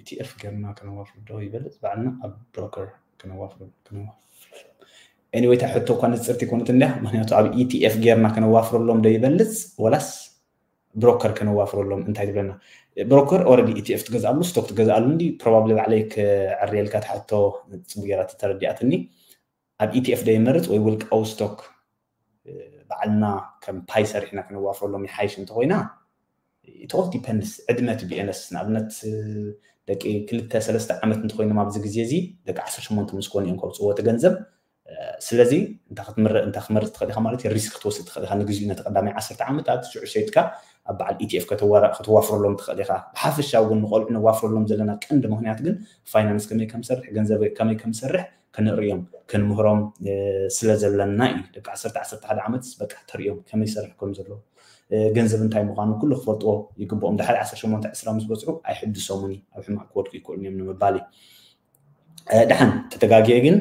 ኢቲኤፍ ጌርና ከነዋፍር ዶ ይበልፅ ባዕልና ኣብ ብሮከር ከነዋፍረሎ? ኤኒወይ እታ ሕቶ እኳ ንፅርቲ ኮነት እንድያ። ምክንያቱ ኣብ ኢቲኤፍ ጌርና ከነዋፍረሎም ዶ ይበልፅ ወላስ ብሮከር ከነዋፍረሎም እንታይ ትብለና? ብሮከር ኦረዲ ኢቲኤፍ ትገዝኣሉ ስቶክ ትገዝኣሉ እንዲ ፕሮባብሊ ባዕለይ ክዕርየልካ ትሓቶ ፅቡቅ ገይራ ተረዲኣትኒ። ኣብ ኢቲኤፍ ዶ ይመርፅ ወይ ውልቃዊ ስቶክ ባዕልና ከም ፓይ ሰሪሕና ክንዋፍረሎም ይሓይሽ እንተኮይና it all depends ዕድመ እቲ ቢኤንኤስ ንኣብነት ደቂ ክልተ ሰለስተ ዓመት እንተኮይኖም ኣብዚ ግዜ እዚ ደቂ ዓሰርተ ሸሞንተ ምስ ኮኑ እዮም ከውፅዎ እቲ ገንዘብ። ስለዚ እንታይ ክትምረ እንታይ ክመርፅ ትኽእል ኢኻ ማለት እዩ። ሪስክ ክትወስድ ትኽእል ኢኻ። ንግዚኡ ነቲ ቀዳማይ ዓሰርተ ዓመታት ሽዑ ሸይጥካ ኣብ በዓል ኢቲኤፍ ከተዋፍረሎም ትኽእል ኢኻ። ብሓፈሻዊ ግን ንቆልዑ ነዋፍረሎም ዘለና ቀንዲ ምክንያት ግን ፋይናንስ ከመይ ከምሰርሕ ገንዘብ ከመይ ከምሰርሕ ክንርእዮም ክንምህሮም ስለ ዘለና እዩ። ደቂ ዓሰርተ ዓሰርተ ሓደ ዓመት በቃ ተርእዮም ከመይ ይሰርሕ ከም ዘሎ ገንዘብ እንታይ ምዃኑ ኩሉ ክፈልጥዎ ይግብኦም። ድሓር ዓሰርተ ሸሞንተ ዕስራ ምስ በፅሑ ኣይሕድሶምን እዩ ኣብ ሕማቅ ክወድቁ ይክእሉን እዮም ንምባል እዩ። ደሓን ተተጋግየ ግን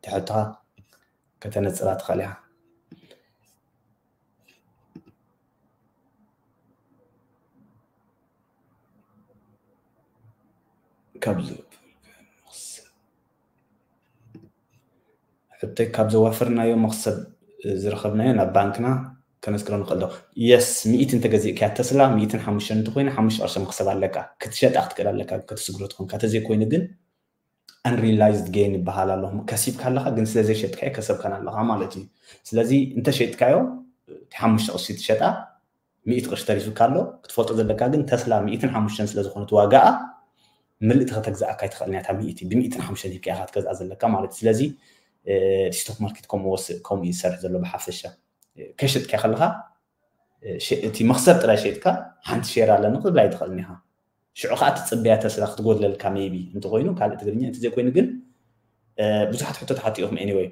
ትሕትኻ ከተነፅራ ትኽእል ኢኻ። ካብ ሕቶይ ካብ ዘዋፈርናዮ መክሰብ ዝረኸብናዮ ናብ ባንክና ከነስግሮ ንኽእል ዶ? የስ ሚእቲ እንተገዚእካያ ተስላ ሚእትን ሓሙሽተን እንተኮይነ ሓሙሽተ ቅርሺ መክሰብ ኣለካ ክትሸጣ ክትክእል ኣለካ ከተስግሮ ትኾንካ ተዘይኮይኑ ግን unrealized gain ይበሃል ኣሎ። ከሲብካ ኣለካ ግን ስለ ዘይሸጥካዮ ከሰብካን ኣለካ ማለት እዩ። ስለዚ እንተሸጥካዮ ሓሙሽተ ቅርሺ ትሸጣ ሚእቲ ቅርሺ ተሪፉካ ኣሎ። ክትፈልጦ ዘለካ ግን ተስላ ሚእትን ሓሙሽተን ስለ ዝኾነት ዋጋኣ ምልእቲ ከተግዛኣካ ኣይትኽእልን እያ። እታ ሚእቲ ብሚእትን ሓሙሽተን ሂብካ ኢኻ ክትገዝኣ ዘለካ ማለት እዩ። ስለዚ እቲ ስቶክ ማርኬት ከምኡ ወስእ ከምኡ እዩ ዝሰርሕ ዘሎ ብሓፈሻ። ከሸጥካ ከለካ እቲ መክሰብ ጥራይ ሸጥካ ሓንቲ ሼር ኣለኒ ክትብል ኣይትኽእልን ኢኻ። ሽዑ ከዓ ትፅበያ ተስላ ክትጎድለልካ ሜይቢ እንተኮይኑ ካልእ ትግርኛ እንተዘይኮይኑ ግን ብዙሓት ሕቶታት ሓቲእኹም anyway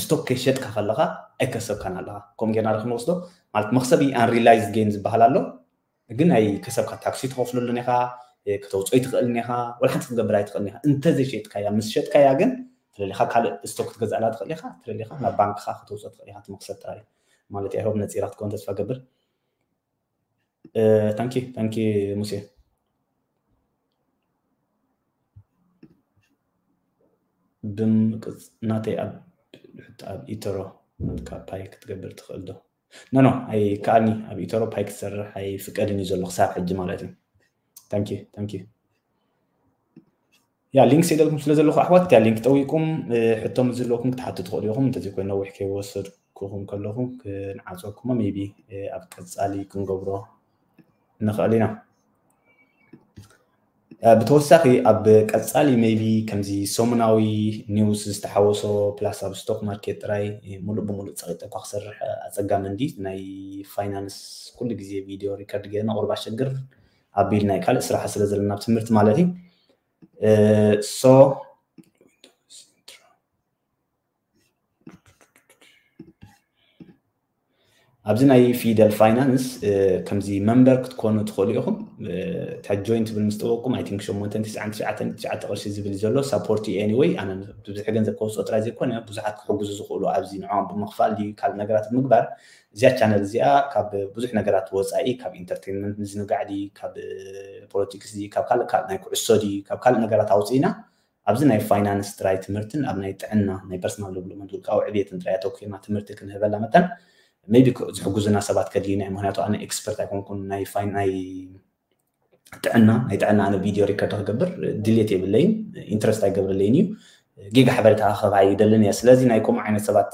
ስቶክ ከይሸጥካ ከለካ ኣይከሰብካን ኣለካ። ከምኡ ጌርና ዶ ክንወስዶ ማለት መክሰብ unrealized gain ዝበሃል ኣሎ። ግን ኣይከሰብካ፣ ታክሲ ትኸፍለሉን ኢኻ፣ ከተውፅኦ ኣይትኽእልን ኢኻ፣ ወላ ሓንቲ ክትገብር ኣይትኽእልን ኢኻ። እንተዘይሸጥካያ፣ ምስ ሸጥካያ ግን ትለሊኻ ካልእ ስቶክ ክትገዝኣላ ትኽእል ኢኻ። ትለሊኻ ናብ ባንክኻ ከተውፅኦ ትኽእል ኢኻ። ትመክሰብ ጥራይ ማለት እያ። ሆብ ነፂራ ክትከውን ተስፋ ገብር። ታንኪ ታንኪ ሙሴ። ብምቅፅ ናተይ ኣብ ኢተሮ ናትካ ፓይ ክትገብር ትኽእል ዶ? ኖ ኖ፣ ኣይከኣልኒ። ኣብ ኢተሮ ፓይ ክትሰርሕ ኣይፍቀድን እዩ ዘሎ ክሳብ ሕጂ ማለት እዩ። ታንኪ ታንኪ። ያ ሊንክ ሰደልኩም ስለ ዘለኹ ኣሕዋት፣ ያ ሊንክ ጠዊቁም ሕቶም ዝለኩም ክትሓቱ ትኽእሉ ኢኹም። እንተዘይ ኮይኑ ነዊሕ ከይወሰድኩኹም ከለኹ ክንዓፀኩሞ ሜቢ ኣብ ቀፃሊ ክንገብሮ ንኽእል ኢና። ብተወሳኺ ኣብ ቀፃሊ ሜቢ ከምዚ ሰሙናዊ ኒውስ ዝተሓወሶ ፕላስ ኣብ ስቶክ ማርኬት ጥራይ ሙሉእ ብሙሉእ ፀቂጠ እኳ ክሰርሕ ኣፀጋሚ እንዲ ናይ ፋይናንስ ኩሉ ግዜ ቪድዮ ሪከርድ ገይርና ቁርብ ኣሸግር ኣቢል ናይ ካልእ ስራሕ ስለ ዘለና ኣብ ትምህርቲ ማለት እዩ። ሶ ኣብዚ ናይ ፊደል ፋይናንስ ከምዚ መንበር ክትኮኑ ትኽእሉ ኢኹም። እታ ጆይን ትብል ምስ ጠወቅኩም ኣይ ቲንክ ሸሞንተን ትስዓን ትሽዓተን ትሽዓተ ቅርሺ ዝብል እዩ ዘሎ። ሳፖርት እዩ። ኤኒወይ ኣነ ብብዝሒ ገንዘብ ከውፅኦ ጥራይ ዘይኮነ ብዙሓት ክሕግዙ ዝኽእሉ ኣብዚ ንዕኦም ብምኽፋል ድዩ ካልእ ነገራት ብምግባር እዚኣ ቻነል እዚኣ ካብ ብዙሕ ነገራት ወፃኢ ካብ ኢንተርቴንመንት ምዝንጋዕ ድዩ ካብ ፖለቲክስ ድዩ ካብ ካልእ ካልእ ናይ ኩዕሶ ድዩ ካብ ካልእ ነገራት ኣውፅኢና ኣብዚ ናይ ፋይናንስ ጥራይ ትምህርትን ኣብ ናይ ጥዕና ናይ ፐርሰናል ዴቨሎፕመንት ውልቃዊ ዕብየትን ጥራይ ኣተኪርና ትምህርቲ ክንህበላ መጠን ሜቢ ዝሕጉዙና ሰባት ከድልዩና እዩ። ምክንያቱ ኣነ ኤክስፐርት ኣይኮንኩን ናይ ፋይን ናይ ጥዕና ናይ ጥዕና ኣነ ቪድዮ ሪከርድ ክገብር ድሌት የብለይን ኢንትረስት ኣይገብረለይን እዩ። ጌጋ ሓበሬታ ክህባ ይደልን እየ። ስለዚ ናይ ከምኡ ዓይነት ሰባት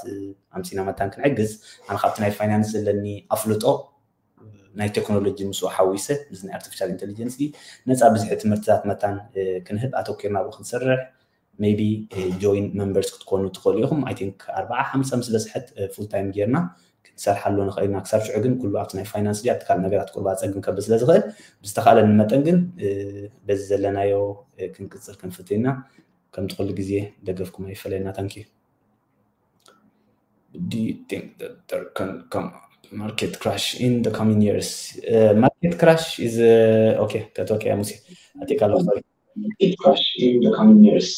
ኣምፂና መታን ክንሕግዝ ኣነ ካብቲ ናይ ፋይናንስ ዘለኒ ኣፍልጦ ናይ ቴክኖሎጂ ምስኡ ሓዊሰ ምስ ናይ ኣርቲፊሻል ኢንቴሊጀንስ ነፃ ብዝሒ ትምህርትታት መታን ክንህብ ኣተኪርና ብኡ ክንሰርሕ ሜቢ ጆይን መንበርስ ክትኮኑ ትኽእሉ ኢኹም። ኣይ ቲንክ ኣርባዓ ሓምሳ ምስ በዝሐት ፉል ታይም ጌርና ክንሰርሓሉ ንኽእል ኢና። ክሳብ ሽዑ ግን ኩሉ ኣብቲ ናይ ፋይናንስ ድዩ ኣብቲ ካልእ ነገራት ቁርብ ኣፀግም ከብል ስለ ዝኽእል ብዝተኻእለኒ መጠን ግን በዚ ዘለናዮ ክንቅፅል ክንፍትን ኢና። ከምቲ ኩሉ ግዜ ደገፍኩም ኣይፈለየና። ታንኪ። Do you think that there can come a market crash in the coming years? ማርኬት ክራሽ ኢዝ ኦኬ። ተቶኪያ ሙሴ ኣቲካ ኣለኹ። ሶሪ። Market crash in the coming years.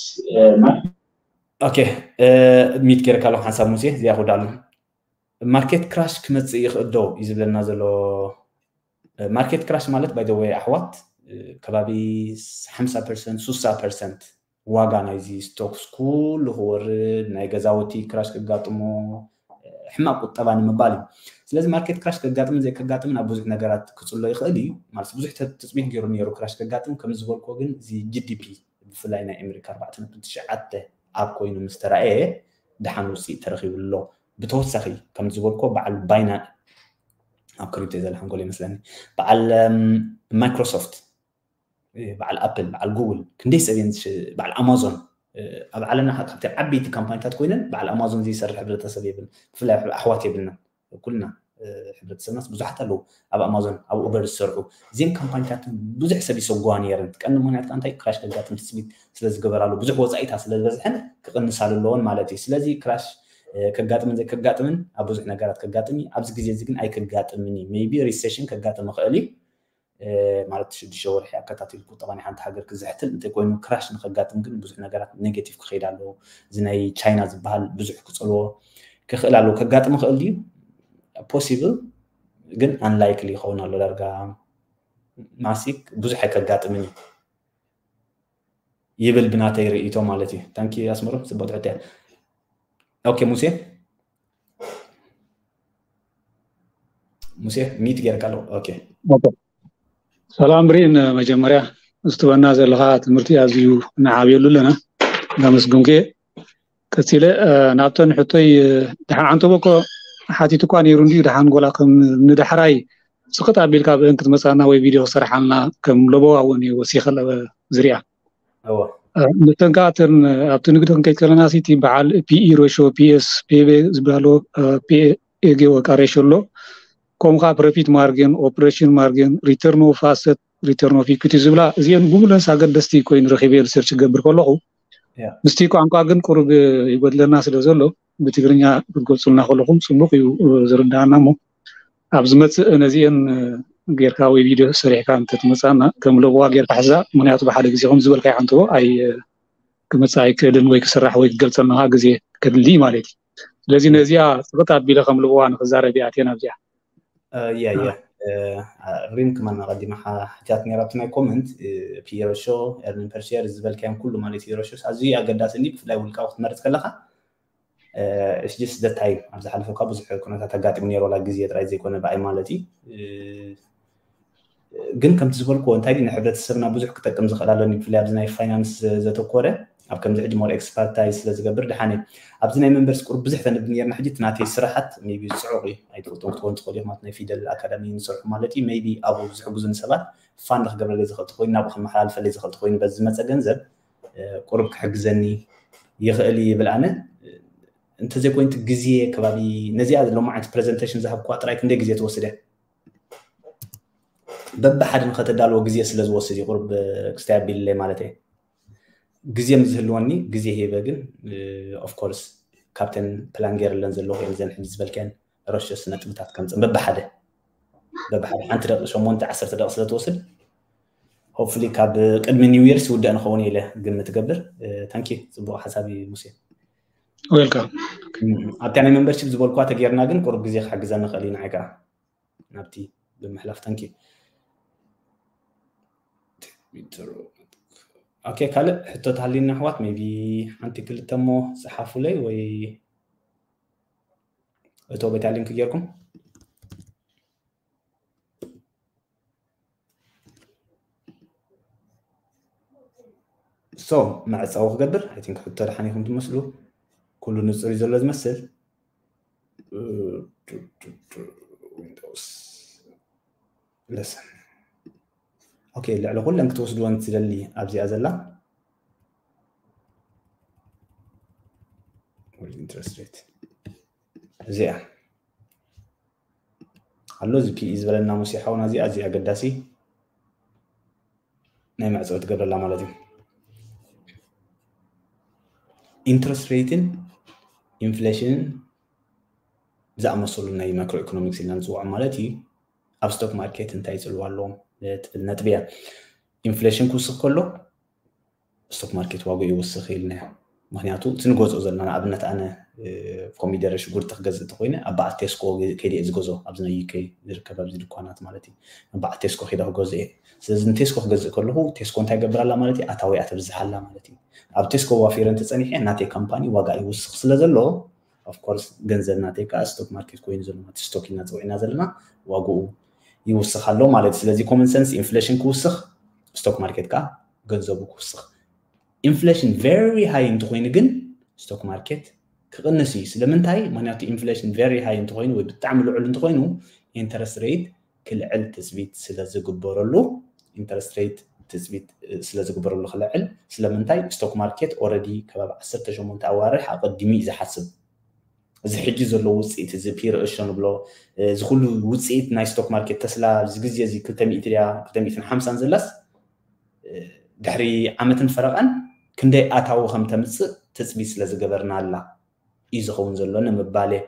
ኦኬ፣ ሚት ጌርካ ኣለኹ ሓንሳብ ሙሴ እዚኣ ክውዳሉ። ማርኬት ክራሽ ክመፅእ ይኽእል ዶ እዩ ዝብለና ዘሎ። ማርኬት ክራሽ ማለት ባይ ዘ ወይ ኣሕዋት ከባቢ ሓምሳ ፐርሰንት ሱሳ ፐርሰንት ዋጋ ናይዚ ስቶክስ ኩሉ ክወርድ ናይ ገዛውቲ ክራሽ ከጋጥሞ ሕማቅ ቁጠባ ንምባል እዩ። ስለዚ ማርኬት ክራሽ ከጋጥምን ዘይከጋጥምን ኣብ ብዙሕ ነገራት ክፅሎ ይኽእል እዩ። ማለት ብዙሕ ትፅቢት ገይሩ ነይሩ ክራሽ ከጋጥም ከም ዝበልኮ ግን እዚ ጂ ዲ ፒ ብፍላይ ናይ ኣሜሪካ ኣርባዕተ ነጥቢ ትሽዓተ ኣብ ኮይኑ ምስ ተራእየ ደሓን ውፅኢት ተረኺቡ ኣሎ። ብተወሳኺ ከም ዝበልኮ በዓል ባይና ኣብ ክሪፕቶ ዘለ ሓንጎል ይመስለኒ በዓል ማይክሮሶፍት በዓል ኣፕል በዓል ጉግል ክንደይ ሰብ እየን በዓል ኣማዞን ኣብ ዓለምና ካብቲ ዓበይቲ ካምፓኒታት ኮይነን በዓል ኣማዞን ዘይሰርሕ ሕብረተሰብ የብልን። ብፍላይ ኣሕዋት የብልና ኩልና ሕብረተሰብናስ ብዙሓት ኣለዉ ኣብ ኣማዞን ኣብ ኡበር ዝሰርሑ እዚን ካምፓኒታት ብዙሕ ሰብ ይሰጓ ነይረን። ቀንዲ ምክንያት ከዓ እንታይ ክራሽ ከጋጥም ትፅቢት ስለ ዝገበራሉ ብዙሕ ወፃኢታት ስለ ዝበዝሐን ክቕንሳሉ ኣለዎን ማለት እዩ። ስለዚ ክራሽ ከጋጥምን ዘይከጋጥምን ኣብ ብዙሕ ነገራት ከጋጥም እዩ። ኣብዚ ግዜ እዚ ግን ኣይከጋጥምን እዩ። ሜይቢ ሪሴሽን ከጋጥም ይኽእል እዩ ማለት ሽዱሽተ ወርሒ ኣከታቲሉ ቁጠባ ናይ ሓንቲ ሃገር ክዝሕትል እንተይኮይኑ ክራሽ ንከጋጥም ግን ብዙሕ ነገራት ኔጌቲቭ ክኸይድ ኣለዎ። እዚ ናይ ቻይና ዝበሃል ብዙሕ ክፀልዎ ክኽእል ኣለዎ። ከጋጥም ይኽእል ድዩ? ፖሲብል ግን ኣንላይክሊ ይኸውን ኣሎ። ዳርጋ ማሲክ ብዙሕ ኣይከጋጥምን እዩ ይብል ብናተይ ርእይቶ ማለት እዩ። ታንኪ ኣስመሮም ፅቡቅ ትሕትያ። ኦኬ ሙሴ ሙሴ ሚት ጌርካ ኣለዉ። ኦኬ ሰላም ብሪን፣ መጀመርያ ዝትበና ዘለካ ትምህርቲ ኣዝዩ ንዓብየሉ ኣለና እናመስግንኩ እየ። ቀፂለ ናብተን ሕቶይ ድሓን ዓንተቦ እኮ ሓቲቱ እኳ ነይሩ እንድዩ ድሓን ጎላ ከም ንዳሕራይ ስኽት ኣቢልካ ብእን ክትመፃና ወይ ቪድዮ ክሰርሓልና ከም ለበዋ እውን እዩ ወሲኸ ዝሪኣ። እወ ንተን ከዓ እተን ኣብቲ ንግዲ ክንከይድ ከለና እቲ በዓል ፒኢ ሬሾ ፒኤስ ፒቤ ዝበሃሎ ፒኤጌ ወቃ ሬሾ ኣሎ። ከምኡ ከዓ ፕሮፊት ማርጌን ኦፕሬሽን ማርጌን ሪተርን ኦፍ ኣሰት ሪተርን ኦፍ ኢኩቲ ዝብላ እዚአን ብሙለንስ ኣገደስቲ ኮይኑ ረኪበ ሪሰርች ክገብር ከለኹ ምስቲ ቋንቋ ግን ቁሩብ ይጎድለና ስለ ዘሎ ብትግርኛ ክትገልፁልና ከለኹም ፅቡቅ እዩ ዝርዳኣና እሞ ኣብ ዝመፅእ ነዚአን ጌርካ ወይ ቪድዮ ሰሪሕካ እንተትመፃና ከም ለበዋ ጌርካ ሕዛ። ምክንያቱ ብሓደ ግዜ ከም ዝበልካ ይሓንትዎ ኣይ ክመፅእ ኣይክእልን ወይ ክስራሕ ወይ ክገልፀልና ግዜ ከድሊ ማለት እዩ። ስለዚ ነዚኣ ፅቕጥ ኣቢለ ከም ለበዋ ንክዛረብ እያ ኣትየ ናብዚኣ። እያ እያ ሪም ክማን ኣቐዲማ ሓትያት ነራ ኣብቲ ናይ ኮመንት ፒየሮ ሾ ኤርኒን ፐርሽር ዝበልካዮም ኩሉ ማለት ፒየሮ ሾ ኣዝዩ ኣገዳሲ እንዲ ብፍላይ ውልቃዊ ክትመርፅ ከለካ እሽጅስ ደታይ ኣብ ዝሓለፈ እኳ ብዙሕ ኩነታት ኣጋጢሙ ነይሩ ወላ ግዜ ጥራይ ዘይኮነ ብኣይ ማለት እዩ ግን ከምቲ ዝበልክዎ እንታይ ድዩ ንሕብረተሰብና ብዙሕ ክጠቅም ዝኽእል ኣለኒ ብፍላይ ኣብዚ ናይ ፋይናንስ ዘተኮረ ኣብ ከምዚ ሕጂ ሞር ኤክስፐርታይዝ ስለ ዝገብር ድሓነ ኣብዚ ናይ መንበርስ ቁሩብ ብዙሕ ተንብ ነርና ሕጂ እቲ ናተይ ስራሓት ሜቢ ዝፅዑቕ እዩ ኣይትፈልጦም ክትኮን ትኽእል ኢኹም ናይ ፊደል ኣካዳሚ ንሰርሑ ማለት እዩ ሜቢ ኣብኡ ዝሕግዙኒ ሰባት ፋንድ ክገብረለይ ዝኽእል ተኮይኑ ናብኡ ከመሓላልፈለይ ዝኽእል ተኮይኑ በዚ ዝመፀ ገንዘብ ቁሩብ ክሕግዘኒ ይኽእል ይብል ኣነ እንተዘይኮይኑ ግዜ ከባቢ ነዚኣ ሎማዓንቲ ፕሬዘንቴሽን ዝሃብኩዋ ጥራይ ክንደይ ግዜ ትወስድ እያ በብሓደ ንኸተዳልዎ ግዜ ስለ ዝወስድ እዩ ቁሩብ ክስታይ ኣቢልለይ ማለት እየ ግዜ ምስ ዝህልወኒ ግዜ ሂበ ግን ኦፍኮርስ ካብተን ፕላን ገይረለን ዘለኹ እየን ዘን ሕጂ ዝበልከን ረሸስ ነጥብታት ከምፅእ በብሓደ በብሓደ ሓንቲ ደቂ ሸሞንተ ዓሰርተ ደቂ ስለ ትወስድ ሆፕፉሊ ካብ ቅድሚ ኒው ይርስ ውዳእ ንኸውን ኢለ ግምት ገብር ታንኪ ፅቡቅ ሓሳብ እዩ ሙሴ ዌልካም ኣብታ ናይ ሜምበርሺፕ ዝበልኳ ተጌርና ግን ቁሩብ ግዜ ክሕግዘ ንኽእል እዩ ንዓይ ከዓ ናብቲ ብምሕላፍ ታንኪ ኦኬ ካልእ ሕቶ ተሃልዩና ኣሕዋት ሜቢ ሓንቲ ክልተ እሞ ፀሓፉለይ ወይ እቶ ቤታ ሊንክ ጌርኩም so መዕፀዊ ክገብር I think ሕቶ ደሓን ኢኹም ትመስሉ ኩሉ ንፁር እዩ ዘሎ ዝመስል Windows lesson okay ልዕሊ ኩለን ክትወስድወን ትደሊ ኣብዚኣ ዘላ interest rate እዚኣ ኣሎ እዚ ፒኢ ዝበለና ሙሴ ሓውና እዚኣ እዚ ኣገዳሲ ናይ መዕፀዊ ትገብረላ ማለት እዩ interest rate ን inflation ን ዝኣመሰሉ ናይ ማክሮ ኢኮኖሚክስ ኢልና ንፅውዖ ማለት እዩ ኣብ ስቶክ ማርኬት እንታይ ይፅልዋ ኣለዎም ትብል ነጥቢ እያ inflation ክውስኽ ከሎ ስቶክ ማርኬት ዋጋ ይውስኽ ኢልና ምክንያቱ እቲ ንገዝኦ ዘለና ንኣብነት ኣነ ኮሚደረ ሽጉርቲ ክገዝእ እንተኮይነ ኣብ በዓል ቴስኮ ከይደ ዝገዝኦ ኣብዚ ናይ ዩኬ ዝርከብ ኣብዚ ድኳናት ማለት እዩ በዓል ቴስኮ ከይደ ክገዝእ እየ ስለዚ ንቴስኮ ክገዝእ ከለኹ ቴስኮ እንታይ ገብር ኣላ ማለት እዩ ኣታዊ ኣተብዝሕ ኣላ ማለት እዩ ኣብ ቴስኮ ዋፊረ እንተፀኒሐ ናተይ ካምፓኒ ዋጋ ይውስኽ ስለ ዘሎ ኦፍኮርስ ገንዘብ ናተይ ከዓ ስቶክ ማርኬት ኮይኑ ዘሎ ስቶክ ኢና ፀውዒና ዘለና ዋግኡ ይውስኽ ኣሎ ማለት እዩ ስለዚ common sense inflation ክውስኽ ስቶክ ማርኬት ከዓ ገንዘቡ ክውስኽ inflation very high እንተኮይኑ ግን ስቶክ ማርኬት ክቕንስ እዩ ስለምንታይ ምክንያቱ inflation very high እንተኮይኑ ወይ ብጣዕሚ ልዑል እንተኮይኑ interest rate ክልዕል ትፅቢት ስለ ዝግበረሉ interest rate ትፅቢት ስለ ዝግበረሉ ክልዕል ስለምንታይ ስቶክ ማርኬት already ከባቢ ዓሰርተ ሸሞንተ ኣዋርሕ ኣቐዲሙ እዩ ዝሓስብ እዚ ሕጂ ዘሎ ውፅኢት እዚ ፒር እሾ ንብሎ እዚ ኩሉ ውፅኢት ናይ ስቶክ ማርኬት ተስላ ኣብዚ ግዜ እዚ ክልተ ሚእቲ ድያ ክልተ ሚእትን ሓምሳን ዘላስ ድሕሪ ዓመትን ፈረቓን ክንደይ ኣታዊ ከም ተምፅእ ትፅቢት ስለ ዝገበርና ኣላ እዩ ዝኸውን ዘሎ ንምባል እየ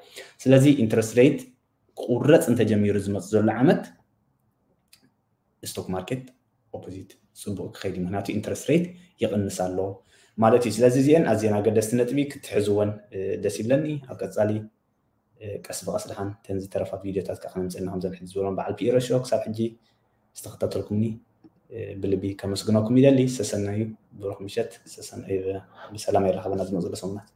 ስለዚ interest rate ክቁረፅ እንተጀሚሩ ዝመፅ ዘሎ ዓመት ስቶክ ማርኬት opposite ፅቡቅ ክኸይድ ምክንያቱ interest rate ይቕንስ ኣሎ ማለት እዩ ስለዚ እዚአን ኣዝየን ኣገደስቲ ነጥቢ ክትሕዝወን ደስ ይብለኒ ኣብ ቀፃሊ ቀስ ብቐስ ድሓን ተን ዝተረፋ ቪድዮታት ከዓ ከነምፅእና ከምዘን ሕዚ ዝበሎም በዓል ፒኢረሾ ክሳብ ሕጂ ዝተኸታተልኩምኒ ብልቢ ከመስግነኩም ይደሊ ሰሰናዩ ብሩክ ምሸት ብሰላም የራኸበና ዝመፅእ ሰሙናት